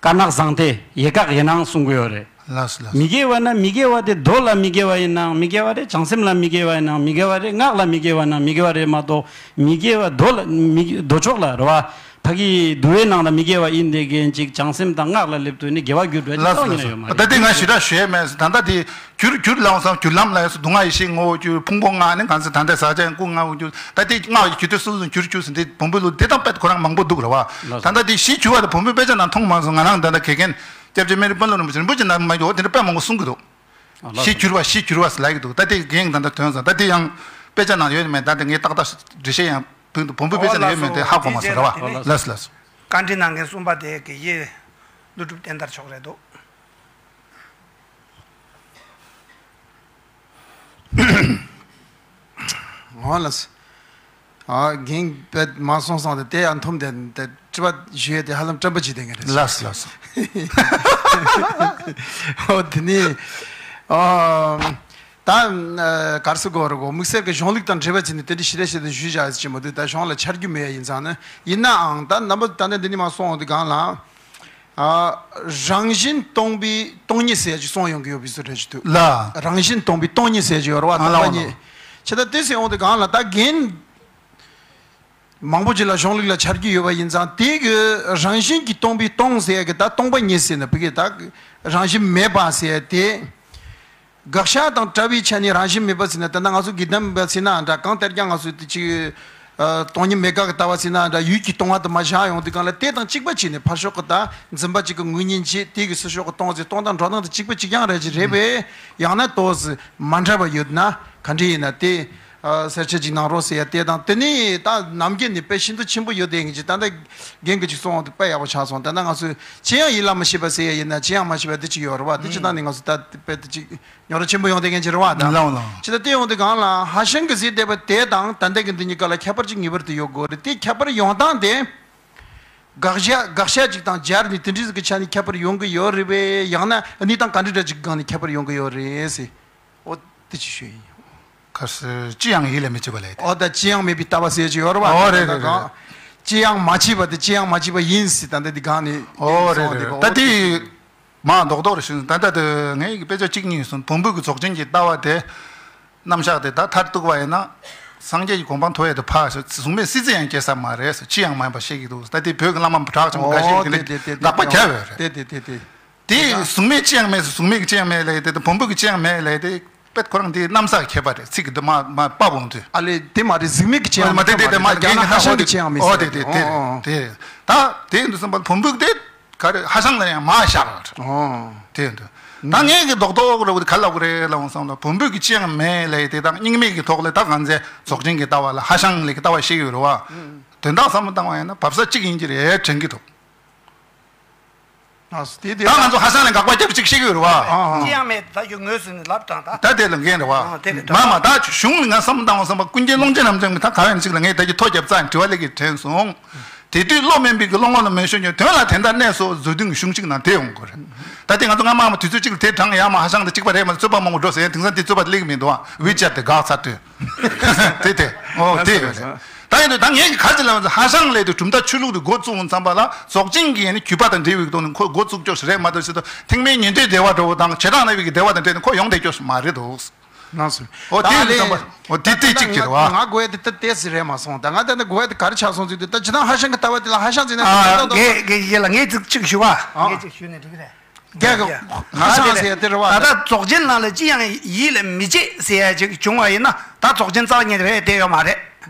དཀར་ནག་ཟང་ཐལ་ཡེ་བཀག་ཡེ་སྣང་གསུང་གི་ཡོད་རེད། ལགས་སོ་ལགས་སོ། མི་དགེ་བ་ན་མི་དགེ་བ་དེ་མདོ་ལ་མི་དགེ་བ་ཡིན་ནའང་མི་དགེ་བ་རེད། བྱང་སེམས་ལ་མི་དགེ་བ་ཡིན་ནའང་མི་དགེ་བ་རེད། སྔགས་ལ་མི་དགེ་བ་ན་མི་དགེ་བ་རེད་མ་གཏོགས། མི་དགེ་བ་མདོ་ལ་མི་མདོ་ཕྱོགས་ལ་རེད་བ། ཕ་གི་འདུལ་བའི་ནང་ལ་མི་དགེ་བ་ཡིན་བསྡད་མཁན་ཅིག་བྱང་སེམས་དང་སྔགས་ལ་སླེབས་དུས་ནི་དགེ་བ་བསྒྱུར་འགྲོ་ཡ་ཅིག་ལགས་སོ་རྩ་བ་ལགས་ཉིད་ནས་ཡོད་མ་སོ། ད་རེད། ལྟ་དེ་ང་ཞེ་དྲག་ཞུ་ཡས་མེད། ད་ལྟ་དེ་བསྒྱུར་བསྒྱུར་ལ་འོང་བསམ་བསྒྱུར་ལམ་ལ་ཡོད་སོ། སྡུག་བསྔལ་ཡེ་ཤེས་ངོ་བོ་བསྒྱུར། ཕུང་པོ་ལྔ་ནི་གང་ཚེ་ད་ལྟའི་ཟག་བཅས་སྐུ་ལྔ་བོ་བསྒྱུར། ད་དེ་སྔགས་ཀྱི་རྒྱུད་སྡེ་སོ་སོ་བསྒྱུར་བསྒྱུར་ཟེར་འདི་བོན་པོའི་ལུགས་འདི་དང་དཔེ་ཁོ་རང་མང་པོ་འདུག་རེད་བ། ལགས་སོ། ད་ལྟ་དེ་གཞི་གྱུར་བ་དེ་བོན་པོའི་དཔེ་ཆ་ནང་མཐོང་མ་སོང་། ང་རང་ད་ལྟ་དགེ་རྒན་སྐྱབས་རྗེ་སྨན་རི་དཔོན་སློབ་རིན་པོ་ཆེ་རིན་པོ་ཆེ་ནང་མ་འགྱོ་དེ་འདྲ་དཔེ་མང་པོ་གསུང་གི་འདུག་ཨ་ལགས་སོ། གཞི་གྱུར་བ་གཞི་གྱུར་བ་ཟེར་ལབ་ཀྱི་འདུག་ད་དེ་རྒན་ད་ལྟ་དོན་ཙམ་ད་དེ་ཡང་དཔེ་ཆ་ནང་ཡོད་མེད་ད་དེ་ངས་ཏག་ཏག་འགྲེལ་བཤད་ཡང་ཕུལ་འདུག་བོན་པོའི་དཔེ་ཆ་ནང་ཡོད་མེད་དེ་ཧ་གོ་མ་སོང་རེད་བ། ལགས་སོ་ལགས་སོ། བཀའ་འདྲི་གནང་མཁན་གསུམ་པ་དེ་དགེ་བཤེས་ཀླུ་སྒྲུབ་བསྟན་དར་མཆོག་རེད་འདུག་འོ་ལགས་སོ། ཨ་རྒན་པད་མ་སོང་སོང་དེ་དེ་ཡང་འཐོམ་དེ་དེ་དྲི་བ་ཞུ་ཡས་དེ་ཧ་ལམ་སྐྲན་པ་བྱེད་དེ་ངེས་རེད། ལགས་སོ་ལགས་སོ། འོ་དེ་ནི་ཨ་ད་གར་སོ་གོ་ར་གོ་དམིགས་བསལ་གྱི་གཞུང་ལུགས་དང་འབྲེལ་བ་བྱས་ནས་དེ་འདྲ་ཞིག་རེད་ཞེས་དེ་ཞུས་བཞག་ཡོད་ཅེས་མ་འདུག་ད་གཞུང་ལ་ཆ་རྒྱུས་མེད་ཡ་ཡིན་ཙང་ནི་ཡིན་ནའང་ད་རྣམ་པ་ད་ནི་འདི་ནི་མ་སོང་འོང་དེ་གང་ལ། ཨ། རང་བཞིན་སྟོང་པའི་སྟོང་ཉིད་ཟེར་ཡ་ཅིག་གསུངས་ཡོང་གི་ཡོད་པའི་བཟོ་འདྲ་ཞིག་འདུག་ལ། རང་བཞིན་སྟོང་པའི་སྟོང་ཉིད་ཟེར་གྱི་ཡོད་རེད་བ། ཨ་སྟོང་པ་ལ་ཉིད། ཨ་ལ། ཆེ་ད་དེ་ཟེར་འོང་དུས་གང་ལ་ད་རྒན་མང་པོ་ཅིག་ལ་གཞུང་ལུགས་ལ་ཆ་རྒྱུས་ཡོད་པ་ཡིན་ཙང་དེ་གི་རང་བཞིན་གྱིས་སྟོང་པའི་སྟོང་ཟེར་ཡ་གི་ད་སྟོང་པ་ཉིད་ཟེར་ན་བི་གི་ད་རང་བཞིན་མེད་པ་ཟེར་ཡ་དེ། དགག་བྱ་དང་བྲལ་བའི་ཆ་ནས་རང་བཞིན་མེད་པ་ཟེར་ན་ད་ལྟ་ང་ཚོ་དགེ་ལྡན་པ་ཟེར་ན་འདྲ་གང་ལྟར་ཀྱང་ང་ཚོས་དེ་ཅིག་ཨ། སྟོང་ཉིད་མེད་དགག་གི་ལྟ་བ་ཟེར་ན་འདྲ་ཡུལ་གྱི་སྟོང་པ་དུ་མ་བཞག་ཡོང་དུས་གང་ལ་དེ་དང་གཅིག་པ་བྱས་ནས་ཕར་ཕྱོགས་ཀྱི་ད་འཛིན་པ་གཅིག་གི་ངོས་ཉིད་བྱེད་དེ་གི་ཚུར་ཕྱོགས་ཀྱི་སྟོང་ཟེར་སྟོང་དང་འགྲོ་སྟངས་དེ་གཅིག་པ་གཅིག་རྐྱང་རེད་ཅེས་རེད་པས། ཡང་ན་ཏོག་ཙམ་མ་འདྲ་བ་ཡོད་ན་ག་འདྲ་ཡིན་ན་དེ་ཨ། གསལ་བཤད་ཅིག་གནང་རོགས་ཟེར་ཡ་དེ་དང་དེ་ནི་ད་ནམ་རྒྱུན་ནས་དཔེ་ཤིན་ཏུ་ཆེན་པོ་ཡོད་དེ་ངེས་ཀྱི་ད་ལྟ་རྒན་གྱི་ཅིག་གསུངས་འོང་དུས་དཔེ་ཡག་པོ་ཆགས་སོང་། ད་ལྟ་ང་ཚོས་ཅི་ཡང་ཡིད་ལ་མི་བྱེད་པ་ཟེར་ཡ་ཡིན་ན་ཅི་ཡང་མ་བྱེད་པ་དེ་ཅིག་ཡོད་རེད་བ། དེ་ཅི་ད་ནི་ང་ཚོ་ད་དཔེ་དེ་ཅིག་ཉོ་ར་ཆེན་པོ་ཡོང་དེ་ངན་ཅི་རེད་བ་ད། ལའོ་ལའོ། ཅི་ད་དེ་ཡོང་དེ་གང་ལ་ཧ་ཤང་གི་ཟེར་བསྡད་པ་དེ་དང་ད་ལྟ་གི་འདི་གཉིས་ཀ་ལ་ཁྱད་པར་ཅིག་ངེས་པར་དུ་ཡོད་དགོས་རེད། དེ་ཁྱད་པར་ཡོང་སྟངས་དེ་དགག་བྱ་དགག་བྱ་ཅིག་དང་སྦྱར་ནས་དེ་འདྲ་ཟིག་གི་ཆ་ནས་ཁྱད་པར་ཡོང་གི་ཡོད་རེད་པས། ཡང་ན་གནས་སྟངས་ག་འདྲ་འདྲ་ཅིག་གི་སྒང་ནས་ཁྱད་པར་ཡོང་གི་ཡོད་རེད་ཟེར། འོ་དེ་ཅིག་ཞུ་ཡིན། ཁ་སི་ཅི་ཡང་ཡིད་ལ་མི་བྱེད་པ་ལས་དེ། འོ་ད་ཅི་ཡང་མེད་པའི་ལྟ་བ་ཟེར་ཅིག་ཡོད་རེད་བ། འོ་རེད་རེད་རེད། ཅི་ཡང་མ་བྱས་པ་དེ་ཅི་ཡང་མ་བྱས་པ་ཡིན་ཟེར། ད་ལྟ་འདི་སྒང་ནས་ཨོ་རེད་རེད། ད་དེ་མ་རྡོག་རྡོག་རེ་ཞུ། ད་ལྟ་དེ་ངའི་གི་དཔེ་ཆ་གཅིག་གཉིས་གསུམ་བོན་པོའི་གི་རྫོགས་ཆེན་གྱི་ལྟ་བ་དེ། རྣམ་གཞག་དེ་ད་མཐར་གཏུགས་པ་ཡིན་ན། སངས་རྒྱས་ཀྱི་གོ་འཕང་ཐོབ་ཡས་དེ་ཕར་ཞོག་གཟུགས་མེད་སྲིད་རྩེ་ཡང་སྐྱེ་ས་མ་རེད་ཟེར། ཅི་ཡང་མ་ཡིན་པ་བཤད་ཀྱི་འདུག་ད་ལྟའི་བོད་ཀྱི་བླ་མ་གྲགས་ཆེན་པོ་འགའ་ཤས་ཀྱིས་དེ་འདྲའི་དགག་པ་བརྒྱབ་ཡོད་རེད། དེ་དེ་དེ་དེ་དེ་གཟུགས་མེད་ཅི་ཡང་མེད་ཟེར། གཟུགས་མེད་ཀྱི་ཅི་ཡང་མེད་ལབ་ཡས་དེ་དང་བོན་པོ་གི་ཅི་ཡང་མེད་ལབ་ཡས་དེ་དཔེ་ཁོ་རང་དེའི་རྣམ་གཞག་ཁྱད་པར་རེད། ཚིག་གི་དེ་མ་མ་པ་བོང་དུས། ཨ་ལེ་དེ་མ་རེད། གཟུགས་མེད་ཀྱི་ཅི་ཡང་མ་མེད་དེ་མ་རེད། རྒྱ་ནག་ཧ་ཤང་གི་ཅི་ཡང་མེད་ཟེར། ཨོ་དེ་དེ་རེད། དེ་རེད། ད་དེ་འདུག་བསམ་པ་བོན་པོ་དེ། ག་རེ་ཧ་ཤང་ལ་ཡང་མ་བཞག་པ་རེད། ཨོ། དེ་འདུག་ད་ངས་གི་རྡོག་རྡོག་རེ་བ་དེ་ག་ལབ་གི་རེད་ལབ་འོང་བསམ་ལ། བོན་པོས་ཀྱི་ཅི་ཡང་མེད་ལབ་ཡས་དེ་དང་རྙིང་མའི་གི་ཐོག་ལ་ད་གང་ཚེ་རྫོགས་ཆེན་གྱི་ལྟ་བ་ལ་ཧ་ཤང་ལ་གི་ལྟ་བ་བཤད་ཀྱི་ཡོད་རེད་བ། དོན་དག་བསམ་བློ་བཏང་བ་ཡིན་ན་བབས་ས་གཅིག་ཡིན་གྱི་རེད་དྲན་གྱི་འདུག་ཨ་དེ་དེ་ད་ང་ཚོ་ཧ་ཤང་ལ་དགག་པ་རྒྱབ་ཅིག་བཤད་ཀྱི་ཡོད་རེད་བ། ཅི་ཡང་མེད། ད་ཁྱོད་ངོས་ཟིན་ནས་ལབ་དང་ད། ད་དེ་ལ་འགན་རེད་བ། ཨ་དེ་རེད། མ་མ་ད་གཞུང་ལ་ང་བསམ་བློ་བཏང་བ་བསམ་པ་ཀུན་མཁྱེན་ཀློང་ཆེན་རབ་འབྱམས་ཀྱི་ད་ག་ཡང་ཅིག་ལ་ངས་ད་ཀྱི་ཐོ་རྒྱབ་རྩ་དྲི་བ་ལས་ཀྱི་དྲན་སོང་། དེ་དུས་བློ་དམན་པའི་གི་བློ་ངོ་ལ་མེ་ཤོར་ཉོན། དོན་ལ་དེ་འདྲ་གནས་སོ་བཟོ་དུས་གཞུང་གཅིག་ནང་དེ་ཡོང་དགོས་རེད། ད་དེ་ང་ཚོ་སྔ་མ་མ་དུས་ཚོད་གཅིག་ལ་དེ་དྲངས་ཡ་མ་ཧ་ཤང་དང་གཅིག་པ་རེད་མ་གཏོགས་རྩོད་པ་མང་པོ་འགྲོ་ཟེར་ཡ་དེང་སང་དེ་རྩོད་པ་སླེབས་མི་འདུག་ཨ། ཝི་ཅེཊ་དེ་འགག་ཚར་དུས། དེ་དེ་ཨོ་དེ་ཡོད་རེད། ད་ཡིན་དུས་ད་ངས་ག་ཅི་ལབ་ན་ཧ་ཤང་ལས་དུ་གྲུབ་མཐའ་ཆོས་ལུགས་དེ་འགོ་བཙུགས་འོང་ཙམ་པ་ལ་རྫོགས་ཆེན་གྱི་ཡན་ནི་རྒྱུད་པ་དང་འབྲེལ་བའི་དོན་ནི་ཁོ་འགོ་བཙུགས་ཀྱོག་ཞིག་རེད་མ་གཏོགས་ཟེར་དུས་ཐེག་དམན་ཉན་ཐོས་སྡེ་པ་འདྲ་བོ་དང་བྱེ་བྲག་སྨྲ་བའི་གི་སྡེ་པ་དང་འབྲེལ་ནས་ཁོ་ཡོང་བསྡད་ཀྱོག་ཞིག་མ་རེད་འདུག་ལགས་སོ། ཨོ་ད་དེ་ལས་ལས་ཙམ་པ་ཨོ་དེ་དེ་གཅིག་ཅེས་རེད་བ། ང་དགོས་ཡ་དེ་ད་ཏོག་ཙམ་རེད་མ་སོང་། ད་ང་ད་ནི་དགོས་ཡ་དེ་ག་རེ་ཆགས་སོང་ཟེར་དུས་ད་ཇི་ལྟར་ཧ་ཤང་གི་ལྟ་བ་དེ་ལ་ཧ་ཤང་ཟེར་ན་ཨ་ད་ད་ངས་ངས་ཡིད་ལ་ངས་ཅིག་ཅིག་ཞུ་བ། ངས་ཅིག་ཞུས་ནས་འགྲིག་གི་རེད། རྒྱ་གི་ཧ་ཤང་ཟེར་ཡ་དེ་རེད་བ། ད་ལྟ་རྫོགས་ཆེན་ནང་ལ་ཅི་ཡང་ཡིད་ལ་མི་བྱེད་ཟེར་ཡ་ཅིག་བྱུང་བ་ཡིན་ན་ད་རྫོགས་ཆེན་རྩ་བ་ཉིད་རེད་བསྡད་ཡོད་མ་རེད།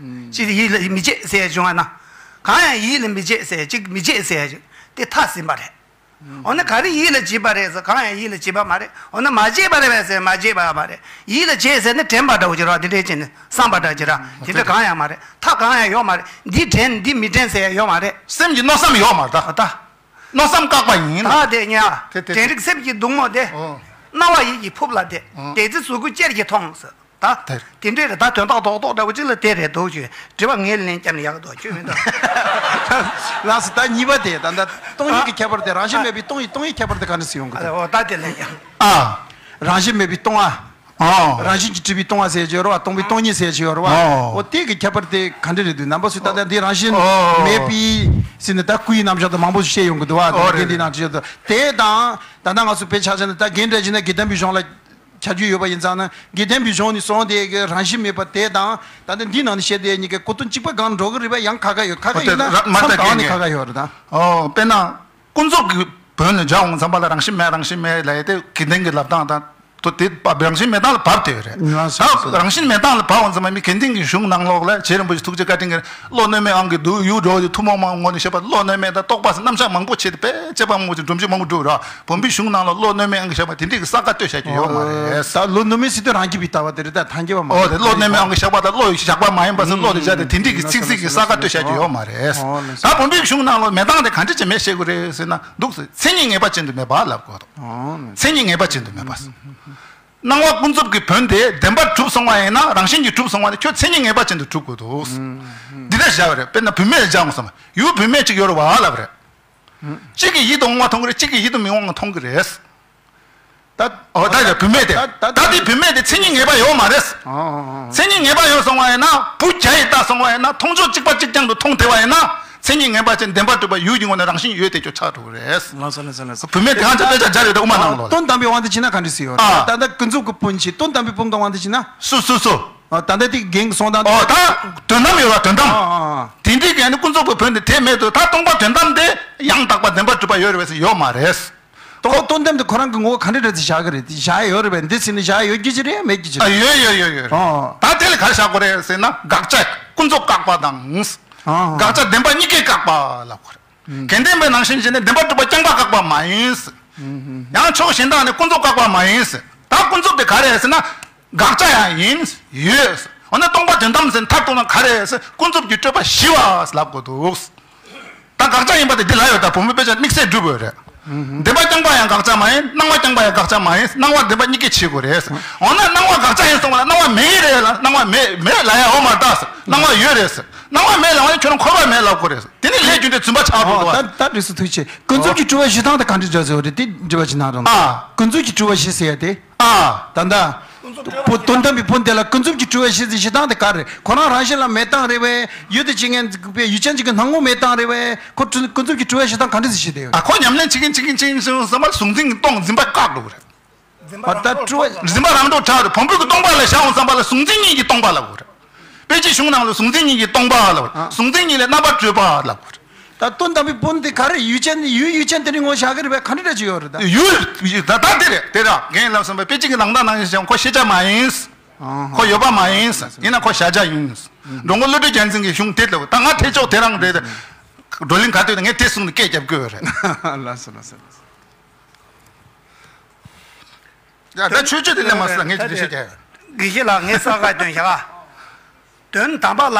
ཅི་ཡིད་ལ་མི་བྱེད་ཟེར་ཡ་བྱུང་བ་ན། གང་ཡང་ཡིད་ལ་མི་བྱེད་ཟེར་ཡ་ཅིག་མི་བྱེད་ཟེར་ཡ་ཅིག་དེ་མཐའ་ཟིན་པ་རེད། འོ་ན་ག་རེ་ཡིད་ལ་བྱེད་པ་རེད་ཟེར། གང་ཡང་ཡིད་ལ་བྱེད་པ་མ་རེད། འོ་ན་མ་བྱེད་པ་རེད་པས་ཟེར་མ་བྱེད་པ་མ་རེད། ཡིད་ལ་བྱེད་ཟེར་ན་དྲན་པ་འདྲ་བོ་ཅིག་རེད་བ། དེ་འདྲས་བྱས་ནས་བསམ་པ་འདྲ་ཅིག་ར་དེ་འདྲ་གང་ཡང་མ་རེད། མཐའ་གང་ཡང་ཡོད་མ་རེད། འདི་དྲན་འདི་མི་དྲན་ཟེར་ཡ་ཡོད་མ་རེད། སེམས་ཀྱི་མནོ་བསམ་ཡོད་མ་རེད་ད། ད་མནོ་བསམ་བཀག་པ་ཡིན། ད་དེ་ཉ་དེ་དེ་དྲན་རིག་སེམས་ཀྱི་གདུང་མོ་དེ། ཨོ། སྣང་བ་ཡིད་ཀྱི་ཕུབ་ལ་དེ། ཨོ། དེ་ཚེ་གཟུགས་སྐུ་ཅེར་གྱིས་མཐོང་ཟེར། ད་དེ་རེད། དེ་འདྲའི་རེད། ད་དོན་དག་རྡོག་རྡོག་འདྲ་བོ་ཅིག་ལ་དེ་རེད་འདུག་ཅེས་དྲི་བ་ངས་ལན་བརྒྱབ་ན་ཡག་འདུག་ཁྱོད་མི་འདུག་ལགས་སོ། ད་གཉིས་པ་དེ་ད་ལྟ་སྟོང་ཉིད་ཀྱི་ཁྱད་པར་དེ་རང་བཞིན་མེད་པའི་སྟོང་ཉིད། སྟོང་ཉིད་ཁྱད་པར་དེ་ག་འདྲ་སེ་ཡོང་གི་འདུག་ཨ་འོ་ད་དེ་ལན་ཡང་། ཨ། རང་བཞིན་མེད་པའི་སྟོང་བ། ཨོ། རང་བཞིན་གྱིས་གྲུབ་པའི་སྟོང་བ་ཟེར་གྱི་ཡོད་རེད་བ། སྟོང་པའི་སྟོང་ཉིད་ཟེར་གྱི་ཡོད་རེད་བ། ཨོ། འོ་དེ་གི་ཁྱད་པར་དེ་ག་འདྲ་རེད་འདུག་རྣམ་པ་ཚོས་ད་ལྟ་འདི་རང་བཞིན་ཨོ། མེད་པའི་ཟེར་ནས་ད་སྐུའི་རྣམ་གཞག་དང་མང་པོ་ཞིག་བཤད་ཡོང་གི་འདུག་བ། ཨོ་རེད། དེ་འདི་ནང་བྲིས་ཡོད་འདུག་དེ་དང་ད་ལྟ་ང་ཚོ་དཔེ་ཆ་བཞག་ན་ད་རྒན་འདྲ་བྱས་ན་དགེ་ལྡན་པའི་གཞུང་ལ། ཆ་རྒྱུས་ཡོད་པ་ཡིན་ཙང་ན་དགེ་ལྡན་པའི་གཞུང་ནས་སོང་དེ་གི་རང་བཞིན་མེད་པ་དེ་དང་ད་ལྟ་འདི་ནང་ནས་བཤད་དེ་གཉིས་ཀའི་གོ་དོན་གཅིག་པ་གང་འགྲོ་གི་རེད་པ། ཡང་ཁ་ཁ་ཡོད། ཁ་ཁ་ཡིན་ན་མཚམས་གང་ནས་ཁ་ཁ་ཡོད་རེད་ད། ཨོ་དཔེར་ན་ཀུན་རྫོབ་ཀྱི་བོན་ལ་སྦྱར་འོང་ཙམ་པ་ལ་རང་བཞིན་མེད་རང་བཞིན་མེད་ལབ་ཡས་དེ་དགེ་ལྡན་གྱི་ལབ་སྟངས་དང་དོ་དེ་བབ་རང་བཞིན་མེད་སྟངས་ལ་བབས་དེ་ཡོད་རེད། ད་རང་བཞིན་མེད་སྟངས་ལ་བབ་འོང་ཙམ་པ་མི་དགེ་ལྡན་གྱི་གཞུང་ནང་ལོགས་ལ་རྗེ་རིན་པོ་ཆེ་ཐུགས་རྗེ་བཀའ་དྲིན་གྱིས་བློ་གནོད་མེད་དབང་གིས་འདུག་ཡུལ་འགྲོ་བ་དེ་ཐུན་མོང་མ་ངོ་ནས་བཤད་པ་བློ་གནོད་མེད་དང་རྟོག་པ་རྣམ་གཞག་མང་པོ་བྱས་ཏེ་དཔེ་དཔྱད་པ་མང་པོ་ཅིག་སྒྲོམ་གཞི་མང་པོ་བསྒྲུབས་ར། བོན་པོའི་གཞུང་ནང་ལ་བློ་གནོད་མེད་ཨང་ཀི་བཞག་པ་དེ་འདྲས་ཀྱི་ས་ཀ་ལྟོས་བྱ་རྒྱུ་ཡོད་མ་རེད། ད་བློ་གནོད་མེད་ཟེར་དུས་རང་རྒྱུད་པའི་ལྟ་བ་དེ་རེད། ད་ཐང་རྒྱུད་པ་མ་ཨོ་རེད། བློ་གནོད་མེད་ཨང་ཀི་བཞག་པ་དང་བློ་ཞགས་པ་མ་ཡིན་པ་ཟེར་བློ་དེ་བཞག་སྟེ་དེ་འདྲས་ཀྱི་ཚིག་ཚིག་གི་ས་ཀ་ལྟོས་བྱ་རྒྱུ་ཡོད་མ་རེད། ད་བོན་པོའི་གཞུང་ནང་ལ་མེད་སྟངས་དེ་ག་འདྲས་ཀྱི་མེད་བཤད་དགོས་རེད་ཟེར་ན་འདུག་ཟེར། མཚན་ཉིད་ངེས་པ་ཅན་དུ་མེད་པ་ལབ་དགོས་འདུག་མཚན་ཉིད་ངེས་པ་ཅན་དུ་མེད་པ། སྣང་བ་ཀུན་རྫོབ་ཀྱི་བོན་དེ་བདེན་པར་གྲུབ་སོང་བ་ཡིན་ན་རང་བཞིན་གྱིས་གྲུབ་སོང་བ་ནི་ཁྱོད་མཚན་ཉིད་ངེས་པ་ཅན་དུ་གྲུབ་དགོས་འདུག་འདི་འདྲ་བཞག་པ་རེད། དཔེར་ན་བུད་མེད་ལ་སྦྱར་འོང་བསམ། ཡུལ་བུད་མེད་ཅིག་ཡོད་རེད་བ་ལབ་རེད། གཅིག་གིས་ཡིད་དུ་འོང་བ་མཐོང་གི་རེད། གཅིག་གིས་ཡིད་དུ་མི་འོང་བ་མཐོང་གི་རེད། ད་ཨོ་ད་ཡ་བུད་མེད་དེ་ད་ད་དེ་བུད་མེད་དེ་མཚན་ཉིད་ངེས་པ་ཡོད་མ་རེད། མཚན་ཉིད་ངེས་པ་ཡོད་སོང་བ་ཡིན་ན་བུ་བརྒྱ་ཡིས་བལྟས་སོང་བ་ཡིན་ན་མཐོང་ཕྱོགས་གཅིག་པ་གཅིག་རྐྱང་དུ་མཐོང་བདེ་བ་ཡིན་ན་མཚན་ཉིད་ངེས་པ་ཅན་བདེན་པར་གྲུབ་པ་ཡུལ་གྱི་ངོ་ནས་རང་བཞིན་ཡོད་དེ་ཁྱོད་ཆགས་འགྲོ་གི་རེད། ལགས་སོ་ལགས་སོ་ལགས་སོ། བུད་མེད་དེ་གང་ཆ་དཔེ་ཆ་སྦྱར་ཡོད་དེ་དབུ་མ་ནང་ལོགས་ལ། དོན་དམ་པའི་དབང་དུ་བྱས་ན་ག་འདྲ་སེ་ཡོད་རེད། ད་ལྟ་ཀུན་རྫོབ་ཀྱི་བོན་གྱི་དོན་དམ་པའི་བོན་གྱི་དབང་དུ་བྱས་ན། སུ་སུ་སུ། ད་ལྟ་དེ་རྒན་གྱི་གསུང་སྟངས་དེ། ཨོ་ད་དོན་དམ་ཡོད་ར་དོན་དམ། དེ་འདྲའི་གན་ནི་ཀུན་རྫོབ་ཀྱི་བོན་དེ་དེ་མེད་དུ་ད་སྟོང་པ་དོན་དམ་དེ་ཡང་དག་པ་བདེན་པར་གྲུབ་པ་ཡོད་རེད་པས་ཡོད་མ་རེད། ཁོ་དོན་དམ་དེ་ཁོ་རང་གི་ངོ་བོ་ག་འདྲ་འདྲ་ཚེ་བཞག་གི་རེད། དེ་བཞག་ཡ་ཡོད་རེད་པས། འདི་ཟེར་ནས་བཞག་ཡ་ཡོད་རྒྱུ་ཅི་རེད་མེད་རྒྱུ་ཅི་ཨ་རེད། ཡོད་ཡོད་ཡོད་ཡོད་རེད། ཨོ། ད་དེ་ལ་ག་རེ་བཞག་དགོས་རེད་ཟེར་ན་དགག་བྱ་ཀུན་རྫོབ་བཀག་པ་དང་། ཨོ། དགག་བྱ་བདེན་པ་གཉིས་ཀས་བཀག་པ་ལབ་དགོས་རེད། དགེ་ལྡན་པའི་ནང་བཞིན་བྱས་ནས་བདེན་པར་གྲུབ་པ་རྐྱང་པ་བཀག་པ་མ་ཡིན། ཡང་ཕྱོགས་གཞན་དག་ནས་ཀུན་རྫོབ་བཀག་པ་མ་ཡིན། ད་ཀུན་རྫོབ་དེ་ག་རེ་ཟེར་ན། དགག་བྱ་ཡང་ཡིན། ཡོད། འོ་ན་སྟོང་པ་དོན་དམ་ཟེར་མཐར་གཏུགས་ན་ག་རེ་ཟེར་ཀུན་རྫོབ་ཀྱི་སྤྲོས་པ་ཞི་བ་ལབ་དགོས་འདུག་ད་དགག་བྱ་ཡིན་པ་དེ་འདི་ལ་ཡོད། ད་བུ་མོའི་དཔེ་ཆ་དམིགས་བསལ་སྒྲུབ་དགོས་རེད། བདེན་པ་རྐྱང་པ་ཡང་དགག་བྱ་མ་ཡིན། སྣང་བ་རྐྱང་པ་ཡང་དགག་བྱ་མ་ཡིན། སྣང་བ་བདེན་པ་གཉིས་ཀས་བྱེད་དགོས་རེད། འོ་ན་སྣང་བ་དགག་བྱ་ཡིན་སོང་བ་ལ་སྣང་བ་མེད་ཀྱི་རེད་ལ་སྣང་བ་མེད་མེད་ལབ་ཡ་འོ་མ་ད་ཟེར། སྣང་བ་ཡོད་རེད་ཟེར། སྣང་བ་མེད་ལབ་པ་ནི་ཁྱོད་རང་འཁོར་བ་མེད་ལབ་དགོས་རེད་ཟེར། དེ་ནི་ལས་རྒྱུ་འབྲས་རྫུན་པ་ཆགས་འགྲོ་འདུག་ཨ། ད་ད་འགྲིག་སོ། ཐུགས་རྗེ་ཆེ། ཀུན་རྫོབ་ཀྱི་གྲུབ་པ་བཞི་སྟངས་དེ་ག་འདྲ་འདྲ་ཟེར་བ་རེད། དེ་འདྲི་བ་ཅིག་གནང་རོགས་གནང་། ཨ། ཀུན་རྫོབ་ཀྱི་གྲུབ་པ་བཞི་ཟེར་ཡ་དེ། ཨ། ད་ལྟ། པོ་དོན་དམ་པའི་དཔོན་དེ་ལ་ཀུན་རྫོབ་ཀྱི་སྤྲོས་པ་ཞེས་བྱ་སྟངས་དེ་ག་རེད། ཁོ་རང་རང་བཞིན་ལ་མེད་སྟངས་རེད་པས། ཡུལ་དུ་བྱེད་མཁན་པའི་ཡུལ་ཅན་གྱི་སྣང་ངོ་མེད་སྟངས་རེད་པས། ཁོ་ཀུན་རྫོབ་ཀྱི་སྤྲོས་པ་ཞེས་སྟངས་ག་འདྲ་ཞིག་བྱེད་དེ་ཡོད། ཨ། ཁོ་ཉམས་ལེན་བྱེད་མཁན་བྱེད་མཁན་བྱེད་མཁན་བསམ་པ་གཟུང་འཛིན་གྱི་སྟོང་འཛིན་པ་བཀག་འགྲོ་གི་རེད། འཛིན་པ་རང་གྲོགས་གྲགས་རེད། འཛིན་པ་རང་གྲོགས་གྲགས་རེད། བོན་པོ་གི་སྟོང་པ་ལ་བཞག་འོང་བསམ་པ་ལ་གཟུང་འཛིན་གཉིས་ཀྱི་སྟོང་པ་ལབ་དགོས་རེད། དཔེ་ཆའི་གཞུང་ནང་ལ་གཟུང་འཛིན་གཉིས་ཀྱི་སྟོང་པ་ལབ་དགོས་རེད། གཟུང་འཛིན་གཉིས་ལས་རྣམ་པར་གྲོལ་བ་ལབ་དགོས་རེད། ད་དོན་དམ་པའི་དཔོན་དེ་ག་རེ། ཡུལ་ཅན། ཡུལ་ཡུལ་ཅན་དེ་ནི་ངོ་བཞག་གི་རེད་པས། ག་འདྲ་འདྲ་ཅིག་ཡོད་རེད་ད། ཡུལ་ད་ད་དེ་རེད། དེ་ར་རྒན་ལབ་བསམ་པའི་དཔེ་ཅིག་གི་ནང་ད་ནང་བཞིན་ཁོ་ཤེས་བྱ་མ་ཡིན། ཁོ་ཡོད་པ་མ་ཡིན། ཡིན་ན་ཁོ་གཞལ་བྱ་ཡིན། འགྲོ་མགོན་བློ་གྲོས་རྒྱལ་མཚན་གྱི་གཞུང་དེ་ལྟ་བུ་ད་ང་ཐེ་ཆོག་དེ་རང་རེད། བགྲོ་གླེང་ག་དུས་ངས་དེ་གསུངས་ནས་སྐད་རྒྱབ་དགོས་རེད། ལགས་སོ་ལགས་སོ་ལགས་སོ། ཡ་ད་ཆོས་སྤྱོད་དེ་ལས་མ་སོང་ངས་ཅི་ཞིག་བྱས། དགེ་བཤེས་ལགས་ངས་གསལ་ཁ་སྟོན་བཞག་དོན་དམ་པ་ལ།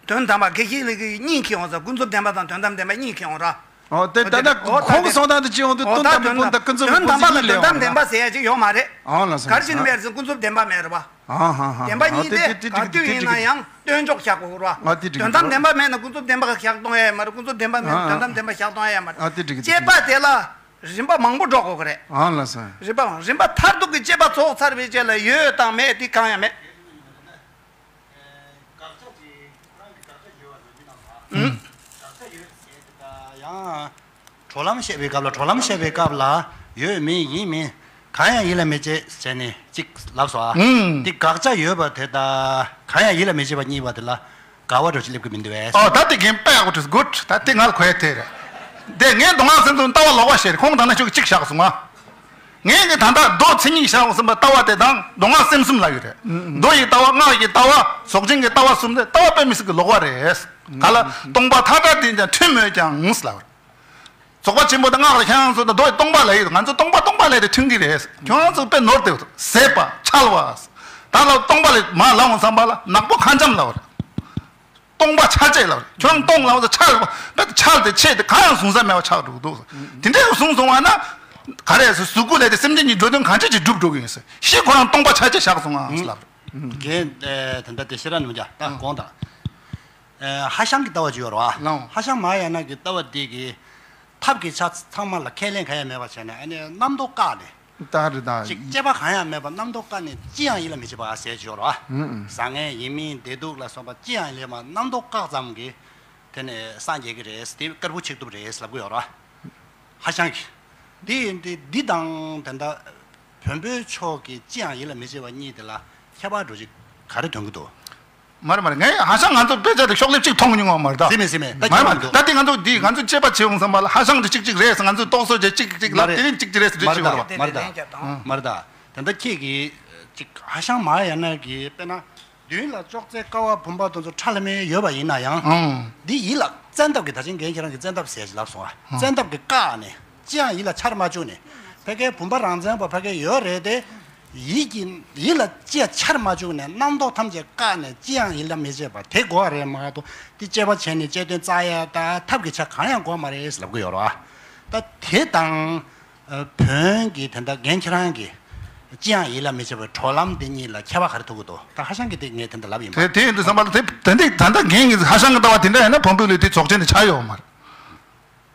དོན་དམ་པ་དགེ་བཤེས་ལགས་ཀྱིས་གཉིས་ཁྱེར་ཡོང་ས། ཀུན་རྫོབ་བདེན་པ་དང་དོན་དམ་བདེན་པ་གཉིས་ཁྱེར་ཡོང་ར། ཨོ་དེ་ད་ལྟ་ཨོ་ད་ཁོང་གི་དེ་གསུང་སྟངས་དེ་ཅི་ཡོང་དུས། ཨོ་དོན་ད་དམ་པའི་དོན་དཔོན་དང་ཀུན་རྫོབ་ཀྱི་དོན་དམ་པ་དང་དོན་དམ་བདེན་པ་ཟེར་ཡ་ཅིག་ཡོད་མ་རེད། ཨོ་ལགས་སོ། ག་རེ་བྱས་ནས་མེད་ཟེར། ཀུན་རྫོབ་བདེན་པ་མེད་རེད་པ། ཨ་ཧ་ཧ། བདེན་པ་གཉིས་དེ་ག་དུས་ཡིན་ན་ཡང་སྟོན་ཕྱོགས་བཞག་དགོས་རེད་པ། དོན་དམ་བདེན་པ་མེད་ན་ཀུན་རྫོབ་བདེན་པ་བཞག་གཏོང་ཡ་ཡོད་མ་རེད། ཀུན་རྫོབ་བདེན་པ་མེད་ན་དོན་དམ་བདེན་པ་བཞག་གཏོང་ཡ་ཡོད་མ་རེད། དཔྱད་པ་དེ་ལ་རིམ་པ་མང་པོ་འགྲོ་དགོས་ཀྱི་རེད། ཨ་ལགས་སོ། རིམ་པ་རིམ་པ་མཐར་ཐུག་གི་དཔྱད་པ་རྫོགས་ཚར་བའི་རྗེས་ལ་ཡོད་དང་མེད་དེ་གང་ཡང་མེད། ཡང་གྲོལ་ལམ་བཤད་པའི་སྐབས་ལ། གྲོལ་ལམ་བཤད་པའི་སྐབས་ལ་ཡོད་མིན་ཡིན་མིན་གང་ཡང་ཡིད་ལ་མི་བྱེད་བྱས་ནས་གཅིག་ལབ་སོང་ཨ། ཨུམ། འདི་དགག་བྱ་ཡོད་པ་དེ་དང་གང་ཡང་ཡིད་ལ་མི་བྱེད་པ་གཉིས་པ་དེ་ལ་དགའ་བ་འདྲ་ཅིག་སླེབས་ཀྱི་མི་འདུག་བས། ཨོ་ད་དེ་རྒན་དཔེ་ཡག་པོ་བྲིས། གུཌ། ད་དེ་ང་ལ་གོ་ཡ་དེ་རེད། དེ་ངས་མདོ་སྔགས་སེམས་གསུམ་ལྟ་བ་ལོག་པ་བཤད་རེད། ཁོང་ད་ནང་ཆོས་གཅིག་བཞག་སོང་ཨ། ངས་ཀྱི་ད་ལྟ་མདོ་མཚན་ཉིད་བཞག་ཟིན་པ་ལྟ་བ་དེ་དང་མདོ་སྔགས་སེམས་གསུམ་ལབ་ཡོད་རེད། མདོ་ཡི་ལྟ་བ། སྔགས་ཀྱི་ལྟ་བ། རྫོགས་ཆེན་གྱི་ལྟ་བ་གསུམ་དེ་ལྟ་བ་དཔེ་མི་སྲིད་ཀྱི་ལོག་པ་རེད། ག་ལ་སྟོང་པ་མཐའ་དག་དེ་ཀྱང་མཐུན་མོད་ཀྱང་ལབ། རྫོགས་པ་ཆེན་པོ་དང་སྔགས་ལ་ཁྱེད་རང་ཚོ་དང་མདོ་ཡི་སྟོང་པ་ལབ་ཡོད། ང་ཚོ་སྟོང་པ་སྟོང་པ་ལབ་དེ་མཐུན་གྱི་རེད། ཁྱོད་རང་ཚོ་དཔེ་ནོར་དེ་ཟད་པ། འཆལ་བ། ད་ལ་སྟོང་པ་ལ་མ་ལབ་འོང་བསམ་པ་ལ་ནག་པོ་ཁ་འཇམ་ལབ་རེད། སྟོང་པ་ཆ་བཅས་ལ་ཁྱོད་རང་སྟོང་ལ་འཆལ་བ་འཆལ་ཏེ་ཆེ་དེ་གང་ཡང་གཟུང་ས་མེད་པ་ཆགས་འགྲོ་གི་འདུག། དེ་འདྲའི་གཟུང་སོང་བ་ན་ག་རེ་ཟེར། གཟུགས་སྐུ་ལས་དེ་སེམས་ཅན་གྱི་འགྲོ་དོན་གང་བྱེད་ཀྱི་སྒྲུབ་འགྲོ་གི་ཡིན་ཟེར། ཤི་ཁོ་རང་སྟོང་པ་ཆ་བཅས་བཞག་སོང་ང་ཟེར་ལབ། རྒན་དེ་འདྲ་དེ་ཤེས་ར་ནུ་རྒྱ་ད་དགོངས་དག། ཧྭ་ཤང་གི་ལྟ་བ་ཅིག་ཡོད་རེད་བ། ཧྭ་ཤང་མ་ཧཱ་ཡ་ན་གི་ལྟ་བ་འདི་གི་ཐབས་ཀྱི་ཆ་ཚང་མ་ལ་ཁས་ལེན་གང་ཡང་མེད་པ་བྱས་ནས་ཨ་ནི་རྣམ་རྟོག་བཀག་ནས། ད་རེད་ད། ཅིག་དཔྱད་པ་གང་ཡང་མེད་པར་རྣམ་རྟོག་བཀག་ནས་ཅི་ཡང་ཡིད་ལ་མི་བྱེད་པ་ཟེར་གྱི་ཡོད་རེད་བ། ཨུ་ཨུ། བཟང་ངན་ཡིན་མིན་བདེ་སྡུག་ལ་སོགས་པ་ཅི་ཡང་ཡིད་ལ་མ། རྣམ་རྟོག་བཀག་ཙམ་གྱིས་དེ་ནས་སངས་རྒྱས་ཀྱི་རེད། དེ་དཀར་པོ་ཆིག་ཐུབ་རེད་ལབ་ཀྱི་ཡོད་རེད་བ། ཧྭ་ཤང་གིས། འདི་ཡིན་ཏེ་འདི་དང་དེ་འདྲ་བོན་པོའི་ཕྱོགས་ཀྱི་ཅི་ཡང་ཡིད་ལ་མི་བྱེད་པ་གཉིས་དེ་ལ་ཁྱད་པར་འདྲ་ཅིག་ག་རེ་སྟོན་གྱི་འདུག། མ་རེད་མ་རེད། ངས་ཧྭ་ཤང་ང་ཚོ་དཔེ་ཆ་དེ་ཤོག་ལེབ་གཅིག་མཐོང་མྱོང་བ་མ་རེད་ད། ཟེར་མེད་ཟེར་མེད། ད་མ་རེད་མ་རེད། ད་དེ་ང་ཚོ་འདི་ང་ཚོ་དཔྱད་པ་བྱེད་འོང་བསམ་པ་ལ་ཧྭ་ཤང་དེ་གཅིག་གཅིག་རེད་ཟེར། ང་ཚོས་རྟོག་བཟོ་བྱས་གཅིག་གཅིག་ལབ། མ་རེད་དེ་རིང་གཅིག་གཅིག་རེད་ཟེར་འདྲ་ཅིག་ཡོད་རེད་བ། མ་རེད་ད། མ་རེད་ད། དེ་འདྲ་ཁྱེད་ཀྱིས་གཅིག་ཧྭ་ཤང་མ་ཧཱ་ཡ་ན་གི་དཔེར་ན་མདུན་ལ་ཅོག་ཙེ་ཀ་བ་བུམ་པ་དེ་ཚོ་ཁྲ་ལམ་མེ་ཡོད་པ་ཡིན་ན་ཡང་། ཨང་། འདི་ཡིད་ལ་བཙན་ཐབས་ཀྱིས། ད་ཅིང་རྒན་ཁྱེད་རང་གིས་བཙན་ཐབས་ཟེར་ཅིག་ལབ་སོང་ཨ། ཨང་། བཙན་ཐབས་ཀྱིས་བཀག་ནས། ཅི་ཡང་ཡིད་ལ་འཆར་མ་བཅུག་ནས། ཕ་གིའི་བུམ་པ་རང་མཚན་པ་ཕ་གིའི་ཡོད་རེད་དེ། ཡིད་ཀྱི་ཡིད་ལ་ཅི་ཡང་འཆར་མ་བཅུག་ནས་རྣམ་རྟོག་ཐམས་ཅད་བཀག་ནས་ཅི་ཡང་ཡིད་ལ་མི་བྱེད་པ་དེ་དགོས་རེད་མ་གཏོགས་འདི་དཔྱད་པ་བྱས་ནས་དཔྱད་དོན་བཙལ་ཡ་ད་ཐབས་ཀྱི་ཆ་གང་ཡང་དགོས་མ་རེད་ལབ་ཀྱི་ཡོད་རེད་བ། ད་དེ་དང་། ཨ། བོན་གྱི་དེ་འདྲ་རྒན་ཁྱེད་རང་གིས་ཅི་ཡང་ཡིད་ལ་མི་བྱེད་པའི་གྲོལ་ལམ་དེ་གཉིས་ལ་ཁྱད་པར་ག་རེ་ཐུག་གི་འདུག། ད་ཧྭ་ཤང་གིས་དེ་ངས་དེ་འདྲ་ལབ་ཡིན་པ། དེ་དེ་ཡིན་དུས་བསམ་པ་ལ་དེ་དེ་འདྲ་ད་ལྟ་རྒན་གྱིས་ཧྭ་ཤང་གི་ལྟ་བ་དེ་འདྲ་ཡིན་ན་བོན་པོའི་ལུགས་དེ་རྫོགས་ཆེན་དེ་ཆགས་ཡོད་མ་རེད།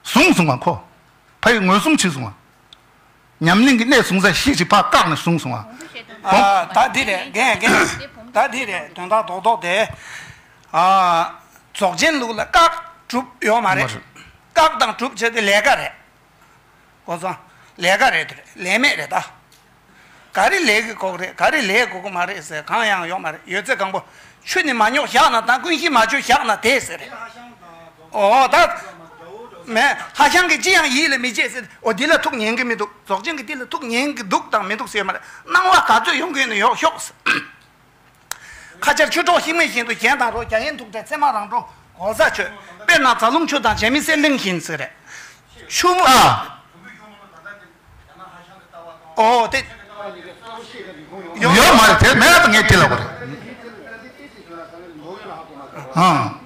བཟུང་སོང་བ་ཁོ། ཕ་ཡི་མངོན་སུམ་བྱས་སོང་བ། ཉམས་ལེན་གྱི་གནས་བཟུང་ས་ཞིག་ཅིག་ཕར་བཀག་ནས་བཟུང་སོང་བ། ཨ། ད་འདི་རེད་རྒན་རྒན། ད་འདི་རེད་དོན་དག་རྡོག་རྡོག་དེ། ཨ། རྫོགས་ཆེན་ལུགས་ལ་བཀག་སྒྲུབ་ཡོད་མ་རེད། མ་རེད། བཀག་དང་སྒྲུབ་བྱས་ཏེ་ལས་ཀ་རེད། གོ་སོང་། ལས་ཀ་རེད་དེ་རེད། ལས་མེད་རེད་ད། ག་རེ་ལས་ཀྱི་ལྐོག་རེད། ག་རེ་ལས་དགོས་ཀྱི་མ་རེད་ཟེར་གང་ཡང་ཡོད་མ་རེད། ཡོད་ཚད་གང་པོ། ཆུ་ནི་མ་རྙོག་བཞག་ན་དང་། ཀུན་གཞི་མ་བཅོས་བཞག་ན་དེ་ཟེར་རེད། ཨོ་ད། མེད། ཧྭ་ཤང་གིས་ཅི་ཡང་ཡིད་ལ་མི་བྱེད་ཟེར། ཨོ་འདི་ལ་ཐུགས་ཉན་གྱི་མི་འདུག། རྫོགས་ཆེན་གྱིས་འདི་ལ་ཐུགས་ཉན་གྱི་འདུག་དང་མི་འདུག་ཟེར་ཡོད་མ་རེད། སྣང་བ་ག་ཚོད་ཡོང་གི་ཡོད་ན་ཡོང་ཤོག་ཟེར། ཁ་ཆར་ཆུ་གྲོགས་ཤིང་མེད་བཞིན་དུ། གཞན་དང་རོ་རྒྱ་ཡན་དུག་ཕྲད་ཚེར་མ་རང་གྲོལ་གོ་ས་ཆོད། དཔེར་ན་རྫ་ལུང་ཆུ་དང་བྱེ་མའི་གསེར་གླིང་བཞིན་ཟེར་རེད། ཆུ་མོ། ཨ། ཨོ་དེ། ཡོད་མ་རེད། དེ་མེད་ལ་ངས་དེ་ལབ་དགོས་རེད། ཨང་།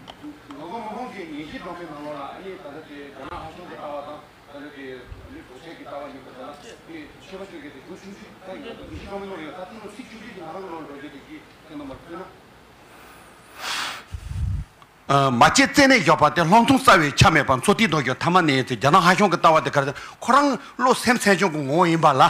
མ་སྐྱེས་རྩད་ནས་བཞག་པ་སྟེ། ལྷག་མཐོང་རྩ་བའི་ཆ་མེད་པར། མཚོ་ཐིག་རྡོ་སྐྱོར་ཐ་མ་ནས་ཟེར། རྒྱ་ནག་ཧྭ་ཤང་གི་ལྟ་བ་དེ་ག་རེ་ཟེར། ཁོ་རང་བློ་སེམས་སེམས་བྱུང་གི་ངོ་བོ་ཡིན་པ་ལ།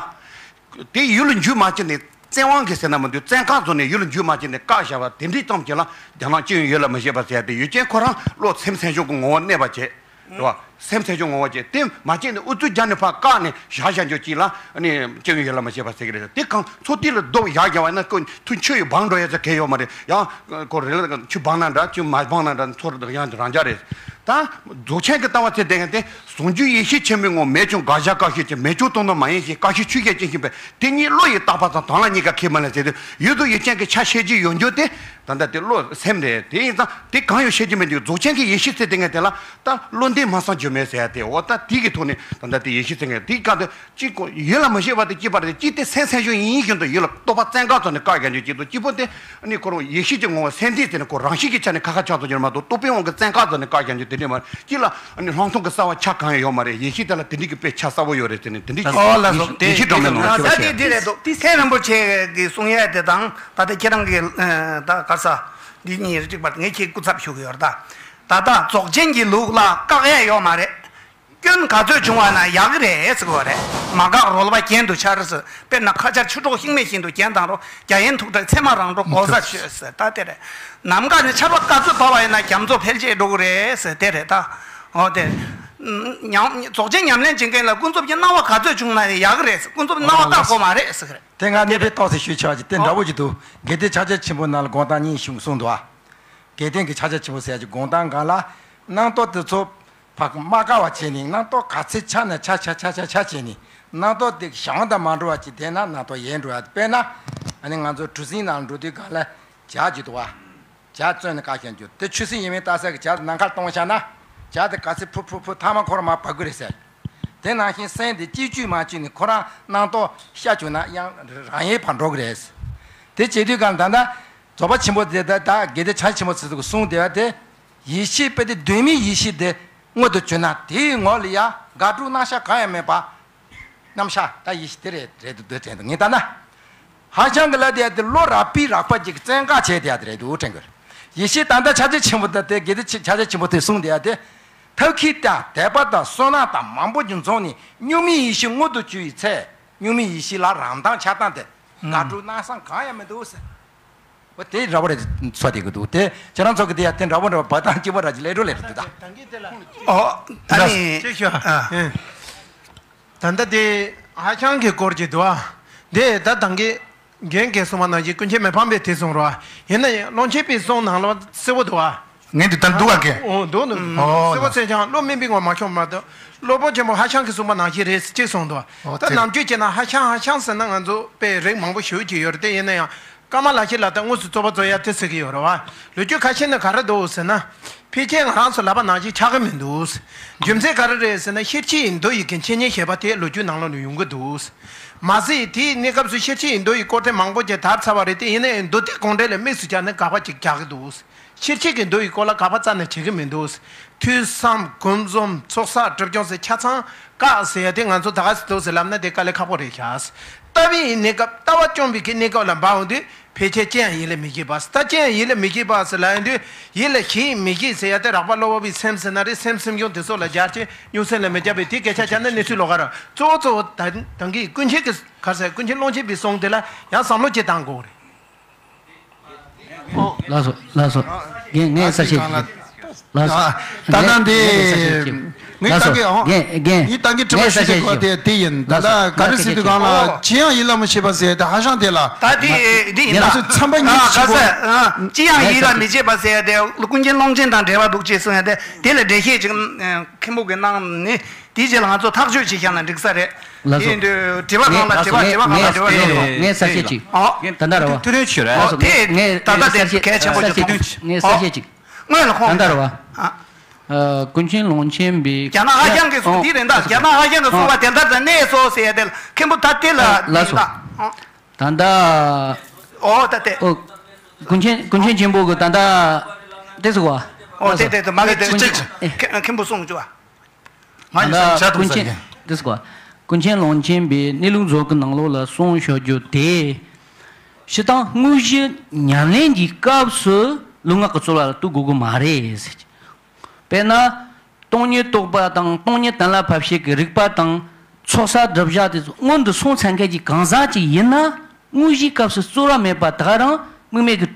དེ་ཡུལ་ལ་འཇུག་མ་བྱས་ནས་ བཙན་དབང་གིས་ཟེར་ན་མི་འདུག་བཙན་བཀག་བཟོ་ནས་ཡུལ་ལ་འཇུག་མ་བྱས་ནས་བཀག་བཞག་པ་དེ་འདྲའི་ཙམ་གྱིས་ལ་རྒྱ་ནག་སྤྱི་ཡོངས་ཡོད་ལ་མི་ཤེས་པ་ཟེར་ཡ་དེ་ཡུལ་ཅན་ཁོ་རང་བློ་སེམས་སེམས་ཤུགས་ཀྱི་ངོ་བོ་གནས་པ་བྱས། རེད་བ། སེམས་སེམས་ཤུགས་ངོ་བོ་བྱས་དེ་མ་བྱས་ནས་ཨུ་ཚུགས་རྒྱག་ནས་ཕར་བཀག་ནས་བཞག་བཞག་འཇོག་ཅིག་ལ་ཨ་ནི་སྤྱི་ཡོངས་ཡོད་ལ་མི་ཤེས་པ་ཟེར་གི་རེད། དེ་གང་ཚོ་དེ་ལ་རྡོ་བཞག་བཞག་པ་ན་ཁོ་ཐུ་ཆུ་ཡི་སྦང་འགྲོ་ཡ་ཚོ་གལ་ཡོད་མ་རེད། ཡང་ཁོ་རེ་ལ་ཆུ་སྦང་ན་འདྲ་ཆུ་མ་སྦང་ན་འདྲ་ཚོར་ཡང་རང་འཇགས་རེད། ད་རྫོགས་ཆེན་གྱི་ལྟ་བ་ཚེ་བསྟན་མཁན་དེ་ཟུང་འཇུག་ཡེ་ཤེས་ཆེན་པོའི་ངོ་མེད་ཀྱང་དགག་བྱ་བཀག་ཤེས་ཀྱི་མེད་ཀྱང་སྟོང་ནོ་མ་ཡིན་ཞེས་བཀག་ཤེས་ཆོས་བཤད་ཅན་ཤིང་པས་དེ་ཉིད་བློ་ཡི་བརྟག་པ་དང་དོན་ལ་གཉིས་ཀ་ཁས་མི་ལེན་ཟེར་དུས་ཡུལ་དུ་ཡུལ་ཅན་གྱི་ཆ་ཤེས་ཀྱི་ཡོད་འགྱུར་ཏེ། ད་ལྟ་དེ་བློ་སེམས་རེད། དེ་ཡིན་ཙང་དེ་གང་ཡང་ཤེས་ཀྱི་མེད་འདུག་རྫོགས་ཆེན་གྱི་ཡེ་ཤེས་ཚེ་བསྟན་མཁན་དེ་ལ་ད་བློ་འདས་མ་སངས་རྒྱུ་མེད་ཟེར་ཡ་དེ་འོ་ད་དེ་གི་ཐོག་ནས་ད་ལྟ་དེ་ཡེ་ཤེས་ཚེ་བསྟན་མཁན་དེའི་སྐབས་དུ། གཅིག་གོ་ཡོད་ལ་མི་ཤེས་པ་དེ་གཅིག་པ་རེད། གཅིག་དེ་སེམས་སེམས་ཤུགས་ཡིན་བཞིན་དུ་ཡོད་ལ་རྟོག་པ་བཙན་བཀག་ཐོག་ནས་བཀག་རྒྱག་རྒྱུ་གཅིག་དང་གཅིག་པོ་དེ་ཨ་ནི་ཁོ་རང་ཡེ་ཤེས་ཀྱི་ངོ་བོ་སེམས་གཏིང་དེ་ནི་ཁོ་རང་བཞིན་གྱི་ཆ་ནས་ཁ་ཁ་ཆག་ཐུབ་ཀྱི་མ་གཏོགས་རྟོག་པའི་དབང་གིས་བཙན་བཀག་ཐོག་ནས་བཀག་རྒྱག་རྒྱུ་དེ་འདྲས་མ་རེད། གཅིག་ལ་ཨ་ནི་ལྷག་མཐོང་གི་རྩ་བ་ཆ་གང་ཡང་ཡོད་མ་རེད། ཡེ་ཤེས་དེ་ལ་དེ་འདྲས་ཀྱི་དཔེ་ཆ་གསལ་པོ་ཡོད་རེད་ཟེར་ནས་དེ་འདྲས་ཀྱི་ཨོ་ལགས་སོ། དེ་ཡེ་ཤེས་སྒྲོན་མེ་ནང་ལ་ད་ཆོས་ཆོས་དེ་དེ་རེད་འདུག་དེ་མཁན་རིན་པོ་ཆེ་གིས་གསུང་ཡས་དེ་དང་ད་ལྟ་ཁྱེད་རང་གིས་ད་ག་ས་འདི་གཉིས་གཅིག་པར་ངས་ཁྱེད་སྐུ་ཚབ་ཞུ་གི་ཡོད་རེད། ད་ད་ལྟ་རྫོགས་ཆེན་གྱི་ལུགས་ལ་བཀག་ཡས་ཡོད་མ་རེད། སྐྱོན་ག་ཚོད་བྱུང་བ་ན་ཡག་གི་རེད་ཟེར་གོ་རེད། མ་འགག་རོལ་པ་གྱེན་དུ་འཆར་ཟེར། དཔེར་ན་ཁ་ཆར་ཆུ་གྲོགས་ཤིང་མེད་བཞིན་དུ་གྱེན་དང་རོ། རྒྱ་ཡན་ཐུག་དྲག་ཚེར་མ་རང་གྲོལ་གོ་ས་ཆོད་ཟེར་ད་དེ་རེད། ནམ་མཁའ་ནས་ཆར་པ་ག་ཚོད་བབས་པ་ཡིན་ན་རྒྱ་མཚོ་འཕེལ་རྒྱས་འགྲོ་གི་རེད་ཟེར་དེ་རེད་ད། འོ་དེ། ཉམས་རྫོགས་ཆེན་ཉམས་ལེན་བྱེད་མཁན་ལ་ཀུན་རྫོབ་ཀྱི་སྣང་བ་ག་ཚོད་བྱུང་ན་ཡག་གི་རེད་ཟེར། ཀུན་རྫོབ་སྣང་བ་བཏགས་དགོས་མ་རེད་ཟེར་གི་རེད། དེ་སྔ་གནས་པའི་རྟགས་སུ་ཞུས་ཆོག་ཅིག་དེ་འདྲ་བོ་ཞིག་འདུག་དགེ་ལྡན་ཕྱག་རྒྱ་ཆེན་པོ་ནང་ལ་དགོངས་དག་གཉིས་ཤིག་གསུངས་འདུག་ཨ། དགེ་ལྡན་གྱི་ཕྱག་རྒྱ་ཆེན་པོ་ཟེར་ཡ་ཅིག་དགོངས་དག་སྒང་ལ་རྣམ་རྟོག་དེ་ཚོ། ཕ་གི་མ་དགའ་བ་བྱས་ནས་རྣམ་རྟོག་ག་ཚོད་ཆགས་ན་ཆགས་ཆགས་ཆགས་ཆགས་ཆགས་བྱས་ནས་རྣམ་རྟོག་དེ་བྱང་དང་མ་འགྲོ་བ་ཅིག་བསྡད་ན་རྣམ་རྟོག་ཡལ་འགྲོ་ཡ། དཔེར་ན་ཨ་ནི་ང་ཚོ་གྲུ་གཟིངས་ནང་འགྲོ་དུས་སྒང་ལ་ཇ་ཅིག་འདུག་བ། ཇ་བཙོས་ནས་བཀག་བཞག་རྒྱུ་དེ་ཆུ་སྲིན་ཡིན་མིན་བལྟ་ས་གི་ཇ་དེ་ནམ་མཁར་གཏོང་བཞག་ན་ཇ་དེ་ག་ཚོད་ཕུ་ཕུ་ཕུ་ཐ་མ་ཁོ་རང་མར་བབས་ཀྱི་རེད་ཟེར། དེ་ནང་བཞིན་སེམས་དེ་གཅིག་བཅུས་མ་བཅུས་ནས་ཁོ་རང་རྣམ་རྟོག་ཤ་བཅུག་ན་ཡང་རང་ཡལ་བར་འགྲོ་གི་རེད། དེ་བྱེད་དུས་སྒང་ད་ལྟ། རྫོགས་པ་ཆེན་པོ་དེ་ད་ལྟ་དགེ་ལྡན་ཕྱག་ཆེན་པོ་ཚོས་གསུངས་བསྡད་པ་དེ། ཡེ་ཤེས་དཔེ་དེ་གདོད་མའི་ཡེ་ཤེས་དེ་མངོན་དུ་གྱུར་ན་དེའི་ངོ་ལ་ཡང་དགག་སྒྲུབ་རྣམ་གཞག་གང་ཡང་མེད་པ། རྣམ་གཞག་ད་ཡེ་ཤེས་དེ་རེད་རེད་འདུག་འདོད་དྲན་འདུག་ངས་ལྟ་ན། ཧ་ཅང་གི་ལ་དེ་ཡ་དེ་བློ་རགས་པས་རགས་པ་ཅིག་བཙན་བཀག་བྱས་དེ་ཡ་དེ་རེད་འདུག་དྲན་དགོས། ཡེ་ཤེས་ད་ལྟ་ཕྱག་རྒྱ་ཆེན་པོ་དེ་དེ་དགེ་ལྡན་ཕྱག་རྒྱ་ཆེན་པོ་དེ་གསུངས་དེ་ཡ་དེ། ཐབས་མཁས་དང་དད་པ་དང་བསོད་ནམས་དང་མང་པོ་ཅིག་འཛོམས་ནས་གཉུག་མའི་ཡེ་ཤེས་མངོན་དུ་གྱུར་བའི་ཚེ། གཉུག་མའི་ཡེ་ཤེས་ལ་རང་མདངས་ཆགས་སྟངས་དེ། དགག་སྒྲུབ་རྣམ་གཞག་གང་ཡང་མི་འདུག་ཟེར། འོ་དེ་འདྲ་བོ་རེད་ཚོ་དེ་གི་འདུག་དེ་ཁྱེད་རང་ཚོ་གི་དེ་ཡ་དེ་འདྲ་བོ་འདྲ་བོ་འབའ་ཐང་སྐྱིད་པོ་ར་ཅིག་ལས་འགྲོ་ལས་འགྲོ་འདུག་ད། ཨོ་ཨ་ནི་ཅིག་ཤོད་ཨ། ཨེ། ད་ལྟ་དེ་ཧ་ཅང་གི་སྐོར་གྱི་འདུག་ཨ། དེ་ད་དང་གི་རྒན་གྱིས་གསུངས་པ་ནང་བཞིན་ཀུན་མཁྱེན་མི་ཕམ་པས་དེ་གསུངས་རོགས་ཨ། ཡིན་ན་ཡང་ཀློང་ཆེན་པའི་གསུང་ནང་ལ་གསལ་བོ་འདུག་ཨ། ངས་འདི་ལྟར་འདུག་ཨ་ཀེ། ཨོ་འདུག་འདུག་ཨོ་གསལ་བོ་ཚན་ཆང་བློ་དམན་པའི་ངོར་མ་ཤོང་མ་གཏོགས་བློ་ཕམ་ཆེན་པོ་ཧ་ཤང་གིས་གསུངས་པ་ནང་བཞིན་རེད་ཅེས་གསུངས་འདུག་ཨོ་ད་དེ་ནམ་རྒྱུན་བྱས་ན་ཧ་ཤང་ཧ་ཤང་ཟེར་ན་ང་ཚོ་དཔེ་རིགས་མང་པོ་ཞུ་གི་ཡོད་རེད་དེ་ཡིན་ན་ཡང་། ཀརྨ་ལགས་ཀྱིས་ལབ་སྟངས་དངོས་སུ་རྩོད་པ་རྩོད་ཡ་དེ་ཟེར་གྱི་ཡོད་རེད་བ། ལོ་རྒྱུས་ཁ་ཤས་ནས་ག་རེ་འདུག་ཟེར་ན། ཕལ་ཆེར་ང་རང་ཚོ་ལབ་པ་ནང་བཞིན་ཆགས་ཀྱི་མི་འདུག་རྒྱུ་མཚན་ག་རེ་རེད་ཟེར་ན་ཤེར་ཕྱིན་ཡིན་མདོ་ཡི་གི་འཆད་ཉན་ཞེས་པ་དེ་ལོ་རྒྱུས་ནང་ལོགས་ནས་ཡོང་གི་འདུག་མ་ཟད་དེའི་གནས་སྐབས་སུ་ཤེར་ཕྱིན་ཡིན་མདོ་ཡི་སྐོར་དེ་མང་པོ་ཅིག་དར་ཚར་བ་རེད་དེ་ཡིན་ན་ཡང་མདོ་སྡེ་དགོངས་འགྲེལ་ལ་དམིགས་སུ་བྱས་ནས་དགག་པ་ཅིག་རྒྱག་གི་འདུག་ཤེར་ཕྱིན་གྱི་མདོ་ཡི་སྐོར་ལ་དགག་པ་རྩ་ནས་བྱེད་ཀྱི་མི་འདུག་ཐོས་བསམ་སྒོམ་གསུམ་ཚོགས་བསགས་སྒྲིབ་སྦྱོང་ཟེར་ཆ་ཚང་བཀག་ཟེར་ཡ་དེ་ང་ཚོ་ད་ག་ཟེ་འདུག་ཟེར་ལབ་ན་དེ་དཀའ་ལས་ཁག་པོ་རེད་ཤག་ལྟ་བའི་གནས་སྐབས་ལྟ་བ་སྐྱོང་བའི་གི་གནས་སྐབས་ལ་འབབ་འོང་དུས་ཕལ་ཆེར་ཅི་ཡང་ཡིད་ལ་མི་བྱེད་པ། ད་ཅི་ཡང་ཡིད་ལ་མི་བྱེད་པ་ཟེར་ལབ་ཡོང་དུས་ཡིད་ལ་བྱེད་མི་བྱེད་ཟེར་ཡ་དེ་རགས་པ་གློ་བུར་བའི་སེམས་ཟེར་ན་རེད། སེམས་སེམས་བྱུང་དེ་ཚོ་ལ་སྦྱར་ཅིང་གཉུག་སེམས་ལ་མི་སྦྱར་བའི་དེ་སྐད་ཆ་བྱས་ན་གནས་ཚུལ་ལོགས་ཀ་རེད། གཙོ་བོ་གཙོ་བོ་ད་ད་གིན་ཀུན་མཁྱེན་གྱི་ག་རེ་ཟེར་ཀུན་མཁྱེན་ཀློང་ཆེན་པའི་གསུང་དེ་ལ་ཡང་བསམ་བློ་ཅིག་བཏང་དགོས་རེད། ལགས་སོ་ལགས་སོ། རྒན་ངས་གསལ་བཤད་ཞུ་གི། ལགས་སོ། ད་ལྟ་འདི་ངས་ལགས་སོ། ངས་ལྟ་གི་ཨང་རྒན་རྒན་ངས་ལྟ་གི་དྲི་བ་ཞུ་ཞུ་གོ་དེ་དེ་ཡིན། ད་ལྟ་ག་རེ་ཟེར་དུས་གང་ལ་ཅི་ཡང་ཡིད་ལ་མི་བྱེད་པ་ཟེར་དེ་ཧ་ཤང་དེ་ལ། ད་དེ་དེ་ཡིན་ད། ཚན་པ་ཉིད་ཀྱི་ཆེད་དུ། ཅི་ཡང་ཡིད་ལ་མི་བྱེད་པ་ཟེར་དེ་ཀུན་མཁྱེན་ཀློང་ཆེན་དང་འབྲེལ་བ་འདུག་ཅེས་གསུངས་ཡ་དེ་དེ་ལ་འགྲེལ་བཤད་ཅིག་མཁན་པོ་གིས་གནང་ནི། དེའི་རྗེས་ལ་ང་ཚོ་ཐག་གཅོད་བྱེད་མཁན་ལ་འགྲིག་ས་རེད། ལགས་སོ། དེ་འདྲ་དྲི་བ་གང་ལ་དྲི་བ་དྲི་བ་གང་ལ་དྲི་བ་ངས་ངས་གསལ་བཤད་ཅིག་ཨོ། ད་ལྟ་ར་བ། ཐུགས་རྗེ་ཆེ་རེད། ཨོ་དེ་ད་ལྟ་དེ་གལ་ཆེན་པོ་ཞིག་མཐོང་། ངས་གསལ་བཤད་ཅིག་སྔོན་ལ་ཁོང་ད་ལྟ་ར་བ། ཨ། ཀུན་མཁྱེན་ཀློང་ཆེན་པའི་རྒྱ་ནག་ཧ་ཤང་གི་གསུང་དེ་རེད་ད། རྒྱ་ནག་ཧ་ཤང་གི་གསུང་བ་དེ་ལྟར་དུ་གནས་སོ་ཟེར་ཡ་དེ་ལ་མཁན་པོ་ད་དེ་ལ་ལགས་སོ། ད་ལྟ། ཨོ་ད་དེ། ཨོ། ཀུན་མཁྱེན་ཀུན་མཁྱེན་ཆེན་པོ་གི་ད་ལྟ་དེ་ཟེར་བ། ཨོ་དེ་དེ་དེ་མ་གི་དེ་ཅིག་ཅིག་མཁན་པོ་གསུང་བཅུག་བ། ང་ཡི་ད་ལྟ་ས་ཆ་ཀུན་དུ་མཁྱེན་ས་དེ་ཟེར་བ། ཀུན་མཁྱེན་ཀློང་ཆེན་པའི་གནས་ལུགས་མཛོད་ཀྱི་ནང་ལོགས་ལ་གསུངས་བཞག་རྒྱུ་དེ། སྤྱིར་བཏང་དངོས་གཞི་ཉམས་ལེན་གྱི་སྐབས་སུ་ལུས་ངག་གི་རྩོལ་བ་ལ་གཏུག་དགོས་ཀྱི་མ་རེད་ཟེར་གྱི། དཔེར་ན། སྟོང་ཉིད་རྟོགས་པ་དང་སྟོང་ཉིད་གཏན་ལ་ཕབ་བྱེད་ཀྱི་རིག་པ་དང་ཚོགས་བསགས་སྒྲིབ་སྦྱང་དེ་ཚོ་སྔོན་དུ་སོང་ཚར་མཁན་གྱི་གང་ཟག་ཅིག་ཡིན་ན། དངོས་གཞིའི་སྐབས་སུ་རྩོལ་བ་མེད་པ་ད་ག་རང་དམིགས་མེད་ཀྱི་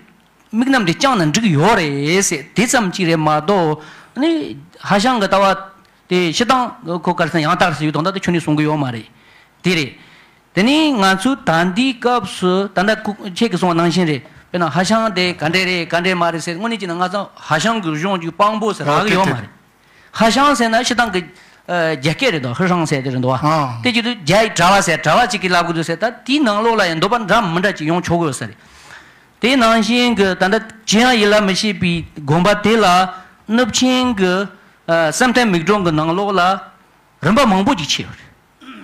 དམིགས་རྣམ་དེ་བསྐྱངས་ན་འགྲིག་ཡོད་རེད་ཟེར། དེ་ཙམ་གཅིག་རེད་མ་གཏོགས་ནི་ཧྭ་ཤང་གི་ལྟ་བ་དེ་སྤྱིར་བཏང་ཁོ་ག་རེ་ཟེར་ན་ཡང་དག་ཟེར་ཡོད་དང་ད་ཁྱོན་ནས་གསུང་གི་ཡོད་མ་རེད། དེ་རེད། དེ་ནི་ང་ཚོས་ད་ལྟའི་སྐབས་སུ་ད་ལྟ་ཁྱེད་ཀྱིས་གསུངས་པ་ནང་བཞིན་རེད། དཔེར་ན་ཧྭ་ཤང་དེ་ག་འདྲས་རེད་ག་འདྲས་མ་རེད་ཟེར་དངོས་གནས་བྱས་ན་ང་ཚོ་ཧྭ་ཤང་གི་གཞུང་གི་དཔང་པོ་ཟེར་རག་གི་ཡོད་མ་རེད། ཧྭ་ཤང་ཟེར་ན་སྤྱིར་བཏང་གི་ཨ་རྒྱ་སྐད་རེད་དོ། ཧི་ཧྲང་ཟེར་དེ་རེད་འདུག་བ། ཨ། དེ་བྱེད་དུས་རྒྱ་ཡི་གྲྭ་བ་ཟེར་གྲྭ་བ་གཅིག་གིས་ལབ་གི་འདུག་ཟེར། ད་དེའི་ནང་ལོགས་ལ་ཡང་འདོད་པ་འདྲ་མི་འདྲ་ཅིག་ཡོང་ཆོག་གི་ཡོད་ས་རེད། དེ་ནང་བཞིན་གྱི་ད་ལྟ་ཅི་ཡང་ཡིད་ལ་མི་བྱེད་པའི་དགོན་པ་དེ་ལ་གནུབས་ཆེན་གྱི་ཨ་བསམ་གཏན་མིག་སྒྲོན་གྱི་ནང་ལོགས་ལ་རིམ་པ་མང་པོ་ཅིག་ཕྱེ་ཡོད་རེད།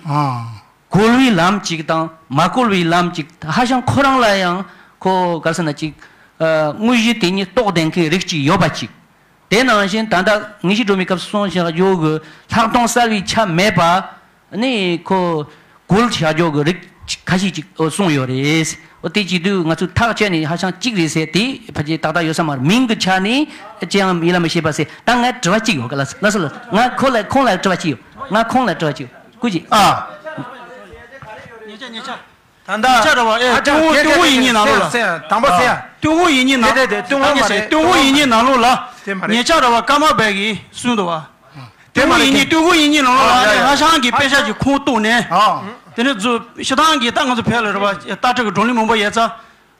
ཨ། བཀོལ་བའི་ལམ་ཅིག་དང་མ་བཀོལ་བའི་ལམ་ཅིག་ཧྭ་ཤང་ཁོ་རང་ལ་ཡང་ཁོ་ག་རེ་ཟེར་ན་ཅིག་ཨ་དངོས་གཞི་དེ་ཉིད་རྟོགས་ལྡན་མཁན་རིགས་ཅིག་ཡོད་པ་ཅིག་དེ་ནང་བཞིན་ད་ལྟ་ངེས་ཤེས་སྒྲོན་མེའི་སྐབས་སུ་གསུངས་བཞག་ཡོད་གི་ལྷག་མཐོང་གསལ་བའི་ཆ་མེད་པ་ནི་ཁོ་བཀོལ་བཞག་ཡོད་གི་རིགས་ཁ་ཤས་ཅིག་གསུངས་ཡོད་རེད། འོ་དེ་བྱེད་དུས་ང་ཚོས་ཐག་བཅད་ནས་ཧྭ་ཤང་གཅིག་རེད་ཟེར་དེ་ཕལ་ཆེར་ཏག་ཏག་ཡོད་ས་མ་རེད། མིང་གི་ཆ་ནས་ཅི་ཡང་ཡིད་ལ་མི་བྱེད་པ་ཟེར། ད་ངས་དྲི་བ་གཅིག་ཡོད་ག་ལ་ལ་སོ་ལ་ང་ཁོ་ལ་ཁོང་ལ་དྲི་བ་གཅིག་ཡོད། ང་ཁོང་ལ་དྲི་བ་གཅིག་ཡོད་སྐུ་མཁྱེན། ཨ། ཉེ་ཆ་ཉེ་ཆ། ད་ལྟ་ཉེ་ཆ་རེད་བ། ཨེ་ཨ་ཅག་ཏུའུ་ཧུ་ཏུའུ་ཧུ་ཡིན་གཉིས་ནང་ལོགས་ལ། སེ་སེ་དང་པོ་སེ་ཡ། ཏུའུ་ཧུ་ཡིན་གཉིས་ནང་དེ་དེ་དེ་ཏུའུ་ཧུ་མ་རེད། ཏུའུ་ཧུ་ཡིན་གཉིས་ནང་ལོགས་ལ། དེ་མ་རེད། ཉེ་ཆ་རེད་བ། ཀརྨ་པ་གིས་གསུངས་འདུག་བ། དེ་ཏུའུ་མ་ཧུ་རེད་ཡིན་གཉིས་དེ། ཏུའུ་ཧུ་ཡིན་གཉིས་ནང་ལོགས་ལ། ཨ་ཡ་ཨ་ནི་ཡ། ཧྭ་ཤང་གི་དཔེ་ཆ་ཅིག་ཁུངས་གཏུགས་ནས། ཨ། དེ་ནས་ཛུ་ཤི་ཐང་གི་ད་ང་ཚོ་བོད་ལ་རེད་བ། ལྟ་གྲུབ་ཀྱི་བགྲོ་གླེང་མང་པོ་ཡོད་ཙང་།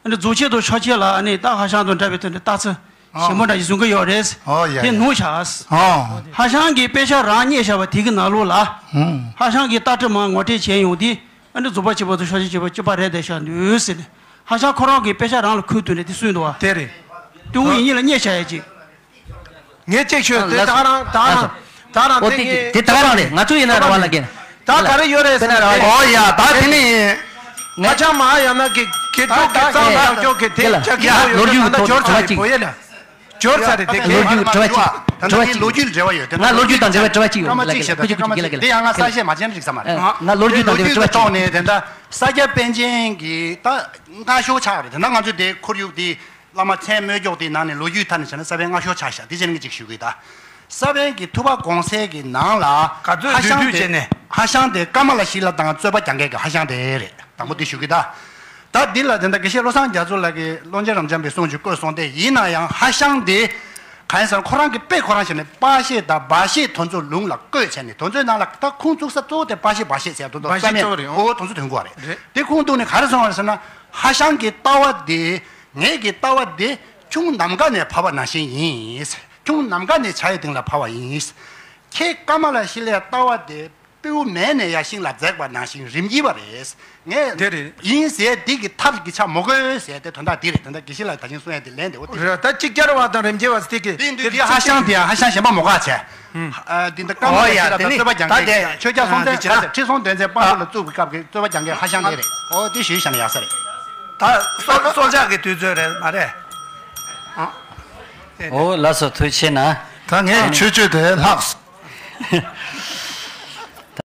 ཨ་ནི་རྫོགས་ཆེན་དང་ཕྱག་ཆེན་ལ་ཨ་ནི་ད་ཧྭ་ཤང་དང་འདྲ་བའི་དོན་དུ་རྟགས་མཚན་ཞིབ་མོ་འདྲ་ཞིག་བཟོ་གི་ཡོད་རེད། ཨོ་ཡ་དེ་ཡ། ནོར་བཞག་ཨོ། ཧྭ་ཤང་གི་དཔེ་ཆ་རང་རྙེད་བཞག་པ་དེ་གི་ནང་ལོགས་ལ། ཧུམ། ཧྭ་ཤང་གི་ལྟ་གྲུབ་མར་ངོ་སྤྲོད་བྱས་ཡོང་དུས། ཨ་ནི་རྫོགས་པ་ཆེན་པོ་དང་ཕྱག་ཆེན་ཆེན་པོ་གཅིག་པ་རེད་བསྡད་བཞག་འདུག་ཟེར་ནས། ཧྭ་ཤང་ཁོ་རང་གི་དཔེ་ཆ་རང་ལ་ཁུངས་གཏུགས་ནས་དེ་གསུངས་འདུག་བ། དེ་རེད། ཏུའུ་ཧུ་ཡིན་གཉིས་ལ་རྙེད་བཞག་ཡ་ཅིག་ངས་ཅིག་ཤོད། དེ་ད་ག་རང་ད་ག་རང་ད་ག་རང་ཨོ་དེ་དེ་དེ་ད་ག་རང་རེད། ང་ཚོ་ཡིན་ན་རེ་བ་ལ་རྒན། ད་ག་རེ་ཡོད་རེད་ཟེར་ན་རེ་བ། ཨོ་ཡ་ད་དེ་ནི། ཧྭ་ཤང་མ་ཡང་ན་གི་གི་ད་ད་ཀྱོག་གི་གཙང་དང་ཀྱོག་གི་དེ་ལ་ཅག་གི་ཡ་ལོ་ཡོད་ལོ་རྒྱུས་ད་ཐོག་འབྱོར་ཚར་རེད་བོ་ཡ་ལ། འབྱོར་ཚར་རེད་དེ་ལོ་རྒྱུས་དྲི་བ་གཅིག་ད་ལྟ་ངའི་ལོ་རྒྱུས་དང་འབྲེལ་བའི་དྲི་བ་གཅིག་ཡོད། ང་ལོ་རྒྱུས་དང་འབྲེལ་བའི་དྲི་བ་གཅིག་ཡོད། ལ་ལ་ཁྱོད་ཁྱོད་ཁྱོད་ལ་ལ་དེ་ཡང་ང་གསལ་བཤད་མ་བྱས་ན་འགྲིག་ས་མ་རེད། ང་ལོ་རྒྱུས་དང་འབྲེལ་བའི་དྲི་བ་གཅིག་ཡོད། ཐོག་ནས་དེ་འདྲ་ས་སྐྱ་པཎ་ཆེན་གྱི་ད་སྔ་ཤོས་ཆགས་རེད། དེ་འདྲ་ང་ཚོ་དེ་ཁོར་ཡུག་དེ། བླ་མ་མཚན་སྨོས་སྐྱོག་དེའི་ནང་ནས་ལོ་རྒྱུས་ཐད་ནས་བྱས་ན་ས་པཎ་སྔ་ཤོས་ཆགས་ཤག་དེ་བྱས་ན་ངས་ཅིག་ཞུ་གི་ད། ས་པཎ་གྱི་ཐུབ་པ་དགོངས་གསལ་གྱི་ནང་ལ། ག་ཚོད་ཧྭ་ཤང་བསྡུས་བསྡུས་བྱས་དེ་ནས། ཧྭ་ཤང་དེ་ཀ་མ་ལ་ཤཱི་ལ་དང་རྩོད་པ་རྒྱག་མཁན་གྱི་ཧྭ་ཤང་དེ་རེད། དང་པོ་དེ་ཞུ་གི་ད། ད་འདི་ལ་དེ་འདྲ་དགེ་བཤེས་བློ་བཟང་རྒྱ་མཚོ་ལགས་ཀྱིས་ཀློང་ཆེན་རབ་འབྱམས་པའི་གསུང་ཅིག་བཀོད་སོང་སྟེ་ཡིན་ན་ཡང་ཧྭ་ཤང་དེ། གང་ཡིན་ཟེར་ན་ཁོ་རང་གི་དཔེ་ཁོ་རང་བྱས་ནས་པ་ཤེ་དང་བ་ཤེ་དོན་ཚོ་ལུང་ལ་བཀོད་བྱས་ནས་དོན་ཚོའི་ནང་ལ་ད་ཁུངས་བཙུགས་ས་གཙོ་བོ་དེ་པ་ཤེ་བ་ཤེ་ཟེར་དོན་བ་ཤེ་གཙོ་བོ་རེད། ཨོ་དོན་ཚོ་དོན་གོ་བ་རེད། རེད། དེ་ཁུངས་གཏུགས་ནས་ག་རེ་གསུངས་པ་རེད་ཟེར་ན་ཧྭ་ཤང་གི་ལྟ་བ་དེ། ངེད་ཀྱི་ལྟ་བ་འདི་ཁྱུང་ནམ་མཁའ་ནས་བབས་པ་ནང་བཞིན་ཡིན། ཁྱུང་ནམ་མཁའ་ནས་བྱ་ཡི་སྟེང་ལ་བབས་པ་ཡིན། ཁྱེད་ཀ་མ་ལ་ཤཱི་ལའི་ལྟ་བ་དེ་སྤྲེའུ་མལ་ནས་ཡར་ཤིང་ལ་འཛེགས་པ་ནང་བཞིན་རིམ་གྱིས་པ་རེད། ངས་དེ་རེད། ཡིན་ཟེར་འདི་གི་མཐར་གྱི་ཆ་མོ་གོས་ཟེར་དེ་དོན་དག་འདི་རེད། དོན་དག་དགེ་བཤེས་ལགས་ད་ཅིང་གསུང་ཡ་དེ་ལན་དེ་འོ་དེ་རེད། ད་གཅིག་ཅར་བ་དང་རིམ་གྱིས་པ་ཟེར་དེ་གི་དེ་འདི་དེ་ཧ་ཤང་དེ་ཡང་ཧ་ཤང་གཞན་པ་མོ་ག་བྱས། ཨ་འདི་འདི་ཀ་མ་ལ་ཤཱི་ལ་དང་རྩོད་པ་རྒྱག་མཁན་ཆོས་རྒྱལ་སྲོང་བཙན་ཁྲི་སྲོང་ལྡེ་བཙན་དཔང་པོ་ལ་བཙུགས་པའི་སྐབས་ཀྱི་རྩོད་པ་རྒྱག་མཁན་ཧ་ཤང་དེ་རེད། ཨོ་དེ་ཞུས་བཞག་ན་ཡག་ས་རེད། ད་སྲོག་སྲོག་ཆགས་ཀྱི་དུས་ཚོད་རེད་མ་རེད། ཨོ་ལགས་སོ་ཐུགས་རྗེ་ཆེ་གནང་། ད་ངས་ཆོས་སྤྱོད་དེ་ལྷག